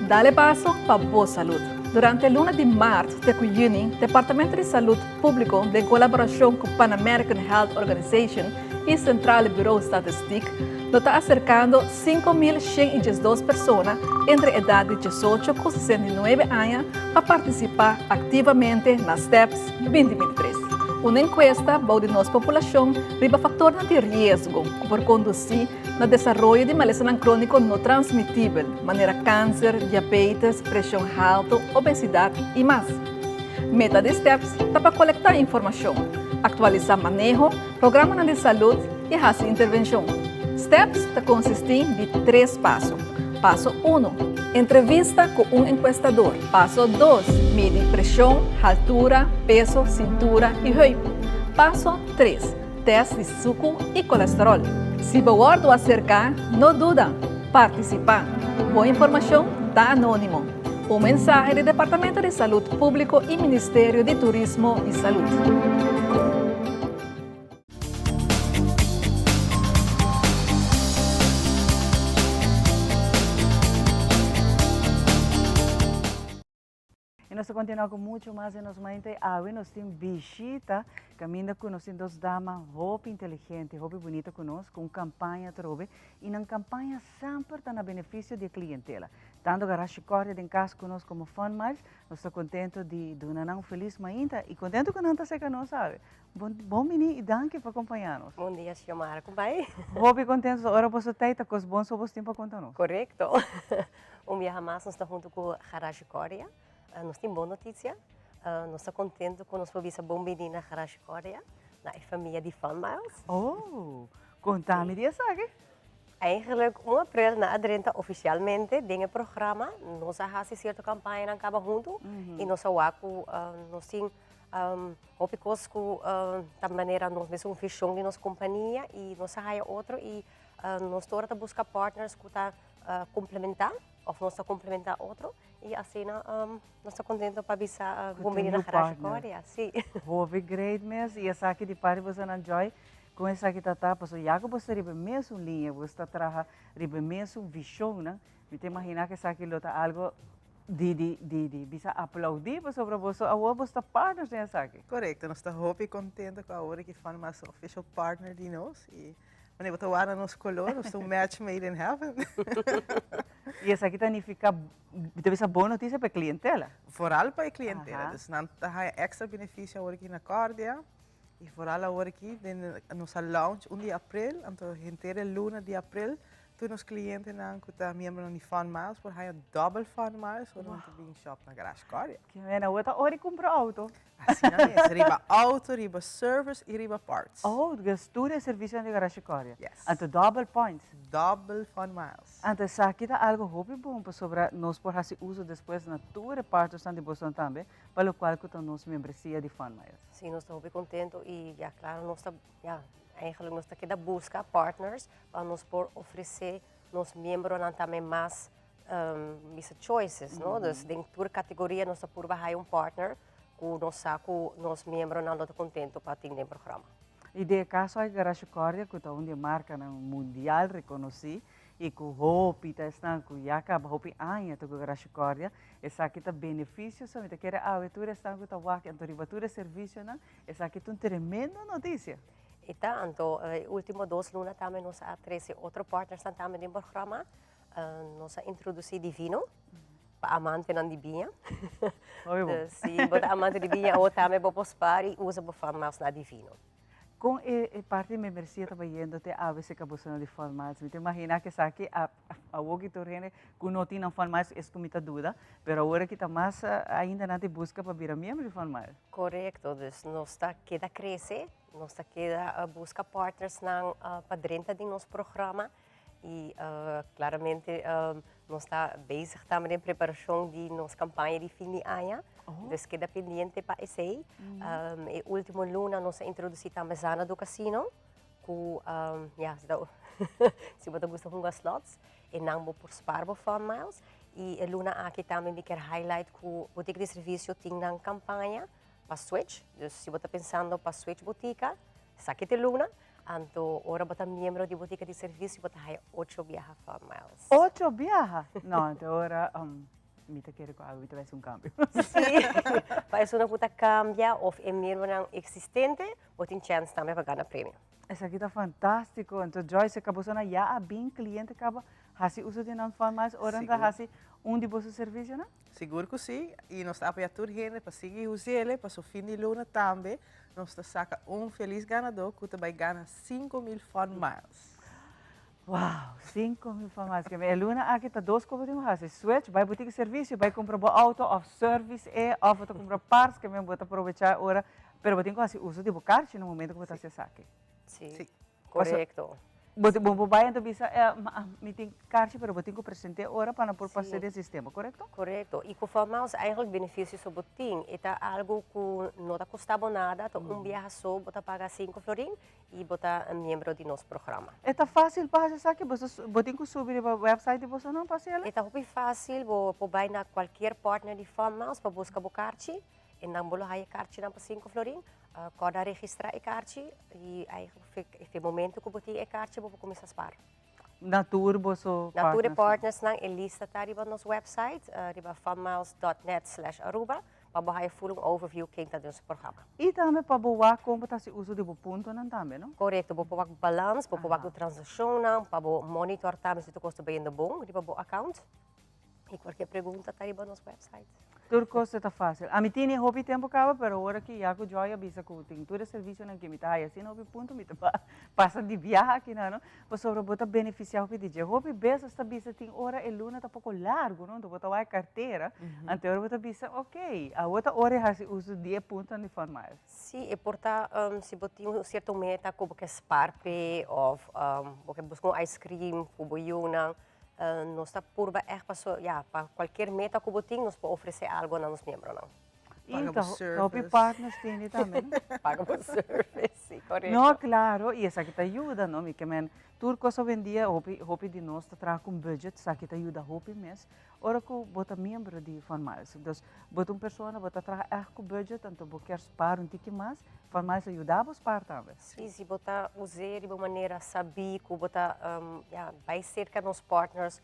Dale paso pa bo salud. Durante luna di maart te cu juni, Departamento di Salud Publico den colaboracion cu Pan American Health Organization y Centrale Bureau Statistiek lo ta acercando 5112 persona entre edad di 18 cu 69 aña pa participa activamente na STEPS 2023. Un encuesta bou di nos populacion riba factornan di riesgo cu por conduci na desaroyo di malesanan crónico no transmitibel, manera cáncer, diabetes, presion halto, obesidad y mas. Meta di STEPS ta pa colecta informacion, actualisa maneho, programanan di salud y haci intervencion. STEPS ta consisti di tres paso. Paso uno, Entrevista cu un encuestador. Paso dos, Midi presion, haltura, peso, cintura y heup. Paso tres, Test di suku i kolesterol. Si bo wòrdu aserká, no duda, partisipá! Bo informacion ta anonimo. Un mensahe di Departamento di Salud Publico y Ministerio di Turismo y Salud. Y nos ta continua cu mucho mas den nos mente. Awe nos tin bishita caminda cu nos tin dos dama hopi inteligente, hopi bunita cu nos, cu un campaña atrobe. Y nan campaña semper ta na beneficio di e clientela. Tanto Garage Cordia den cas cu nos como Fun Miles, nos ta contento di duna nan un feliz mainta y contento cu nan ta cerca nos awe. Bon, bon bini y danki pa acompaña nos. Bon dia, Xiomara. Con bai? Hopi contento. Ora boso tey ta cos bon so bos tin pa conta nos. Correcto. Un biaha mas nos ta hunto cu Garage Cordia. Nos tin bon noticia. Nos ta contento cu nos por bisa bon bini na Garage Cordia, na e famia di Fun Miles. Oh, conta mi di esaki. Eigenlijk un april nan a drenta oficialmente den e programa. Nos a haci cierto campañanan caba hunto y nos a wak cu nos tin Hopi kos ku ta manera nos mesun vishon di nos kompania i nos a haya otro i nos tur ta buska partners ku ta komplementá òf nos ta komplementá otro i asina nos ta kontento pa bisa bon bini na Garage Cordia. Sí. Hopi great mes i esaki di parti bosonan Joy kon esaki ta ta pasobra ya ku boso ta riba e mesun liña boso ta traha riba e mesun vishonnan mi ta imaginá ku esaki lo ta algo Di di di di bisa aplaudí pasobra boso awor boso ta partners den esaki. Korekto, nos ta hopi kontento ku awor aki Fun Miles ta official partner di nos i wanneer bo ta wak na nos kolor nos ta un match made in heaven. I esaki ta nifiká mi ta bisa bon notisia pa e klientela. Vooral pa e klientela, dus nan ta haya extra benefisio awor aki na Cordia i vooral awor aki den nos a launch un di april, anto henter e luna di april Tur nos clientenan cu ta miembronan di Fun Miles por haya double Fun Miles ora nan ta bin shop na Garage Cordia. Ke mena, awor ta ora di cumpra auto. Asina mes, riba auto, riba service y riba parts. Oh, dus tur e servicionan di Garage Cordia. Yes. Anto double points. Double Fun Miles. Anto esaki ta algo hopi bon pasobra nos por haci uso despues na tur e partnersnan di bosonan tambe pa locual cu ta nos membresia di Fun Miles. Si, nos ta hopi contento y ya claro nos ta, ya, eigenlijk nos ta keda busca partners pa nos por ofresé nos miembronan tambe mas bisa choices, no? Dus den tur kategoria nos ta purba haya un partner ku nos sa ku nos miembronan lo ta kontento pa tin den programa. I den e kaso aki Garage Cordia ku ta un di e markanan mundial rekonosí i ku hopi ta esnan ku ya kaba hopi aña ta ku Garage Cordia, esaki ta benefisio so mi ta kere awe tur esnan ku ta wak anto riba tur e servisionan esaki ta un tremendo notisia. E ta, anto e ultimo dos luna tambe nos a trece otro partnersnan tambe den programa. Nos a introduci Divino pa amantenan di biña. Hopi bon. Dus si bo ta amante di biña awo tambe bo por spaar y usa bo Fun Miles na Divino. Con e parti di membresia ta bayendo te awe cerca bosonan di Fun Miles? Mi ta imagina cu esaki a Awor ki tur hende ku no tin nan Fun Miles es ku mi ta duda, pero awor aki ta mas ainda nan ta buska pa bira miembro di Fun Miles. Korekto, dus nos ta keda krese, nos ta keda buska partnersnan pa drenta den nos programa i klaramente nos ta bezig tambe den preparashon di nos kampaña di fin di aña, dus keda pendiente pa esei. E ultimo luna nos a introdusí tambe Xanadu Casino. Ku ya si ta si bo ta gusta hunga slots e nan bo por spar bo fun miles y e luna aki tambe mi kier highlight ku Botica di Servicio tin nan campaña pa switch dus si bo ta pensando pa switch botica esaki ta e luna anto ora bo ta miembro di Botica di Servicio bo ta haya ocho biaha fun miles. Ocho biaha? No anto ora Mi ta kere ku awe mi ta bai hasi un kambio. Sí, pa esunnan ku ta kambia òf e miembronan eksistente, bo tin chèns tambe pa gana premio. Esaki ta fantástiko. Anto Joyce, ka bosonan ya a bin kliente kaba hasi uso di nan Fun Miles ora nan ta hasi un di boso servisionan? Sigur ku sí, i nos ta apoyá tur hende pa sigui us'el, paso fin di luna tambe nos ta saka un felis ganadó ku ta bai gana 5000 Fun Miles. Wow, 5000 fun miles. Keme e luna aki ta dos kobo tin ku hasi. Switch, bai botica servicio, bai kumpra bo auto of service e, of bo ta kumpra parts, keme bo ta probecha e ora, pero bo tin ku hasi uso di bo karchi na momento ku bo ta hasi esaki. Sí, korekto. Bo bo por bai anto bisa mi tin karchi pero bo tin ku present'é ora pa nan por pas'é den sistema, korekto? Korekto. I ku Fun Miles eigenlijk benefisio so bo tin. E ta algu ku no ta kosta bo nada, ta un biaha so bo ta paga sinku florin i bo ta miembro di nos programa. E ta fásil pa hasi esaki? Bo bo tin ku subi riba website di bosonan pa hasi el? E ta hopi fásil, bo por bai na kualkier partner di Fun Miles pa buska bo karchi. E nan bo lo haya e karchinan pa sinku florin. Kòrda registrá e karchi i eigenlijk e momento ku bo tin e karchi bo por kuminsá spar. Na tur boso Na tur e partnersnan e lista ta riba nos website riba funmiles dot net slash aruba pa bo haya ful un overview ken ta den su programa. I tambe pa bo wak kon bo ta hasi uso di bo puntonan tambe no? Korekto, bo por wak balans, bo por wak bo transakshonnan, pa bo monitor tambe si tur kos ta bayendo bon riba bo account. Y cualkier pregunta ta riba nos website. Tur cos ta facil. Ami tini hopi tempo caba, pero ora ki ya cu Joy a bisa cu tin tur e servicionan ki mi ta haya asina hopi punto, mi ta pasa di biaha aki nan, no? Pasobra bo ta beneficia hopi di dje. Hopi bes ta bisa tin ora e luna ta poco largo, no? Anto bo ta wak e cartera, anto ora bo ta bisa, ok, awo ta ora e haci uso di e puntonan di Fun Miles. Si, e por ta si bo tin un cierto meta cu bo ke spar p'e of bo ke busca un ice cream cu bo yiunan, Nos ta purba ègt paso, ya, pa kualkier meta ku bo tin, nos por ofresé algu na nos miembronan. I ta hopi partners tene tambe, no? Paga bo service, si, korekto. No, klaro, i esaki ta yuda, no? Mi ke men, tur kos awendia, hopi, hopi di nos ta traha ku un budget, esaki ta yuda hopi mes. Ora ku bo ta miembro di Fun Miles, dus bo ta un persona, bo ta traha ègt ku budget, anto bo kier spar un tiki mas, Fun Miles ta yuda bo spar tambe. Sí, si bo ta us'é riba un manera sabí ku bo ta ya bai serka nos partners,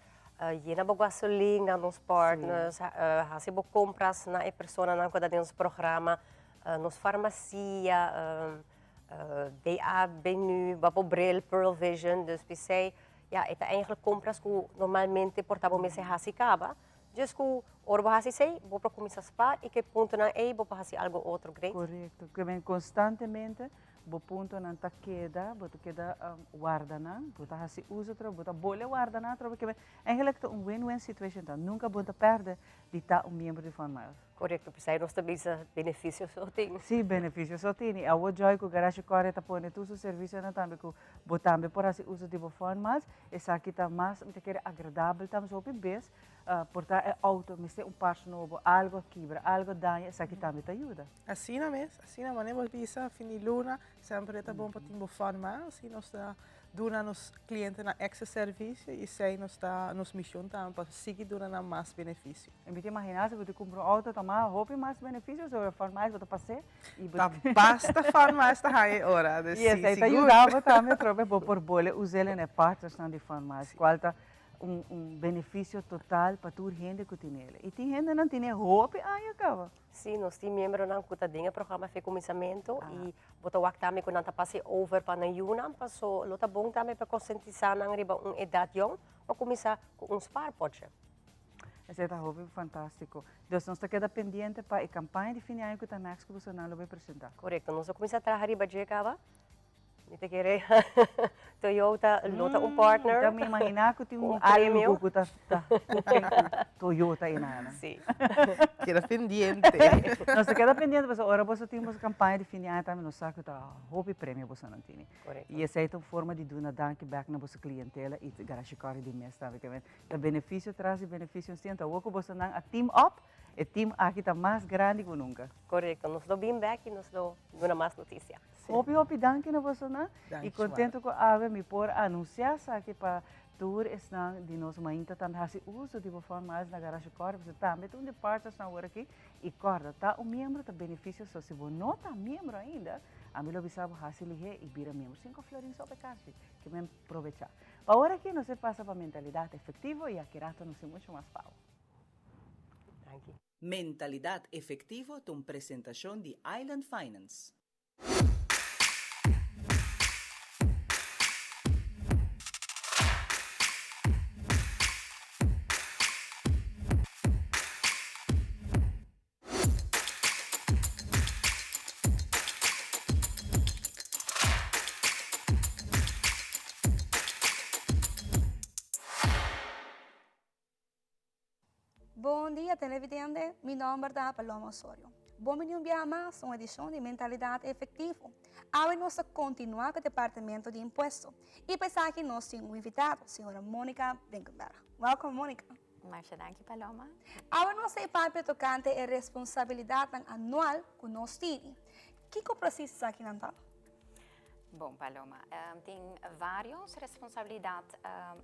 yena bo gasolin na nos partners, hasi bo kompras na e personanan ku ta den nos programa, nos farmasia, DA, Benu, Babo Bril, Pearl Vision, dus p'esei ya e ta eigenlijk kompras ku normalmente por ta bo mester hasi kaba, Djis ku ora bo hasi esei, bo por kuminsá spar i ku e puntonan ei bo por hasi algu otro great. Korekto. Ke men konstantemente bo puntonan ta keda, bo ta keda warda nan, bo ta hasi uso atrobe, bo ta bole warda nan atrobe. Ke men eigenlijk ta un win-win situation ta. Nunka bo ta pèrdè di ta un miembro di Fun Miles. Korekto. P'esei nos ta bisa benefisio so tin. Sí, benefisio so tin. I awor Joy ku Garage Kòrè ta pone tur su servisionan tambe ku bo tambe por hasi uso di bo Fun Miles. Esaki ta mas, mi ta kere agradabel tambe. So hopi bes Por ta e auto mester un parts nobo, algo a kibra, algo a daña, esaki tambe ta yuda. Asina mes, asina manera bo bisa fin di luna semper e ta bon pa tin bo fun mas y nos ta duna nos clientenan extra servicio y esey nos ta nos mision tambe pa sigui duna nan mas beneficio. Y mi ta imagina si bo ta cumpra un auto ta mas hopi mas beneficio sobre fun miles bo ta pas'e y bo Ta basta fun miles ta haña e ora, dus Y esey si ta sigur. yuda bo tambe atrobe bo por bole us'el en e partnersnan di fun miles cual ta Un un beneficio total pa tur hende cu tin el. Y tin hendenan tin e hopi aña caba. Sí, nos tin miembronan cu ta den e programa fe cuminsamento y bo ta wak tambe cu nan ta pasa e over pa nan yunan paso lo ta bon tambe pa concientisa nan riba un edad yong pa cuminsa cu un spaarpotje. Esey ta hopi fantastico. Dus nos ta keda pendiente pa e campaña di fin di aña cu ta next cu bosonan lo bay presenta. Correcto, nos a cuminsa traha riba dje caba. Mi ta kere Toyota lo ta un partner. Ta mi imagina ku tin un algo ku ta cooking ku Toyota i nana. Si. Keda pendiente. Nos ta keda pendiente pasobra ora boso tin boso campaña di fin di aña tambe nos sa ku ta hopi premio boso nan tini. Korekto. I esei ta un forma di duna danki bek na boso clientela i Garage Corrie di mes tambe. Ta beneficio tras di beneficio nos tin. Anto awor ku boso nan a team up, e team aki ta mas grandi ku nunca. Korekto. Nos lo bin bek i nos lo duna mas noticia. Hopi hopi danki na bosonan y contento cu awe mi por anuncia esaki pa tur esnan di nos mainta tambe haci uso di bo Fun Miles na Garage Corrie pasobra tambe ta un di partnersnan awor aki y corda ta un miembro ta beneficio so si bo no ta miembro ainda ami lo bisa bo haci lihe y bira miembro cinco florin so pa e cashi ke men probecha pa awor aki nos e pasa pa mentalidad efectivo y aki rato nos tin mucho mas pa bo. Danki. Mentalidad Efectivo ta un presentacion di Island Finance. Bon dia televidente, mi nomber ta Paloma Osorio. Bon bini un biaha mas un edishon di Mentalidat Efektivo. Awe nos ta kontinuá ku e departamento di impuesto i pa esaki nos tin un invitado, señora Monica Brinkenberg. Welkom Monica. Masha danki Paloma. Awe nos ta e papia tokante e responsabilidatnan anual ku nos tini. Kiko presis esakinan ta? Bon Paloma, tin varios responsabilidad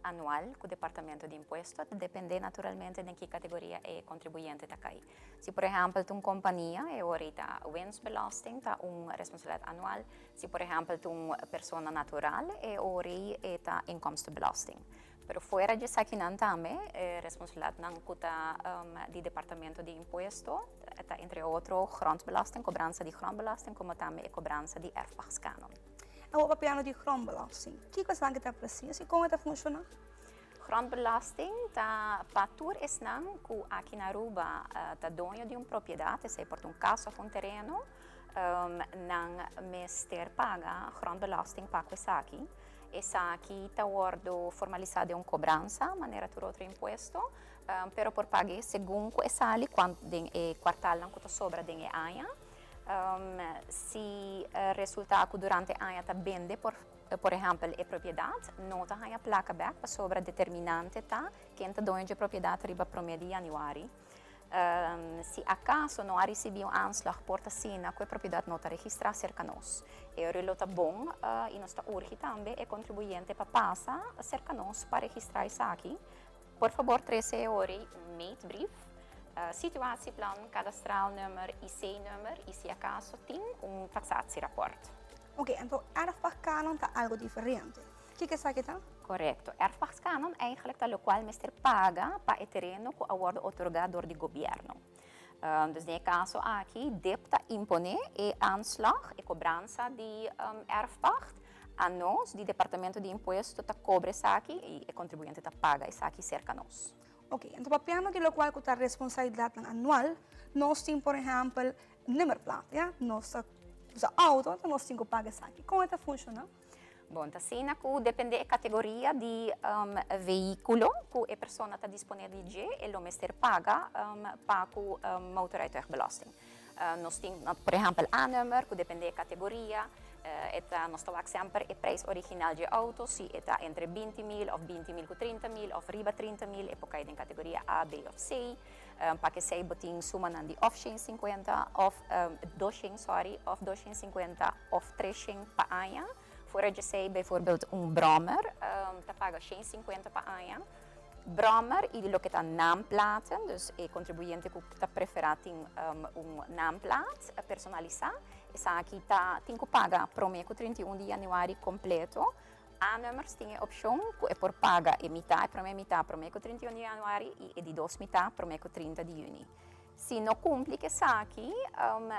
anual cu Departamento di Impuesto, ta depende naturalmente den ki categoria e contribuyente ta cay. Si por ehempel ta un compania, e ora ta winstbelasting ta un responsabilidad anual, si por ehempel ta un persona natural, e ora e ta inkomstenbelasting. Pero fuera di esakinan tambe, e responsabilidadnan cu ta di Departamento di Impuesto ta entre otro grondbelasting, cobransa di grondbelasting, como tambe e cobransa di erfpachtskanon. Awor papiando di grondbelasting, kico esaki ta precies y con e ta funciona? Grondbelasting ta pa tur esnan cu aki na Aruba ta doño di un propiedad, esey por ta un cas of un tereno, nan mester paga grondbelasting pa cu esaki. Esaki ta wordo formalisa den un cobransa, manera tur otro impuesto, pero por pag'e segun cu e sali den e cuartalnan cu ta sobra den e aña. Si resulta cu durante e aña ta bende por por ehempel e propiedad, no ta haña placa bek pasobra determinante ta ken ta doño dje propiedad riba prome di januari. Si acaso no a ricibi un aanslag por ta asina cu e propiedad no ta registra cerca nos. E ora lo ta bon y nos ta urgi tambe e contribuyente pa pasa cerca nos pa registra esaki. Por fabor trece e ora un meetbrief, situatieplan, kadastraal nummer, IC nummer y si acaso tin un taxatierapport. Ok, anto erfpachtkanon ta algo diferente. Kiko esaki ta? Korekto. Erfpachtskanon eigenlijk ta lokual mester paga pa e tereno ku a wòrdu otorgá dor di gobièrnu. Dus den e kaso aki dip ta imponé e aanslag, e kobransa di erfpacht a nos di Departamento di Impuesto ta kobra esaki i e kontribuyente ta paga esaki serka nos. Oké, anto papiando di lokual ku ta responsabilidatnan anual, nos tin por ehèmpel nummerplaat, ya? Nos ta usa outo, anto nos tin ku paga esaki. Kon e ta funshoná? Bon, ta asina ku depende e kategoria di vehíkulo ku e persona ta disponé di dje, e lo mester paga pa ku motorrijtuigbelasting. Nos tin por ehèmpel A-nummer ku depende e kategoria, e ta nos ta wak semper e preis original dje outo, si e ta entre 20 mil òf 20 mil ku 30 mil òf riba 30 mil e por kai den kategoria A, B òf C. Pa kesei bo tin sumanan di òf 150 òf 200 sorry, òf 250 òf 300 pa aña. Fuera djesei bijvoorbeeld un brommer ta paga 150 pa aña. Brommer i loke ta naamplaten, dus e kontribuyente ku ta preferá tin un naamplaat personalisá, esaki ta tin ku paga promé ku 31 di yanüari kompleto. A-nummers tin e opshon ku e por paga e mitá, e promé mitá promé ku 31 di yanüari i e di dos mitá promé ku 30 di yüni. Si no kumpli ku esaki,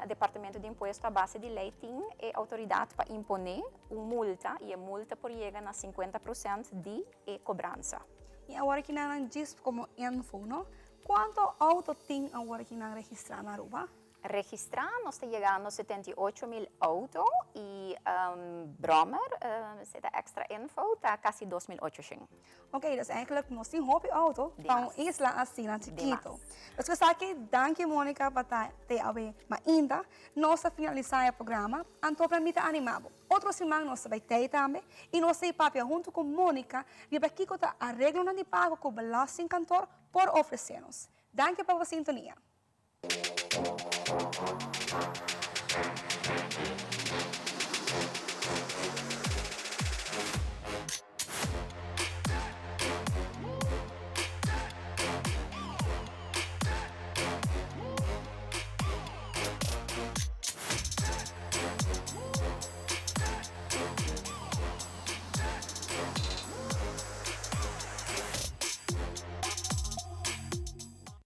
Departamento di Impuesto a base di lei tin e outoridat pa imponé un multa i e multa por yega na 50 prosènt di e kobransa. I awor aki nan djis komo info, no? Kuantu outo tin awor aki nan registrá na Aruba? Registrá nos ta yegando 78 mil auto i brommer, esei ta extra info, ta kasi 2800. Ok, dus eigenlijk nos tin hopi auto pa un isla asina chikito. Dus ku esaki, danki Monica pa ta te awe mainta. Nos ta finalisá e programa, anto pa mi ta animá bo. Otro siman nos ta bai tei tambe i nos ta papia huntu ku Monica riba kiko ta areglonan di pago ku Belastingkantoor por ofresé nos. Danki pa bo sintonia.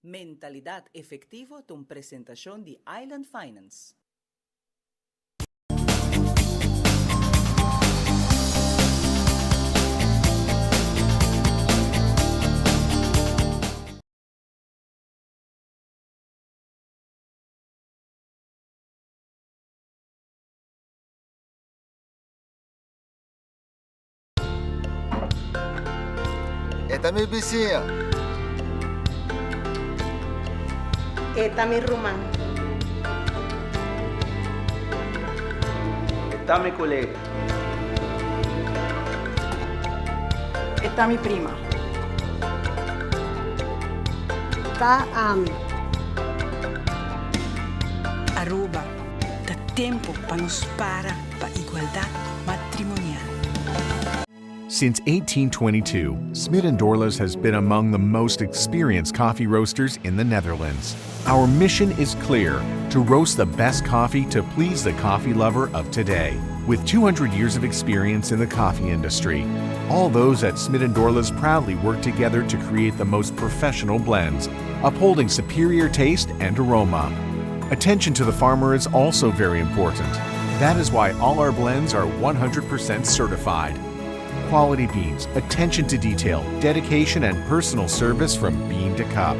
Mentalidad Efectivo ta un presentacion di Island Finance. E ta mi bisiña. E ta mi ruman. Ta mi kolega. E ta mi prima. Ta ami. Aruba, ta tempo pa nos para pa igualdad matrimonial. Since 1822, Smit & Dorlas has been among the most experienced coffee roasters in the Netherlands. Our mission is clear, to roast the best coffee to please the coffee lover of today. With 200 years of experience in the coffee industry, all those at Smit & Dorlas proudly work together to create the most professional blends, upholding superior taste and aroma. Attention to the farmer is also very important. That is why all our blends are 100% certified. Quality beans, attention to detail, dedication, and personal service from bean to cup.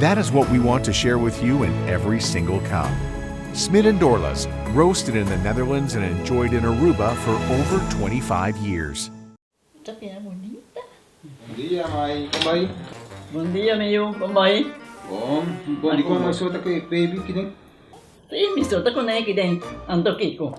That is what we want to share with you in every single cup. Smit and Dorlas, roasted in the Netherlands and enjoyed in Aruba for over 25 years. Bonita. Bon dia, mai. Kon bai? Bon dia, mi yu. Kon bai? Bon. Bon, dikon mai so ta ku e baby kiden? Sí, mi so ta kuné kiden. Anto kiko?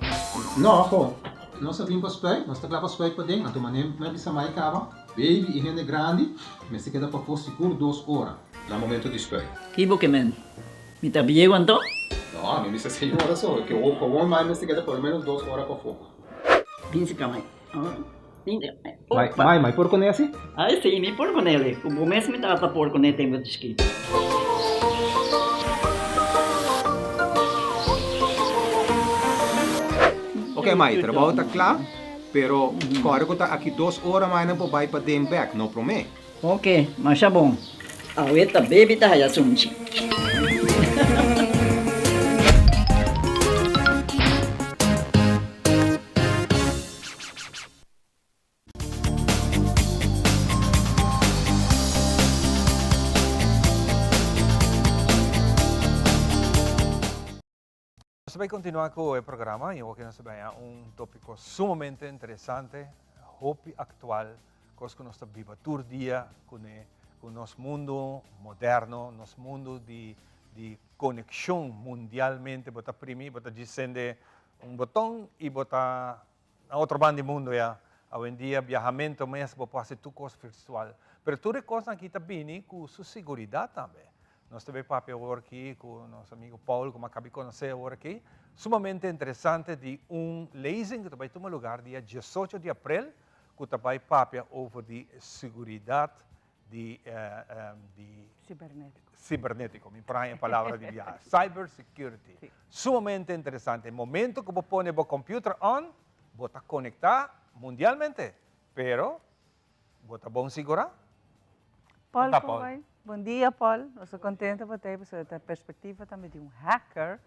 No, ho. Nos a bin pa spuit. Nos ta kla pa spuit paden. Anto manera mi a bisa mai kaba, baby i hende grandi mester keda pafó sigur dos ora na momento di spuit. Ki bo ke men? Mi ta bieu anto? No, mi bisa señora so. Ke gewoon mai mester keda por lo menos dos ora pafó. Bin si ka mai. Mai, mai, mai por kuné asi? Ai si, mi por kuné li. Ku bo mes mi tata por kuné tempu di chikito. Ok mai, trabou ta kla, pero kòrda ku ta aki dos ora mai nan por bai paden bèk, no promé. Ok, masha bon. Awe ta baby ta haya sunchi. Nos ta bay continua cu e programa y awoki nos ta bay un topico sumamente interesante, hopi actual, cos cu nos ta biba tur dia cune, cu nos mundo moderno, nos mundo di di conexion mundialmente, bo ta primi, bo ta djis sende un boton y bo ta na otro banda di mundo ya. Awendia biahamento mes bo por haci tur cos virtual, pero tur e cosnan aki ta bini cu su siguridad tambe. Nos ta bay papia awor aki cu nos amigo Paul, cu mi a caba di conoce awor aki. Sumamente interesante di un lezing cu ta bay tuma lugar dia diesocho di april, cu ta bay papia over di seguridad di di Cibernetico. Cibernetico, mi por haña e palabra di biaha. Cyber security. Sumamente interesante. Momento cu bo pone bo computer on, bo ta conecta mundialmente, pero Bo ta bon sigurá? Paul, kon bai? Bon dia, Paul. Nos ta kontento pa ta ei pasobra ta perspektiva tambe di un hacker.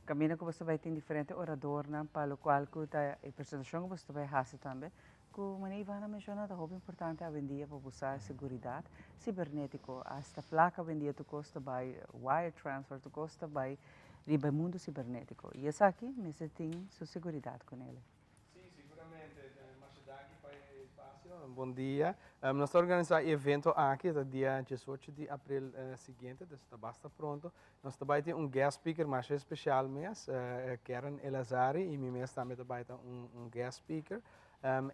Kaminda ku boso bai tin diferente oradornan pa lokual ku ta e presentashon ku boso ta bai hasi tambe. Ku manera Ivana menshoná ta hopi importante awendia pa bo sa e seguridat sibernetiko. Asta plaka awendia tur kos ta bai wire transfer, tur kos ta bai riba e mundu sibernetiko. I esaki mester tin su seguridat kunele. Sí, siguramente. Masha danki pa e espacio. Bon dia. Nos ta organisa e evento aki, ta dia diesocho di april siguiente, dus ta basta pronto. Nos ta bai tin un guest speaker masha especial mes, Karen Elazari, y mi mes tambe ta bai ta un guest speaker.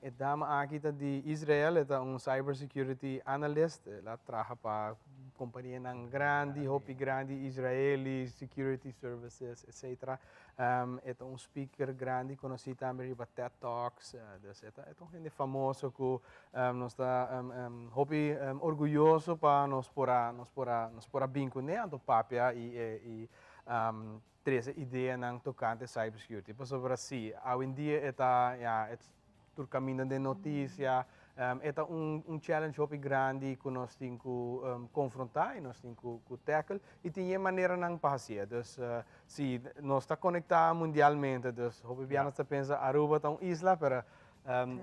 E dama aki ta di Israel, e ta un cyber security analyst, el a traha pa companianan grandi, hopi grandi, Israeli security services, etcetera. E ta un speaker grandi conoci tambe riba TED Talks, dus e ta e ta un hende famoso cu nos ta hopi orguyoso pa nos por a nos por a nos por a bin cune anto papia y y trece ideanan tocante cyber security pasobra si awendia e ta ya Tur caminda den noticia. E ta un un challenge hopi grandi cu nos tin cu confronta y nos tin cu cu tackle y tin e maneranan pa hacié. Dus si nos ta conecta mundialmente, dus hopi bia nos ta pensa Aruba ta un isla, pero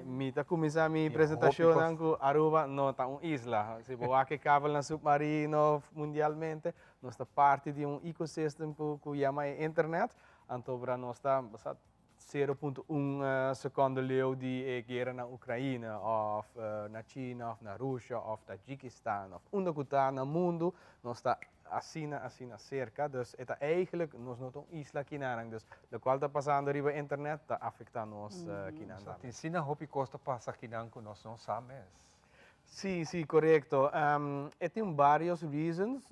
mi ta cuminsa mi presentacionnan cu Aruba no ta un isla. Si bo wak e kabelnan submarino mundialmente, nos ta parti di un ecosystem cu cu yama e internet, anto bra nos ta. 0.1 seconde leu di e guera na Ukraina of na China of na Russia of Tajikistan of unda cu ta na mundo, nos ta asina asina cerca, dus e ta eigenlijk, nos no ta un isla kinanan, dus locual ta pasando riba internet ta afecta nos kinan tambe. Tin asina hopi cos ta pasa kinan cu nos no sa mes. Si, si, corecto. E tin varios reasons.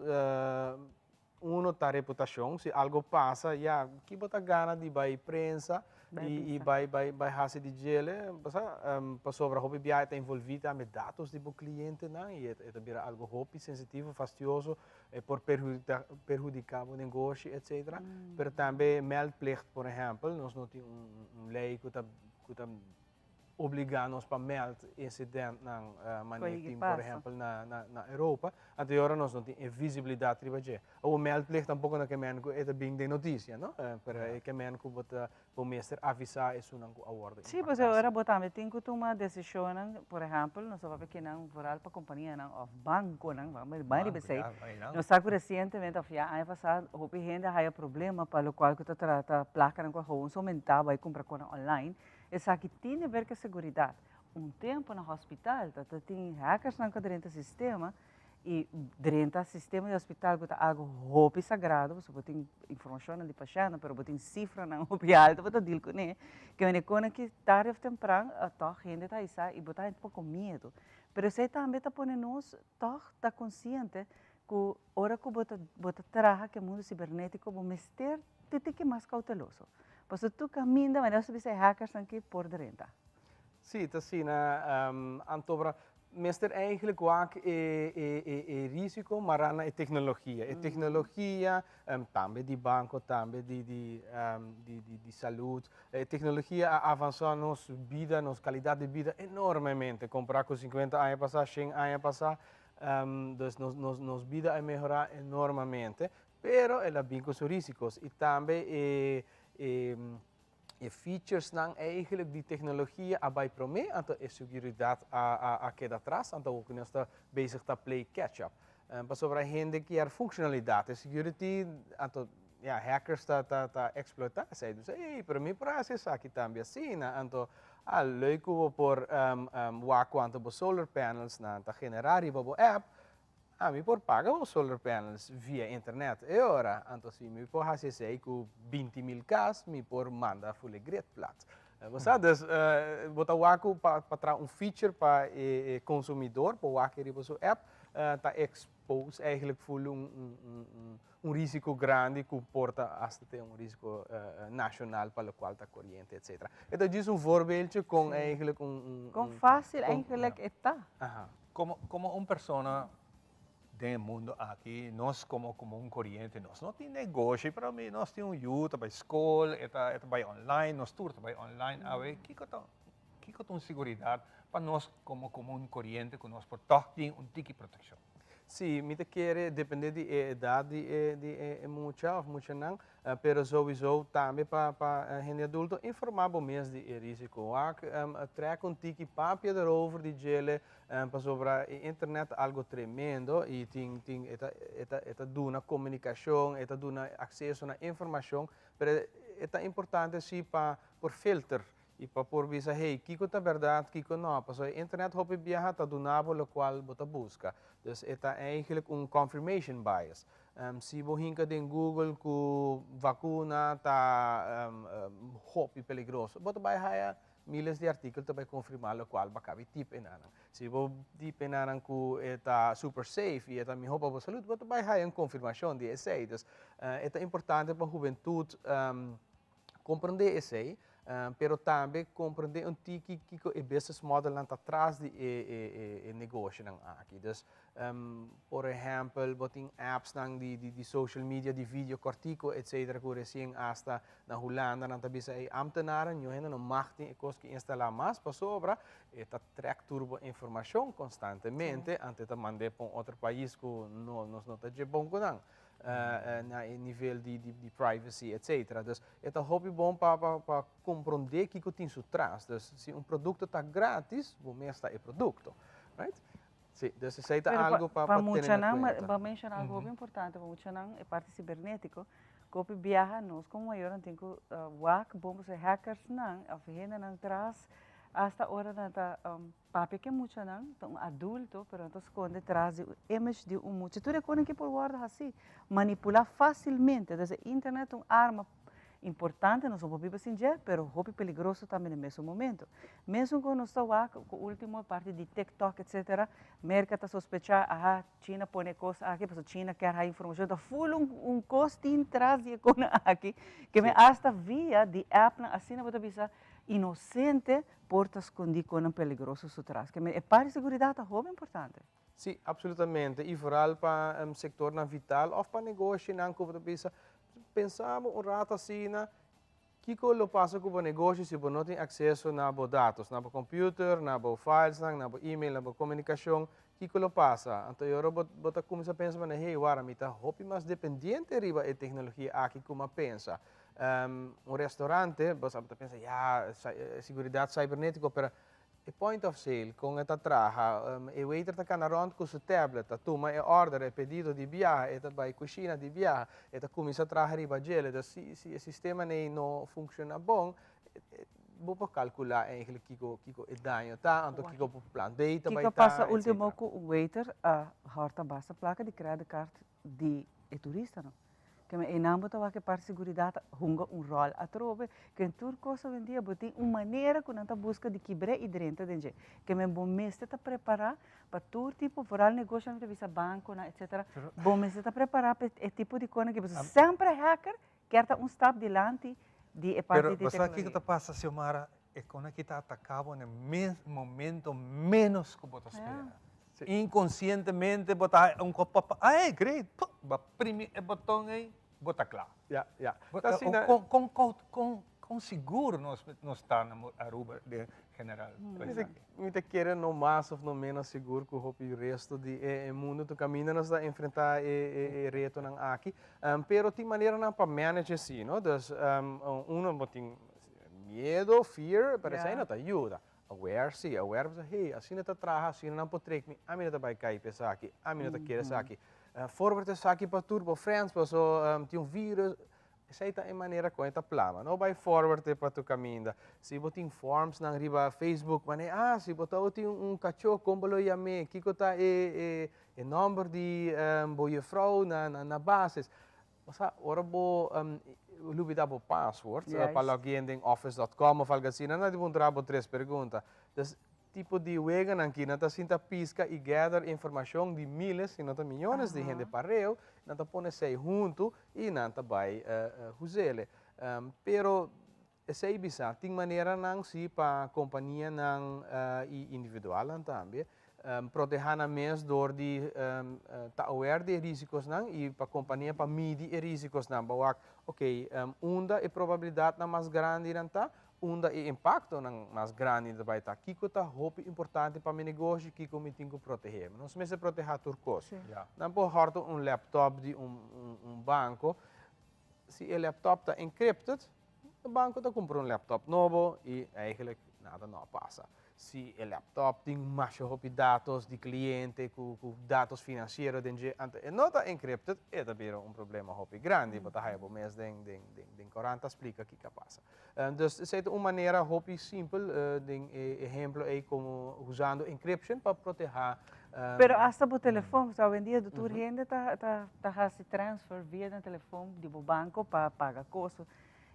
Uno ta reputacion, si algo pasa, ya, ki bo ta gana di bay prensa y bay bay bay haci di djele, basa, pasobra hopi biaha e ta envolvi tambe datos di bo clientenan y e ta bira algo hopi sensitivo, fastioso, e por perhudica bo negoshi, etcetera. Pero tambe meldplicht, por ehempel, nos no tin un ley cu ta cu ta obligá nos pa meld incidentnan manera tin por ehempel na Europa, anto e ora nos no tin e visibilidad riba dje. Awor meldplicht tampoco no ke men ku e ta bin den noticia, no? Pero e ke men ku bo ta bo mester avisá esunnan ku a wordo impactá. Sí, pasobra e ora bo tambe tin ku tuma desishonnan, por ehempel, nos ta papia kinan vooral pa kompanianan òf bankonan, bai riba esei, nos sa ku resientemente òf ya aña pasá hopi hende a haya problema pa lokual ku ta trata plakanan ku a gewoon somentá bai kumpra konan online. Esaki tin di ber ku seguridat. Un tempu na hospital ta ta tin hackersnan ku a drenta sistema i drenta sistema di hospital ku ta algu hopi sagrado pasobra bo tin informashonnan di pashèntnan pero bo tin sifranan hopi altu bo ta deal kuné ke mene kon aki tardi òf tempran tòg hende ta avisá i bo ta haña poko miedu. Pero esei tambe ta pone nos tòg ta konsiente ku ora ku bo ta bo ta traha ku e mundu sibernetiko bo mester Ti tiki mas cauteloso. Pasobra tur caminda manera nos ta bisa e hackersnan ki por drenta. Sí, ta asina. Antobra mester eigenlijk wak e e e risico mará na e tecnologia. E tecnologia, tambe di banco, tambe di di di di salud. E tecnologia a avansa nos bida, nos calidad di bida enormemente compara cu cincuenta aña pasa, shen aña pasa. Dus nos nos nos bida a mehora enormemente. Pero el a bin cu su risicos y tambe e e e featuresnan eigenlijk di tecnologia a bay prome, anto e seguridad a a a keda atras, anto awor cu nos ta bezig ta play catch up. Pasobra hende kier functionalidad, e security, anto ya hackers ta ta ta explota esey, dus ey pero mi por haci esaki tambe asina, anto ah leuk cu bo por wak cuanto bo solar panels nan ta genera riba bo app, Ami por paga bo solar panels via internet e ora, anto si mi por haci esey cu 20.000 cas mi por manda full e grid plat. Bo sa, dus bo ta wak cu pa traha un feature pa e consumidor por wak riba su app ta expose eigenlijk full un risico grandi cu por ta hasta te un risico nacional pa locual ta coriente etcetera. E ta djis un voorbeeldje con eigenlijk un. Con facil eigenlijk e ta. Como como un persona den e mundo aki, nos como como un coriente, nos no tin negoshi, pero mi nos tin un yu ta bay school, e ta e ta bay online, nos tur ta bay online awe, kico ta kico ta un siguridad pa nos como como un coriente cu nos por tog tin un tiki proteccion? Sí, mi ta kere depende di e edad di e di e mucha of muchanan, Pero souiso tambe pa pa hende adulto informa bo mes di e risico. Wak trek un tiki papia erover di djele pasobra e internet ta algo tremendo y tin tin e ta e ta e ta duna comunicacion, e ta duna acceso na informacion, pero e ta importante si pa por filter y pa por bisa hey kico ta berdad kico no, pasobra e internet hopi biaha ta duna bo locual bo ta busca. Dus e ta eigenlijk un confirmation bias. Si bo hinka den Google ku vakuna ta hopi peligroso, bo ta bai haya miles di artikel ta bai konfirmá lokual bo a kabi tip enanan. Si bo tip enanan ku e ta super safe i e ta mihó pa bo salud, bo ta bai haya un konfirmashon di esei. Dus e ta importante pa hubentut Komprendé esei, pero tambe komprendé un tiki kiko e business modelnan ta tras di e negoshonan aki. Dus, por ehèmpel, bo tin appsnan di social media, di video kòrtiku, etsetera, ku resien asta na Hulanda nan ta bisa e ámtenaren, ño hende no mag tin e kos ki instalá mas pasobra e ta trèk tur bo informashon konstantemente, anto e ta mand'é pa un otro pais ku no nos no ta dje bon ku nan. na e nivel di di privacy etcetera. Dus e ta hopi bon pa pa pa comprende kico tin su tras. Dus si un producto ta gratis, bo mes ta e producto. Right? Si, dus esey ta Pero algo pa pa pa tene na muchanan, cuenta. bo a menciona algo hopi importante, pa muchanan e parti cibernetico. Ku hopi biaha nos komo mayornan tin ku wak bon pasobra hackersnan òf hendenan tras asta ora nan ta papia ku e muchanan, ta un adulto pero nan ta skonde tras di un image di un mucha. Tur e kosnan aki por wòrdu hasí, manipulá fásilmente. Entonces e internet ta un arma importante, nos no por biba sin dje, pero hopi peligroso tambe na e mesun momento. Mesun ku nos ta wak ku ultimo parti di TikTok etcetera, Merka ta sospechá, aha, China pone e kos aki pasobra China kier haya informashon, ta ful un un kos tin tras di e kosnan aki, ke men asta via di appnan asina bo ta bisa inosente por ta skondí konan peligroso su tras. Ke men e parti di seguridat ta hopi importante. Sí, absolutamente. I vooral pa sektornan vital òf pa negoshinan ku bo ta bisa, pensa bo un rato asina, Kiko lo pasa ku bo negoshi si bo no tin akseso na bo datos, na bo computer, na bo filesnan, na bo email, na bo komunikashon? Kiko lo pasa? Anto e ora bo bo ta kuminsá pensa manera, hey, wara, mi ta hopi mas dependiente riba e teknologia aki ku mi a pensa. Un restaurante, bo sa bo ta pensa, ya, siguridat cybernetiko, pero E point of sale, kon e ta traha, e waiter ta kana rònt ku su tablet, ta tuma e order, e pedido di biaha, e ta bai kushina di biaha, e ta kuminsá traha riba djele. Dus si si e sistema nei no funshoná bon, bo por kalkulá eigentlik kiko kiko e daño ta, anto kiko bo plan B ta bai Kiko ta, pasa etcetera. último ku un waiter a hòrta basta plaka di credit card di e turistanan? Keme einan bo ta wak e parti seguridat hunga un ròl atrobe, ken tur kos awendia bo tin un manera ku nan ta buska di kibr'é i drenta den dje. Keme bo mester ta prepará pa tur tipo, vooral negoshonan mi ta bisa bankonan etcetera, bo mester ta prepará pa e tipo di kosnan aki pasobra semper e hacker kier ta un stap dilanti di e parti Pero di bo sa kiko teknologia. ta pasa Xiomara? E kosnan aki ta ataká bo na e momento ménos ku bo ta spera. Inkonsientemente bo ta un kos papa, ay great, pup, bo a primi e boton ei, bo ta kla. Ja, ja. Bo Ta asina. Kon, kon, kon, kon, kon sigur nos, nos ta na Aruba den general pa esaki? Mi ta kere no mas of no menos sigur ku hopi resto di e mundu tur kaminda nos ta enfrentá e, e, e retonan aki. Pero tin maneranan pa manage esei, no? Dus, uno bo tin miedo, fear, pero esei no ta yuda. Aware si, aware bisa, hey, asina ta traha, asina nan por trek mi, ami no ta bai kai pa esaki, ami no ta kere esaki. Forward esaki pa tur bo friends paso tin un virus. Esei ta e manera kon e ta plama. No bai forward e pa tur kaminda. Si bo tin formsnan riba Facebook, manera, ah, si bo tabatin un kachó, kon bo lo yam'é? Kiko ta e e nòmber di bo jufrou na na basis? Osea, ora bo lubida bo paswoord pa login den office dot com of algo asina, nan ta puntra bo tres pregunta. Dus tipo di weganan ki nan ta sinta piska i gather informashon di miles, si no ta miyones di hende pareu, nan ta pone esei huntu i nan ta bai huzele. Pero esei bisa, tin maneranan si pa kompanianan i individualnan tambe Protehá nan mes dor di ta aware di e risikosnan i pa kompania pa midi e risikosnan pa wak, ok, unda e probabilidatnan mas grandinan ta, unda e impaktonan mas grandi ta bai ta, kiko ta hopi importante pa mi negoshi, kiko mi tin ku protehé. Nos mester protehá tur kos. Nan por hòrta un laptop di un banko, si e laptop ta encrypted, e banko ta kumpra un laptop nobo i eigenlijk nada no a pasa. Si e laptop tin masha hopi datos di cliente cu cu datos financiero den dje, anto e no ta encrypted, e ta bira un problema hopi grandi, bo ta haya bo mes den den den den corant ta splica kico a pasa. Dus esey ta un manera hopi simpel den e ehemplo ey como usando encryption pa proteha. Pero hasta bo telefon, pasobra awendia tur hende ta ta ta haci transfer via nan telefon di bo banco pa paga cos,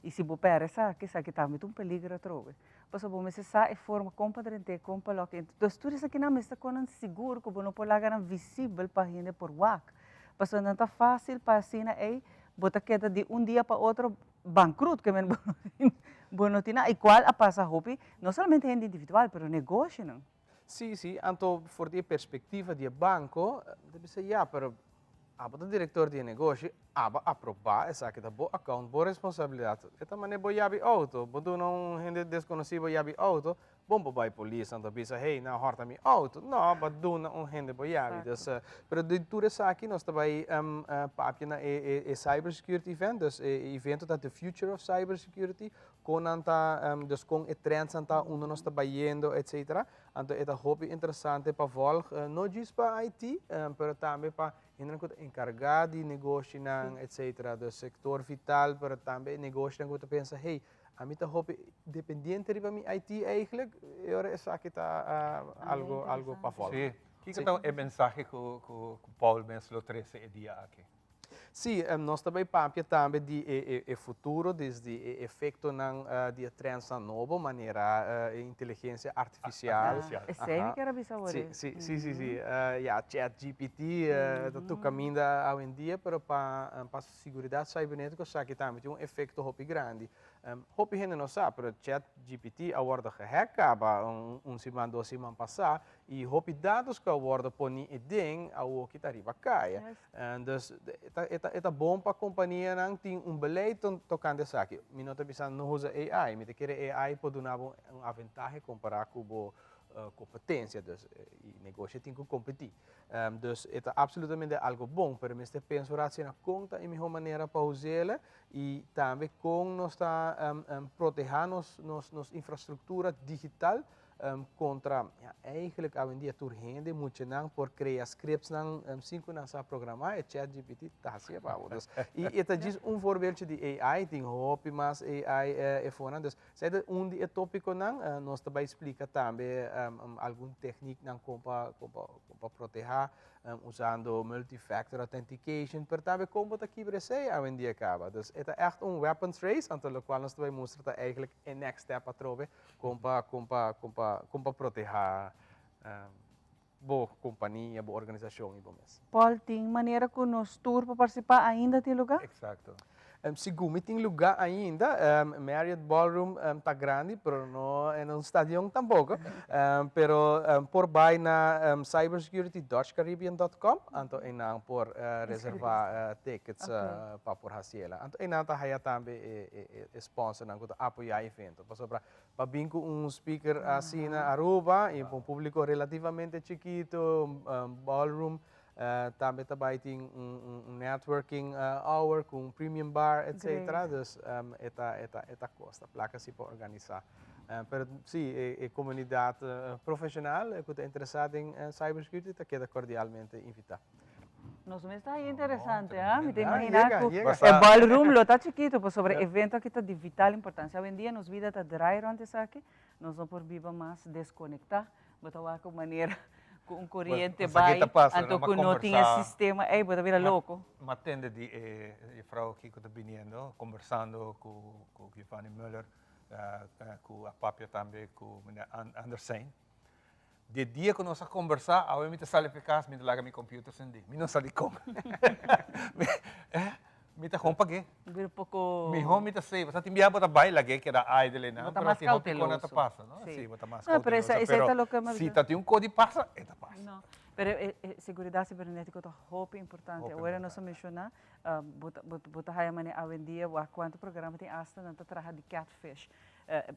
y si bo perde esaki, esaki tambe ta un peligro atrobe. Pasobra bo mester sa e forma kon pa drent'é, kon pa lòk. Dus tur esakinan mester konan sigur ku bo no por laga nan visibel pa hende por wak. Pasobra nan ta fásil pa asina ei bo ta keda di un dia pa otro bankrut, ke men bo no tin, bo no tin nada. I kual a pasa hopi, no solamente hende individual, pero negoshinan. Sí, sí. Anto for di e perspektiva di e banko, ta bisa ya, pero abo ta direktor di e negoshi, abo aprobá esaki ta bo account, bo responsabilidat. E ta manera bo yabi outo, bo duna un hende deskonosí bo yabi outo, bon bo bai polis anto bisa hey nan a hòrta mi outo. No, bo a duna un hende bo yabi. Dus, pero di tur esaki nos ta bai papia na e e cyber security event, dus e evento ta The Future of Cyber Security. Con nan ta, dus con e trendsnan ta, unda nos ta bayendo, etc. Anto e ta hopi interesante pa volg, no djis pa IT, pero tambe pa hendenan cu ta encarga di negoshinan, etc. Dus sector vital, pero tambe negoshinan cu ta pensa, hey, ami ta hopi dependiente riba mi IT eigenlijk, e ora esaki ta algo, algo pa volg. Sí. Kico ta e mensahe cu, cu Paul mes lo trece e dia aki? Sí, nos ta bay papia tambe di e futuro, desde e efectonan di e trendsnan nobo, manera e inteligencia artificial. Esey mi kier a bisa awor. Sí, sí, sí, sí, sí. Ya, chat GPT ta tur caminda awendia, pero pa siguridad cybernetico esaki tambe tin un efecto hopi grandi. Hopi hende no sa, pero chat GPT a wordo gehack caba un siman, dos siman pasa, y hopi datos cu a wordo poni eden awoki ta riba caya. Dus e ta bon pa companianan tin un beleid tocante esaki. Mi no ta bisa no usa AI, mi ta kere AI por duna bo un aventahe compara cu bo competencia, dus y negoshi tin cu competi. Dus e ta absolutamente algo bon, pero mester pensa un rato asina con ta e miho manera pa us'el y tambe con nos ta proteha nos infrastructura digital Contra, ja, eigenlijk awendia tur hende, muchanan por crea scriptsnan sin cu nan sa programa, e ChatGPT ta haci pa bo. Dus, y e ta djis un voorbeeldje di AI, tin hopi mas AI efonan. Dus, esey ta un di e topiconan. Nos ta bay splica tambe algun technieknan con pa, con pa, con pa proteha usando multi-factor authentication, pero tambe con bo ta kibra esey awendia caba. Dus, e ta echt un weapons race, anto locual nos ta bay mustra ta eigenlijk e next step atrobe Kon pa kon pa kon pa kon pa protehá bo kompania, bo organisashon i bo mes. Paul, tin manera ku nos tur por partisipá ainda tin lugá? Eksakto. Sigun mi tin lugá ainda. Marriott Ballroom ta grandi, pero no e no un stadion tampoko. Pero por bai na cybersecurity dutch caribbean dot com, anto einan por reservá tickets pa por hasi ela. Anto einan ta haya tambe e sponsornan ku ta apoyá e evento. Pasobra pa bin ku un speaker asina Aruba y pa un publico relativamente chikito, ballroom, tambe ta bay tin un networking hour cu un premium bar etc. Dus e ta e ta e ta costa placa si pa organisa. Pero si e comunidad profesional cu ta interesa den cybersecurity ta keda cordialmente invita. Nos mes ta interesante, ah? Mi ta imagina cu e ballroom lo ta chikito, pasobra e evento aki ta di vital importancia. Awendia nos bida ta draai rond esaki, nos no por biba mas desconecta. Bo ta wak un manera cu un coriente bay, anto cu no tin e sistema ey, bo ta bira loco. M'a tende di e juffrouw aki cu ta biniendo, conversando cu Giovanni Muller, cu a papia tambe cu meneer Andersijn. Di e dia ku nos a kombersá, awe mi ta sali pa e kas, mi ta laga mi computer sendí. Mi no sa dikon. Mi ta gewoon pag'é. Bira poko. Mihó mi ta save. Pasobra tin biaha bo ta bai lag'é keda idle einan, Bo ta pero mas si hopi kos kauteloso. ta pasa, no? Sí. Sí, bo ta mas No, pero kauteloso. esa, esei ta loke mi Pero si ta tin un kos di pasa, e ta pasa. No, pero e e seguridat sibernétiko ta hopi importante. Hopi Awor nos a importante. menshoná, bo ta bo ta haya manera awendia wak kuantu programa tin asta nan ta traha di catfish.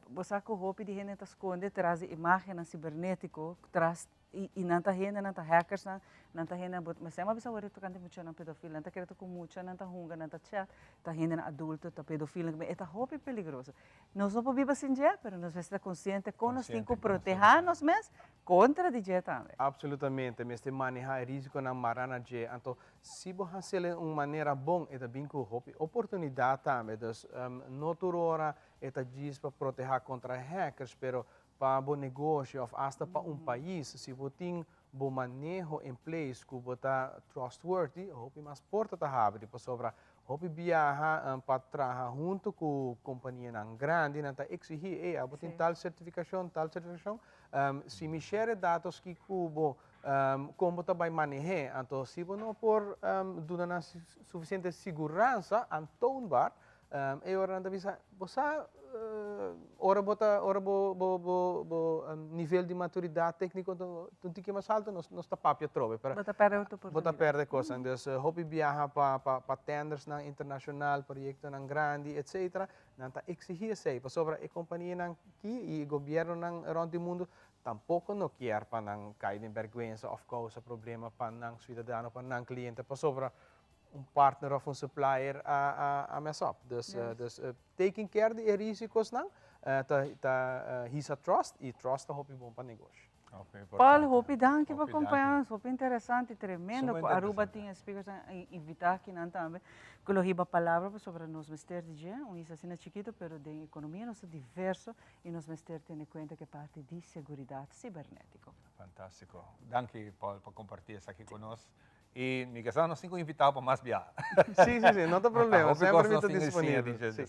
Bo sa ku hopi di hende ta skonde tras di imágennan sibernetiko, tras i nan ta hendenan ta hackersnan, nan ta hendenan bo mester a bisa awor tokante muchanan pedofil, nan ta kere ta ku muchanan ta hunga, nan ta chat, ta hendenan adulto, ta pedofilnan, e ta hopi peligroso. Nos no por biba sin dje, pero nos mester ta konsiente kon nos tin ku protehá nos mes kontra di dje tambe. Absolutamente, mester manehá e risikonan mará na dje. Anto, si bo hasiel den un manera bon, e ta bin ku hopi oportunidat tambe. Dus, no tur ora E ta djis pa protehá kontra hackers, pero pa bo negoshi òf asta pa un pais, si bo tin bo maneho in place ku bo ta trustworthy, hopi mas porta ta habri, pasobra hopi biaha pa traha huntu ku kompanianan grandi, nan ta eksigí, ey, abo tin tal sertifikashon, tal sertifikashon, si mi share e datos ki ku bo, kon bo ta bai maneh'é? Anto si bo no por duna nan sufisiente siguransa aantoonbaar, E ora nan ta bisa, bo sa ora bo ta, ora bo bo bo bo nivel di maturidat tekniko ta un tiki mas alto, nos nos ta papia atrobe, pero Bo ta perde otro bo ta oportunidat. perde kosnan. Dus hopi biaha pa pa pa tendersnan internashonal, proyektonan grandi, etsetera, nan ta eksigí esei, pasobra e kompanianan aki i e gobièrnunan rònt di mundu tampoko no kier pa nan kai den bèrgwensa òf kousa problema pa nan suidadano, pa nan kliente, pasobra. un partner of un supplier a a a mess up. Dus dus taking care di e risicosnan ta ta hisa trust y trust ta hopi bon pa negoshi. Paul, hopi danki pa acompaña nos, hopi interesante y tremendo cu Aruba tin e speakersnan invita akinan tambe cu lo hiba palabra pasobra nos mester di dje, un isla asina chikito pero den economia nos ta diverso y nos mester tene cuenta cu e parti di seguridad cibernetico. Fantastico. Danki Paul pa comparti esaki cu nos y mi ke sa nos tin cu invita bo pa mas biaha. Si, si, si, no ta problema, semper mi ta disponibel. Si.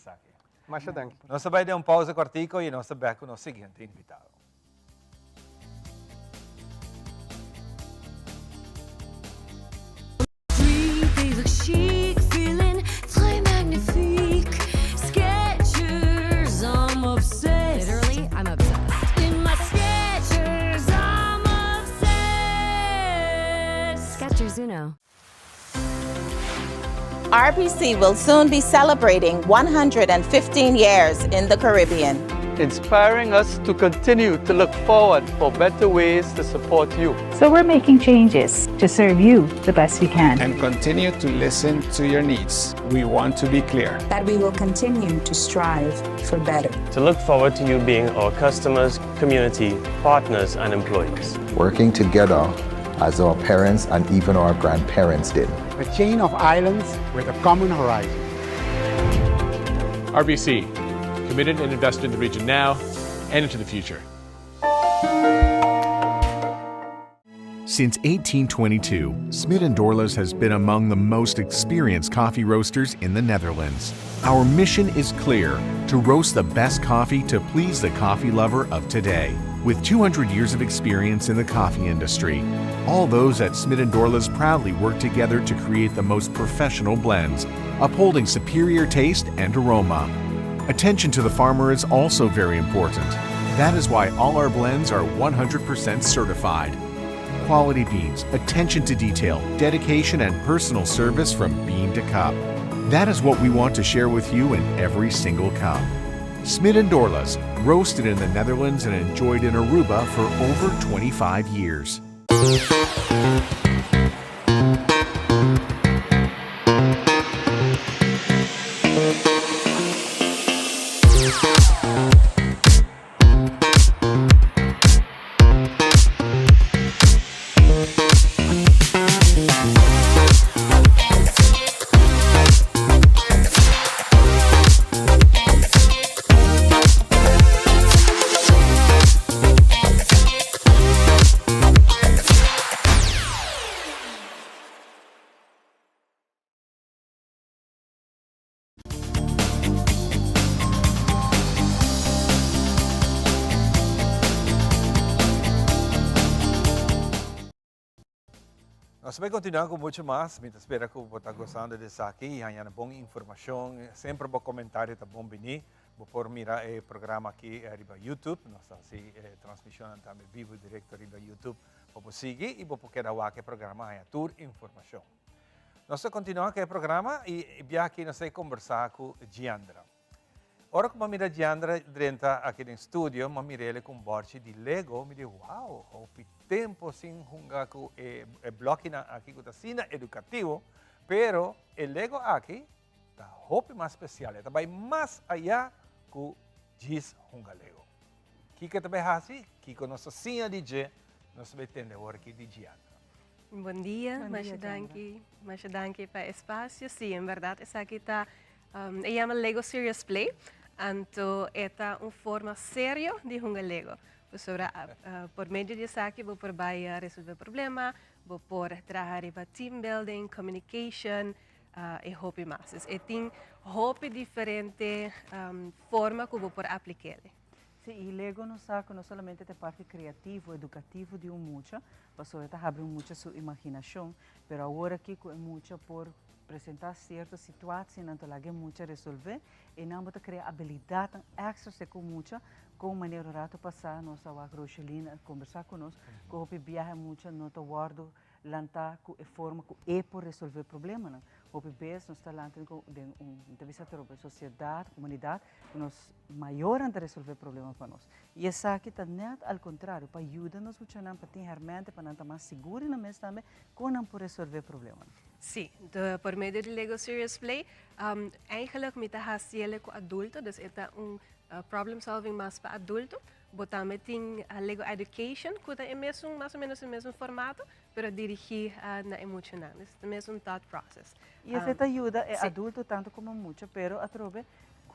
Masha danki. Nos ta bay den un pausa cortico y nos ta bek cu nos siguiente invitado. RBC will soon be celebrating 115 years in the Caribbean. Inspiring us to continue to look forward for better ways to support you. So we're making changes to serve you the best we can. And continue to listen to your needs. We want to be clear. That we will continue to strive for better. To look forward to you being our customers, community, partners and employees. Working together as our parents and even our grandparents did. A chain of islands with a common horizon. RBC, committed and invested in the region now and into the future. Since 1822, Smit & Dorlas has been among the most experienced coffee roasters in the Netherlands. Our mission is clear, to roast the best coffee to please the coffee lover of today. With 200 years of experience in the coffee industry, all those at Smit & Dorlas proudly work together to create the most professional blends, upholding superior taste and aroma. Attention to the farmer is also very important. That is why all our blends are 100% certified. Quality beans, attention to detail, dedication and personal service from bean to cup. That is what we want to share with you in every single cup. Smit & Dorlas, roasted in the Netherlands and enjoyed in Aruba for over 25 years. Nos ta bay continua cu mucho mas. Mi ta spera cu bo ta gozando di esaki y haña bon informacion. Semper bo comentario ta bon bini. Bo por mira e programa aki riba YouTube. Nos ta haci e transmisionnan tambe bibo directo riba YouTube. Bo por sigui y bo por keda wak e programa haña tur informacion. Nos ta continua cu e programa y bia aki nos ta conversa cu Giandra. Ora cu mi a mira Giandra drenta aki den studio, mi a mir'el cu un borchi di Lego, mi di wow, hopi tempo sin hunga cu e blokinan aki cu ta asina educativo, pero e Lego aki ta hopi mas special, e ta bay mas aya cu djis hunga Lego. Kico e ta bay haci? Kico nos ta siña di dje? Nos ta bay tende awor aki di Giandra. Bon dia, masha danki, masha danki pa e espacio. Sí, en berdad esaki ta, e yama Lego Serious Play, anto e ta un forma serio di hunga Lego. Pasobra por medio di esaki bo por bai resolve problema, bo por traha riba team building, communication y hopi mas. Dus e tin hopi diferente forma cu bo por aplik'el. Sí, y Lego nos sa cu no solamente ta e parti creativo, educativo di un mucha, pasobra e ta habri un mucha su imaginacion, pero awor aki cu e mucha por presenta cierto situacionan ta laga e mucha resolve, e nan bo ta crea habilidadnan extra se cu mucha, con manera un rato pasa nos a wak Rocheline a combersa cu nos, cu hopi biaha e mucha no ta wordo lanta cu e forma cu e por resolve problemanan. Hopi bes nos ta lanta den un, mi ta bisa atrobe, sociedad, comunidad, cu nos mayornan ta resolve problema pa nos. Y esaki ta net al contrario, pa yuda nos muchanan pa tin hermente, pa nan ta mas sigur di nan mes tambe, con nan por resolve problemanan. Si, por medio di Lego Serious Play, eigenlijk mi ta hasiele ku adulto, dus e ta un problem solving mas pa adulto. Bo tambe tin Lego Education, ku ta e mesun, mas o menos e mesun formato, pero dirigí na e muchanan. Dus e ta mesun thought process. I esei ta yuda e adulto tantu komo mucha, pero atrobe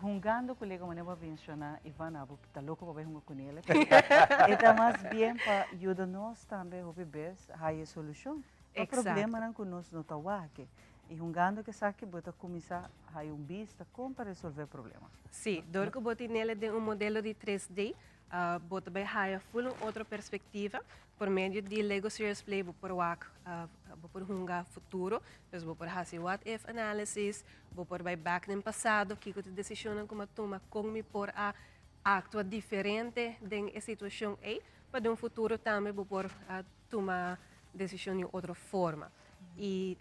hungando ku Lego manera bo a menshoná Ivana, bo ta loko pa bai hunga kuné, e ta mas bien pa yuda nos tambe hopi bes haya e solushon. Pa problemanan ku nos no ta wak. I hungando ku esaki bo ta kuminsá haya un bista kon pa resolvé problema. Sí, dor ku bo tinel den un modelo di 3D, bo ta bai haya ful un otro perspektiva. Por medio di Lego Serious Play bo por wak, bo por hunga futuro, dus bo por hasi what if analysis, bo por bai bek den pasado, kiko ta e desishonnan ku mi a tuma, kon mi por a aktua diferente den e situashon ei, pa den un futuro tambe bo por tuma desishon di un otro forma. I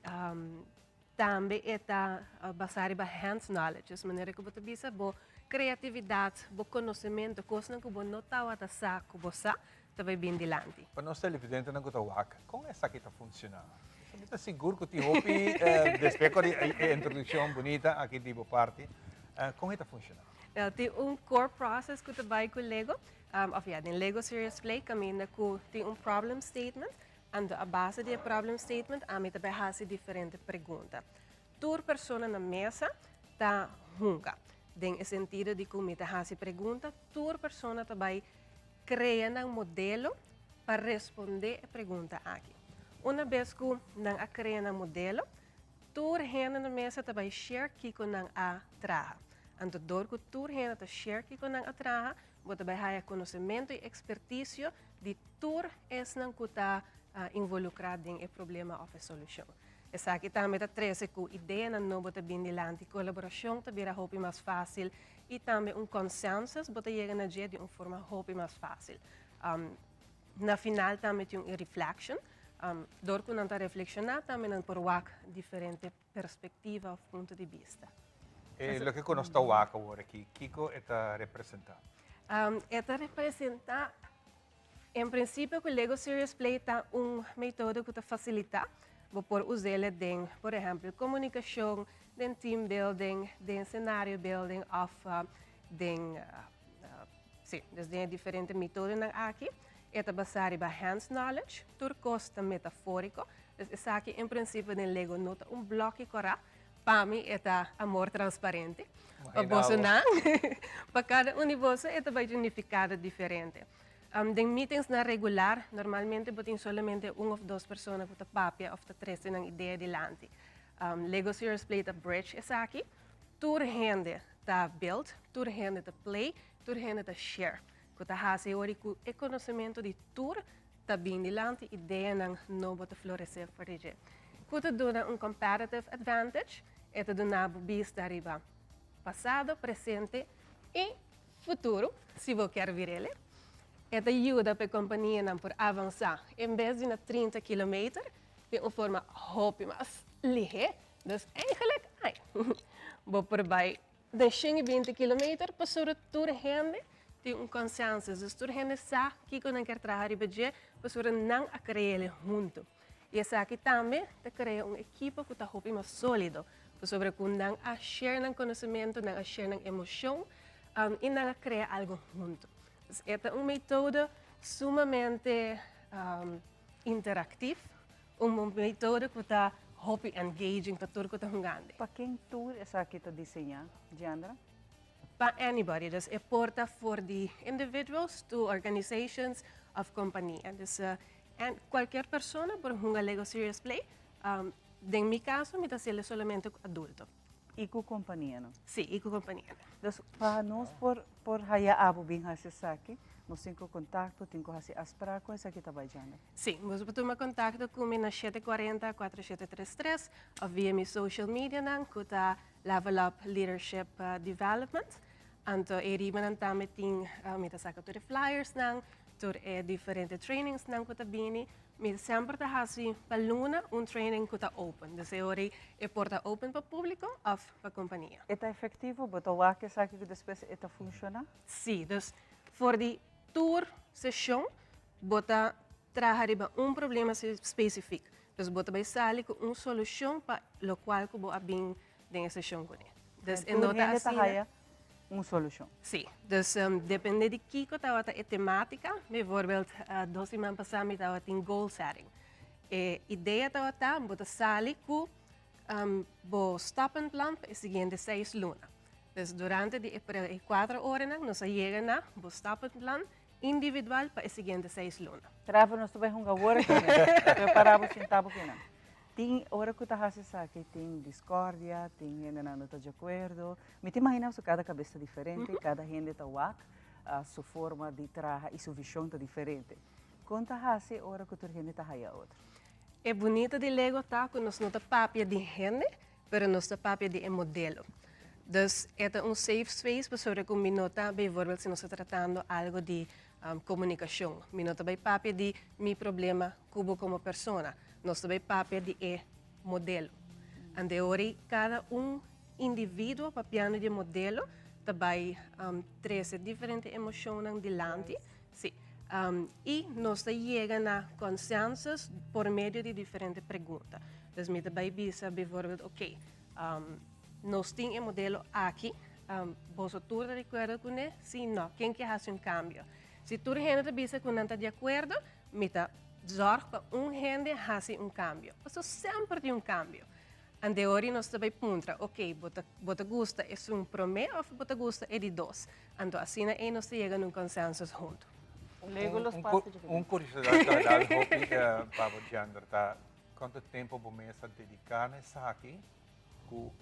tambe e ta basá riba hands knowledge, dus manera ku bo ta bisa bo kreatividat, bo konosementu, kosnan ku bo no tabata sa ku bo sa, ta bai bin dilanti. Pa nos televidentenan ku ta wak, kon esaki ta funshoná? Mi ta sigur ku tin hopi despues ku e introdukshon bunita aki di bo parti, kon e ta funshoná? Wel, tin un core process ku ta bai ku Lego, Of ya, den Lego Serious Play kaminda ku tin un problem statement, anto a base di e problem statement ami ta bai hasi diferente pregunta. Tur persona na mesa ta hunga. Den e sentido di ku mi ta hasi pregunta, tur persona ta bai krea nan modelo pa respondé e pregunta aki. Una bes ku nan a krea nan modelo, Tur hende na mesa ta bai share kiko nan a traha. Anto dor ku tur hende ta share kiko nan a traha, bo ta bai haya konosementu i ekspertisio di tur esnan ku ta involukrá den e problema òf e solushon. Esaki tambe ta trese ku ideanan nobo ta bin dilanti, kolaborashon ta bira hopi mas fásil i tambe un consensus bo ta yega na dje di un forma hopi mas fásil. Na final tambe tin un reflection. Dor ku nan ta reflekshoná tambe nan por wak diferente perspektiva òf punto di bista. E loke ku nos ta wak awor aki, kiko e ta representá? E ta representá, en prinsipio ku Lego Serious Play ta un metodo ku ta fasilitá. Bo por us'el den, por ehèmpel, komunikashon, den team building, den scenario building òf den Sí, dus den e diferente metodonan aki, e ta basá riba hands knowledge, tur kos ta metafóriko, dus esaki en prinsipio den Lego no ta un blòki kòrá, pa mi e ta amor transparente. Pa bosonan, pa kada un di boso e ta bai un nifikado diferente. Den meetingsnan regular, normalmente bo tin solamente un òf dos persona ku ta papia òf ta trese nan idea dilanti. Lego Serious Play ta bridge esaki. Tur hende ta build, tur hende ta play, tur hende ta share. Ku ta hasi ora ku e konosementu di tur ta bin dilanti, ideanan nobo ta floresé for di dje. Ku ta duna un comparative advantage, e ta duna bo bista riba pasado, presente i futuro, si bo kier bir'el. E ta yuda pa e kompanianan por avansá en bes di na 30 kilometer, den un forma hopi mas lihé. Dus eigenlijk, ai, bo por bai den 120 kilometer pasobra tur hende tin un consensus. Dus tur hende sa kiko nan kier traha riba dje pasobra nan a kre'el huntu. I esaki tambe ta krea un ekipo ku ta hopi mas solido pasobra ku nan a share nan konosementu, nan a share nan emoshon i nan a krea algu huntu. Dus e ta un metodo sumamente interaktief. Un metodo ku ta hopi engaging pa tur ku ta hungando. Pa ken tur esaki ta diseñá, Giandra? Pa anybody. Dus e por ta for di individuals to organizations of kompania. Dus kualkier persona por hunga Lego Serious Play. Den mi kaso mi ta hasiel solamente ku adulto. I ku kompanianan? Sí, i ku kompanianan. Dus pa nos por por haya abo bin hasi esaki, nos tin ku kontakto, tin ku hasi afsprak ku esaki ta bai djanda? Sí, boso por tuma kontakto ku mi na 740 4733 òf via mi social medianan ku ta Level Up Leadership Development. Anto e ribanan tambe tin, mi ta saka tur e flyersnan, tur e diferente trainingsnan ku ta bini. Mi semper ta hasi pa luna un training ku ta open. Dus e ora ei e por ta open pa públiko òf pa kompania. E ta efektivo? Bo ta wak esaki ku despues e ta funshoná? Sí, dus for di tur seshon bo ta traha riba un problema spesifik. Dus bo ta bai sali ku un solushon pa lokual ku bo a bin den e seshon kuné. Dus e no ta asina. Un solushon. Sí, dus depende di kiko tabata e temátika, bijvoorbeeld dos siman pasá mi tabatin goal setting. E idea tabata bo ta sali ku bo stappenplan pa e siguiente seis luna. Dus durante di e kuater oranan nos a yega na bo stappenplan individual pa e siguiente seis luna. Trevor, nos ta bai hunga awor aki mes. Prepara bo sinta bo kinan. Tin ora ku ta hasi esaki tin discordia, tin hendenan no ta di akuerdo. Mi ta imagina pasobra kada kabes ta diferente, kada hende ta wak su forma di traha i su vishon ta diferente. Kon ta hasi ora ku tur hende ta haya otro? E bunita di Lego ta ku nos no ta papia di hende, pero nos ta papia di e modelo. Dus e ta un safe space pasobra ku mi no ta, bijvoorbeeld si nos ta tratando algo di komunikashon, mi no ta bai papia di mi problema ku bo komo persona, nos ta bai papia di e modelo. Ante e ora ei kada un individuo papiando di e modelo ta bai trese diferente emoshonnan dilanti, si, i nos ta yega na consensus por medio di diferente pregunta. Dus mi ta bai bisa bijvoorbeeld, oké, nos tin e modelo aki, boso tur ta di akuerdo kuné? Si, no. Ken ke hasi un kambio? Si tur hende ta bisa ku nan ta di akuerdo, mi ta zòrg pa un hende hasi un kambio. Pasobra semper tin un kambio. Ante ora nos ta bai puntra, oké, bo ta bo ta gusta esun promé òf bo ta gusta e di dos? Anto asina ei nos ta yega na un konsensus huntu. Un kuriosidat ta dal hopi pa bo gender ta Cuanto tempo bo mes a dedica na esaki cu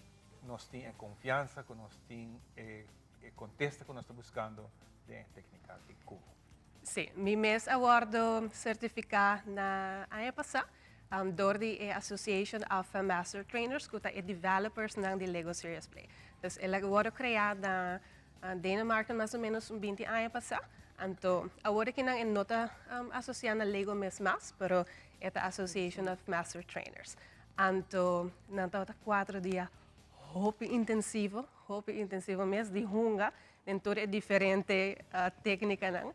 nos tin e confiansa, cu nos tin e contesta cu nos ta buscando den e tecnica aki cu bo? Sí, mi mes a wordo certifica na aña pasa door di e Association of Master Trainers cu ta e developersnan di Lego Serious Play. Dus el a wordo crea na Denemarken mas o menos un binti aña pasá. Anto awor aki nan e no ta asosiá na Lego mes mas, pero e ta Association of Master Trainers. Anto nan tabata kuater dia hopi intensivo, hopi intensivo mes di hunga den tur e diferente téknikanan.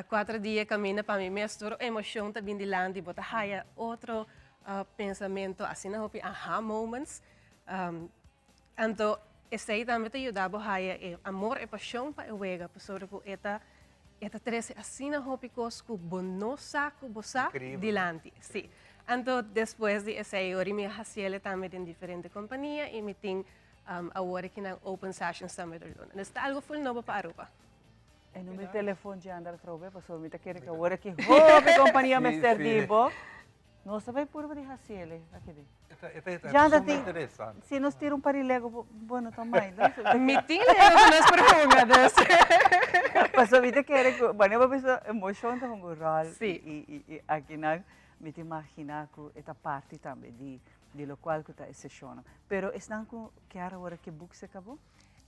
Kuater dia kaminda pa mi mes tur emoshon ta bin dilanti, bo ta haya otro pensamentu, asina hopi aha moments. Anto esei tambe ta yuda bo haya e amor, e pasion pa e wega, pasobra ku e ta e ta trese asina hopi kos ku bo no sa ku bo sa dilanti. Si. Anto despues di esei ora mi a hasiel tambe den diferente kompania i mi tin awor aki nan open sessions tambe tur luna. Dus ta algo ful nobo pa Aruba. E number di telefon dje anda atrobe pasobra mi ta kere ku awor aki hopi kompania mester di bo. Nos ta bai purba di hasiele aki den. E ta suma interesante. Si nos tira un par di lego bo no ta mind. Mi tin lego ku nos por hunga dus. Pasobra mi ta kere ku wanneer bo bisa emocion ta hunga un rol. I akinan mi ta imagina ku e ta parti tambe di lokual ku ta e seshonnan. Pero esnan ku kier awor ke boek se kabo?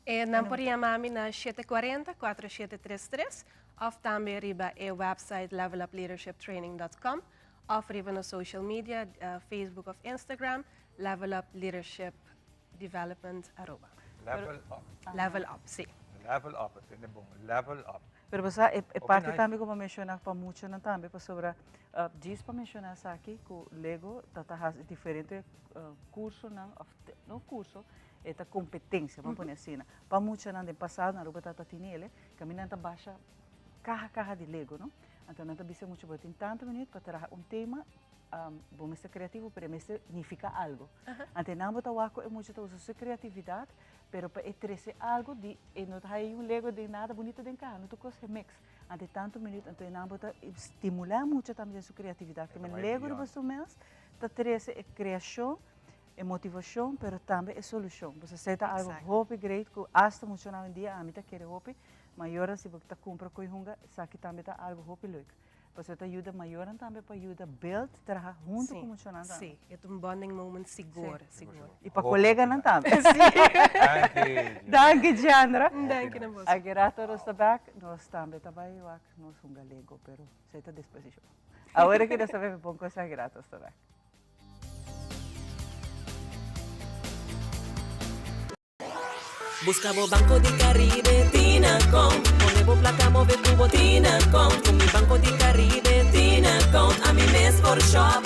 E nan por yama mi na shete kuarenta, kuatro shete tres tres òf tambe riba e website levelupleadershiptraining dòt kòm òf riba nos social media, Facebook òf Instagram, Level Up Leadership Development Aruba. Level Up. Level Up, sí. Level Up, e tende bon. Level Up. Pero bo sa, e parti tambe ku bo a menshoná pa muchanan tambe, pasobra djis pa menshoná esaki ku Lego ta ta hasi diferente kursonan òf no kurso, e ta kompetensia, bo a pone asina. Pa muchanan den pasado na Aruba tabata tin ele, kaminda nan ta basha kaha kaha di Lego, no? Anto nan ta bisa mucha bo tin tantu minuut pa traha un tema, bo mester kreativo pero e mester nifiká algu. Anto nan bo ta wak ku e mucha ta usa su kreatividat pero pa e trese algu di e no ta haya un lego den nada bunita den kaha, no tur kos e mix. Anto tantu minuut anto nan bo ta stimulá e mucha tambe den su kreatividat. Kimen lego riba su mes ta trese e kreashon, e motivashon pero tambe e solushon. Pasobra esei ta algu hopi great ku asta muchanan awendia ami ta kere hopi. Mayornan si bo ta kumpra ku e hunga esaki tambe ta algu hopi leuk. Pasobra ta yuda mayornan tambe pa yuda build traha huntu ku muchanan tambe. Si, e ta un bonding moment sigur, sigur. I pa koleganan tambe. Si. Danki. Danki Giandra. Danki na boso. Aki rato nos ta bek, nos tambe ta bai wak nos hunga lego pero esei ta despues di show. Awor aki nos ta bebe bon kos aki rato nos ta bek. Busca bo Banco di Caribe Tinacom Pone bo placa move cu bo Tinacom Cu mi Banco di Caribe Tinacom Ami mes por shop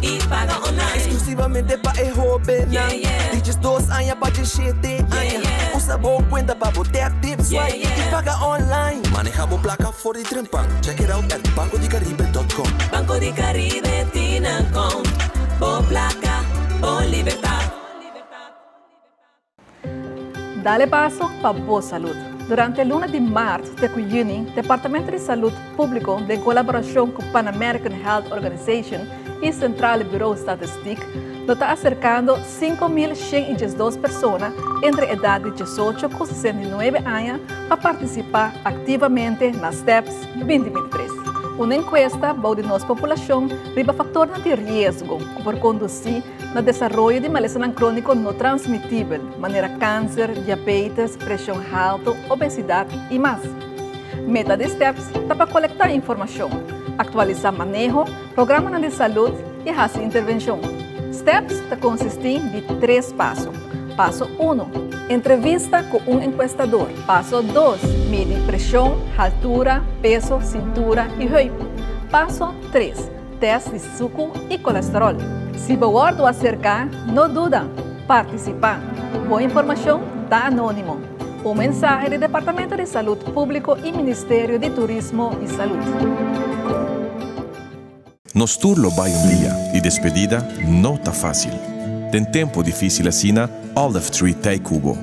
y paga online. online. Exclusivamente pa e hobennan di 12 aña pa 17 aña. Usa bo cuenta pa bo tap, tip, swipe y paga online. Maneha bo placa for di trempan. Check it out at bancodicaribe.com. Banco di Caribe tin account. Bo placa, bo libertad. Dale paso pa bo salud. Durante luna di maart te cu juni, Departamento di Salud Publico den colaboracion cu Pan American Health Organization y Centrale Bureau Statistiek lo ta acercando 5112 persona entre edad di 18 cu 69 aña pa participa activamente na STEPS 2023. Un encuesta bou di nos populacion riba factornan di riesgo cu por conduci na desaroyo di malesanan króniko no transmitibel, manera kanser, diabetes, preshon haltu, obesidat i mas. Meta di STEPS ta pa kolektá informashon, aktualisá maneho, programanan di salud i hasi intervenshon. STEPS ta konsistí di tres paso. Paso uno, entrevista ku un enkuestador. Paso dos, midi preshon, haltura, peso, sintura i heup. Paso tres, Test di suku i kolesterol. Si bo wòrdu aserká, no duda, partisipá. Bo informashon ta anónimo. Un mensahe di Departamento di Salud Públiko i Ministerio di Turismo i Salud. Nos tur lo bai un dia i despedida no ta fácil. Den tempo difícil asina, Olive Tree t'ei ku bo.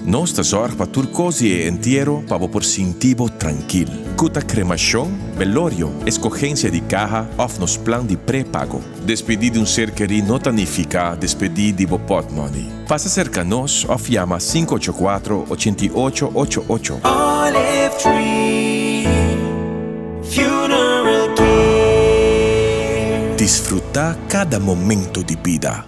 Nos ta zòrg pa tur kos di e entiero pa bo por sinti bo trankil. Ku ta kremashon, belorio, eskogensia di kaha òf nos plan di prepago. Despedí di un ser kerí no ta nifiká despedí di bo pòtmòni. Pasa serka nos òf yama 584 88 88. Olive Tree Funeral Care. Disfrutá kada momento di bida.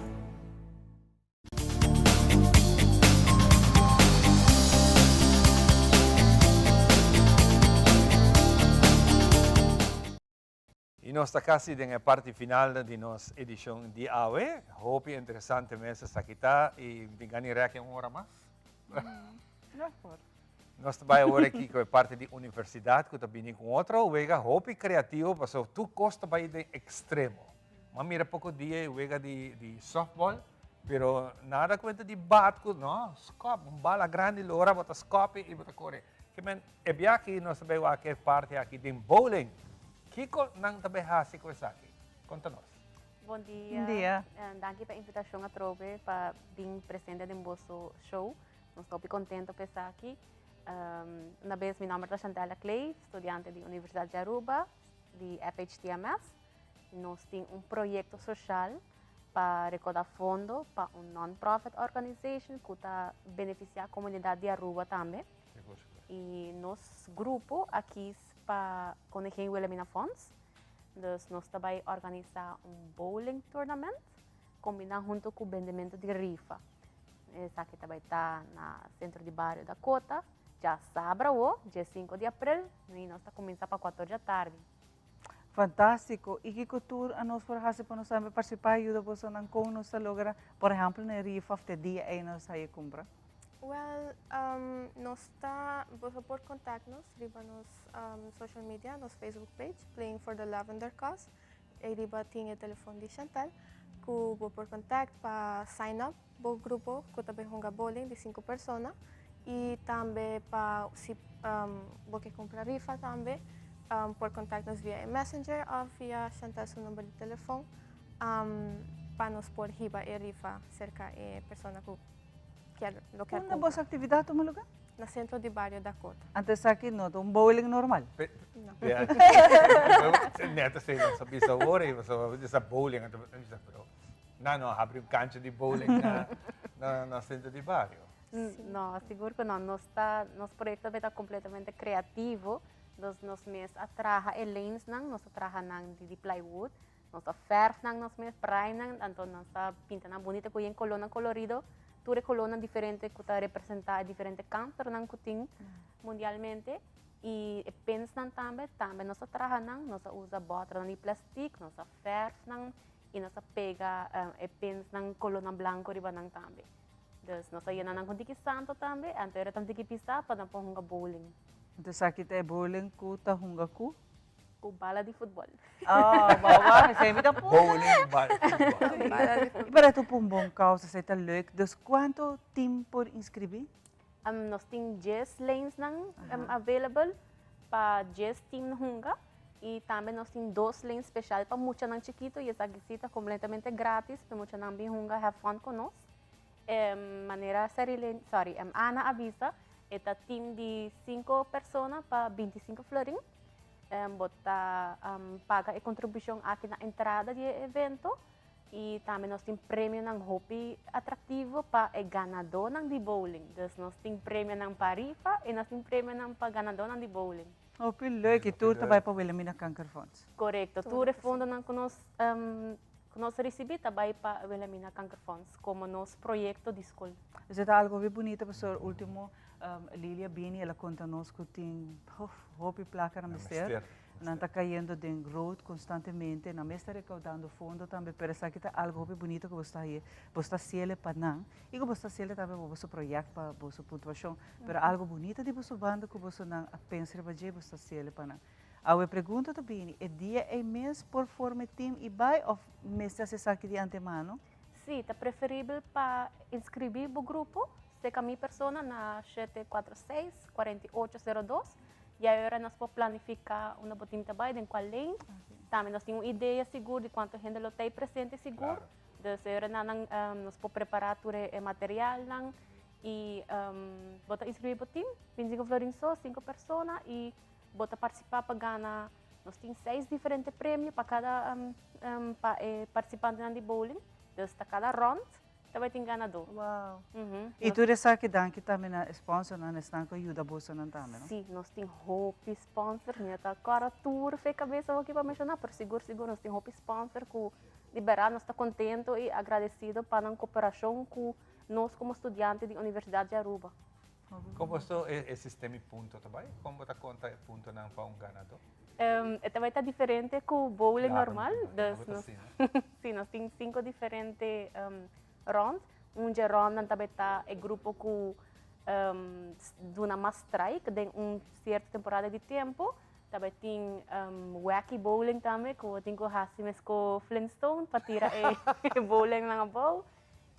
Y nos ta casi den e parti final di nos edicion di awe. Hopi interesante mes esaki ta y mi tin gana di rek un ora mas. No por. Nos ta bay awor aki cu e parti di universidad cu ta bini cu otro wega hopi creativo pasobra tur cos ta bay den extremo. M'a mira poco dia e wega di di softball, pero nada cuenta di bat cu no, scop, un bala grandi lora bo ta scop y bo ta core. Ke men e biaha nos ta bay wak e parti aki den bowling. Kico nan ta bay haci cu esaki? Conta nos. Bon dia. Bon dia. Danki pa e invitacion atrobe pa bin presente den boso show. Nos ta hopi contento pa esaki. Una bes mi nomber ta Chantella Clay, studiante di Universidad di Aruba, di FHTMS. Nos tin un proyecto social pa recorda fondo pa un non-profit organization cu ta beneficia comunidad di Aruba tambe. Y nos grupo a kies pa Koningin Wilhelmina Fonds. Dus nos ta bay organisa un bowling tournament combina hunto cu bendemento di rifa. Esaki ta bay ta na Centro di Bario Dakota djasabra awo, dje 5 di april, y nos ta cuminsa pa 4 dja tardi. Fantástiko! I kiko tur anos por hasi pa nos tambe partisipá i yuda bosonan? Kon nos ta logra, por ehèmpel, na e rifa òf te dia ei nos haña kumpra? Wèl, nos ta, boso por kontakt nos riba nos social media, nos Facebook page, Playing for the Lavender Cause. Ei riba tin e telefòn di Chantal ku bo por kontakt pa sign up bo grupo ku ta bin hunga bowling di sinku persona i tambe pa si bo ke kumpra rifa tambe por kontakt nos via e messenger òf via Chantal su number di telefòn pa nos por hiba e rifa serka e persona ku kier lo kier Unda kumpra. boso aktividat tuma lugá? Na Centro di Bario Dakota. Anto esaki no ta un bowling normal? No. Net asina nos a bisa awor, pasobra bo bisa bowling, anto bo bisa pero Nan no a habri un cancha di bowling na na centro di bario. No, sigur cu no. Nos ta, nos proyecto ta completamente creativo. Dus nos mes a traha e lanesnan, nos a traha nan di plywood, nos a verf nan nos mes, prime nan, anto nos a pinta nan bunita cu yen colornan colorido, tur e colornan diferente cu ta representa e diferente cancernan cu tin mundialmente. Y e pinsnan tambe, tambe nos a traha nan, nos a usa boternan di plastic, nos a verf nan. I nos a pega e pinsnan kolónan blanko riba nan tambe. Dus nos a yena nan ku tiki santo tambe, anto era tan tiki pisá pa nan por hunga bowling. Entonces aki ta e bowling ku ta hunga ku? Ku bala di futbòl. Oh, wawa, esei mi ta punta. Bowling ku bala di futbòl. Bala di futbòl. Pero ta un bon kousa, esei ta leuk. Dus kuantu tim por inskribí? Nos tin djes lanesnan available pa djes tim hunga i tambe nos tin dos lane speshal pa muchanan chikitu i esaki si ta kompletamente gratis pa e muchanan bin hunga have fun ku nos. Manera Sarilyn, sorry, Ana a bisa, e ta tim di sinku persona pa bintisinko florin. Bo ta paga e kontribushon aki na entrada di e evento i tambe nos tin premionan hopi atraktivo pa e ganadónan di bowling. Dus nos tin premionan pa rifa i nos tin premionan pa ganadónan di bowling. Hopi leuk i tur ta bai pa Wilhelmina Kankerfonds. Korekto, tur e fondonan ku nos ku nos risibí ta bai pa Wilhelmina Kankerfonds komo nos proyekto di skol. Esei ta algu hopi bunita pasobra ultimo Lilia bini el a konta nos ku tin hopi plaka na mester, nan ta kayendo den rood konstantemente, nan mes ta rekaudando fondo tambe, pero esaki ta algu hopi bunita ku bo sta haye, bo sta hasiele pa nan i ku bo sta hasiele tambe pa boso proyèkt, pa boso puntuashon, pero algu bunita di boso banda ku boso nan a pensa riba dje, bo sta hasiele pa nan. Awe pregunta ta bini, e dia ei mes por forma e tim i bai òf mester hasi esaki di antemano? Sí, ta preferibel pa inskribí bo grupo Serka mi persona na 746 4802 y ahora nos por planifica unda bo tin ta bay, den cual lane. Tambe nos tin un idea sigur di cuanto hende lo ta presente sigur. Dus ahora nan nos por prepara tur e materialnan y bo ta inscribi bo team, 25 florin so, 5 persona y bo ta participa pa gana, nos tin 6 diferente premio pa cada pa e participantenan di bowling. Dus ta cada rond Tabatin ganadó. Wow. I tur esaki danki tambe na e sponsornan, esnan ku a yuda bosonan tambe, no? Sí, nos tin hopi sponsor. Mi no ta kòrda tur fe kabesa awor aki pa menshoná, pero sigur sigur nos tin hopi sponsor ku di bèrdat nos ta kontento i agradesido pa nan koperashon ku nos komo studiante di Universidat di Aruba. Kon boso e sistema di punto ta bai? Kon bo ta konta e puntonan pa un ganadó? E ta bai ta diferente ku bowling normal. Dus nos, si, nos tin sinku diferente rond. Un dje rondnan ta bai ta e grupo ku duna mas strike den un sierto temporada di tempu. Ta bai tin wacky bowling tambe ku bo tin ku hasi mesko Flintstone pa tira e bowlingnan abou.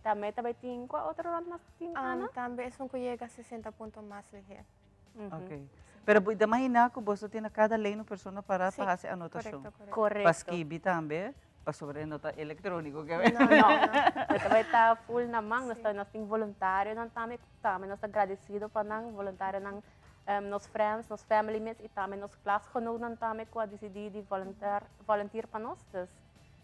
Tambe ta bai tin, kua otro rond mas tin, Ana? Tambe esun ku yega 60 punto mas lihe. Ok. Pero bo ta imaginá ku boso tin na kada lane un persona pará pa hasi anotashon. Korekto, korekto. Pa skibi tambe, pasobra e no ta elektróniko. No, no. E ta bai ta full na man. Nos ta, nos tin voluntarionan tambe, tambe nos ta gradesido pa nan, voluntarionan, nos friends, nos family mes i tambe nos klasgenootnan tambe ku a disidí di volunteer, volunteer pa nos. Dus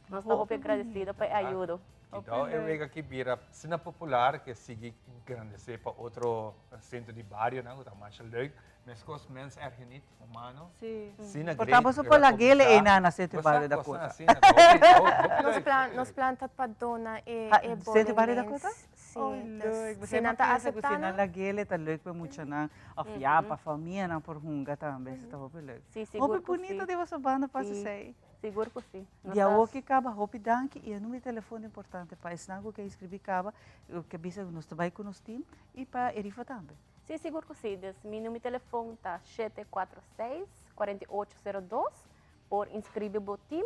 nos ta hopi agradesido pa e ayudo. Anto e wega aki bira asina popular ke sigui grandesé pa otro sentro di barionan ku ta masha leuk. Meskos mens erg niet, humano. Sí. Asina Por tanto great boso por el a lag'é kuminsá. einan na sentro di Bo sa bario kosnan Dakota. asina ta hopi, hopi Nos leuk, plan, hopi nos leuk. plan ta pa dona e Ah, e sentro bowling bario Dakota? lanes. Sí, Oh, dus leuk. Bo si sa nan ta pensa ku si aseptá nan nan. lag'é ta leuk pa e muchanan òf ya pa famianan por hunga tambe. Esei ta hopi leuk. Sí, sigur Hopi ku sí. bunito di boso banda pa Sí. esei. Sigur ku si. Nos Di ta. awor ke kaba hopi danki i e numero di telefon ta importante pa esnan ku ke inskribí kaba, ke bisa ku nos ta bai ku nos tim i pa e rifa tambe. Si, sigur ku si. Dus mi numero di telefon ta 746 4802 por inskribí bo tim.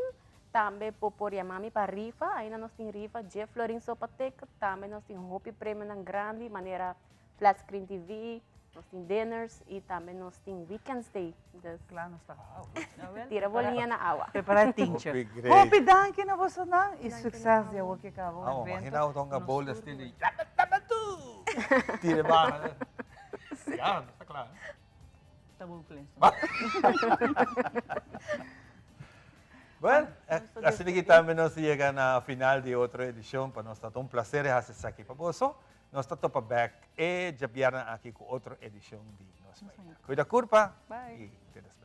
Tambe bo por yama mi pa rifa. Ainda nos tin rifa dje florin so pa ticket. Tambe nos tin hopi premionan grandi manera flat screen TV, nos tin dinners y tambe nos tin weekend stay. Dus Klaar nos ta. Tira bo liña na awa. Prepara e tinche. Hopi great. Hopi danki na bosonan y succes di awor ke caba un Awa, evento. imagina bo ta un bowl de stilo y yabba-dabba-doo! Tira e baha. Ya, nos ta kla. Ta bon Flintstone. Bueno, asina ki tambe nos yega na final di otro edicion. Pa nos ta un placer hasi esaki pa boso. Nos ta topa bek e djabièrnè aki ku otro edishon di Nos Mañana. Kuida kurpa i te despues.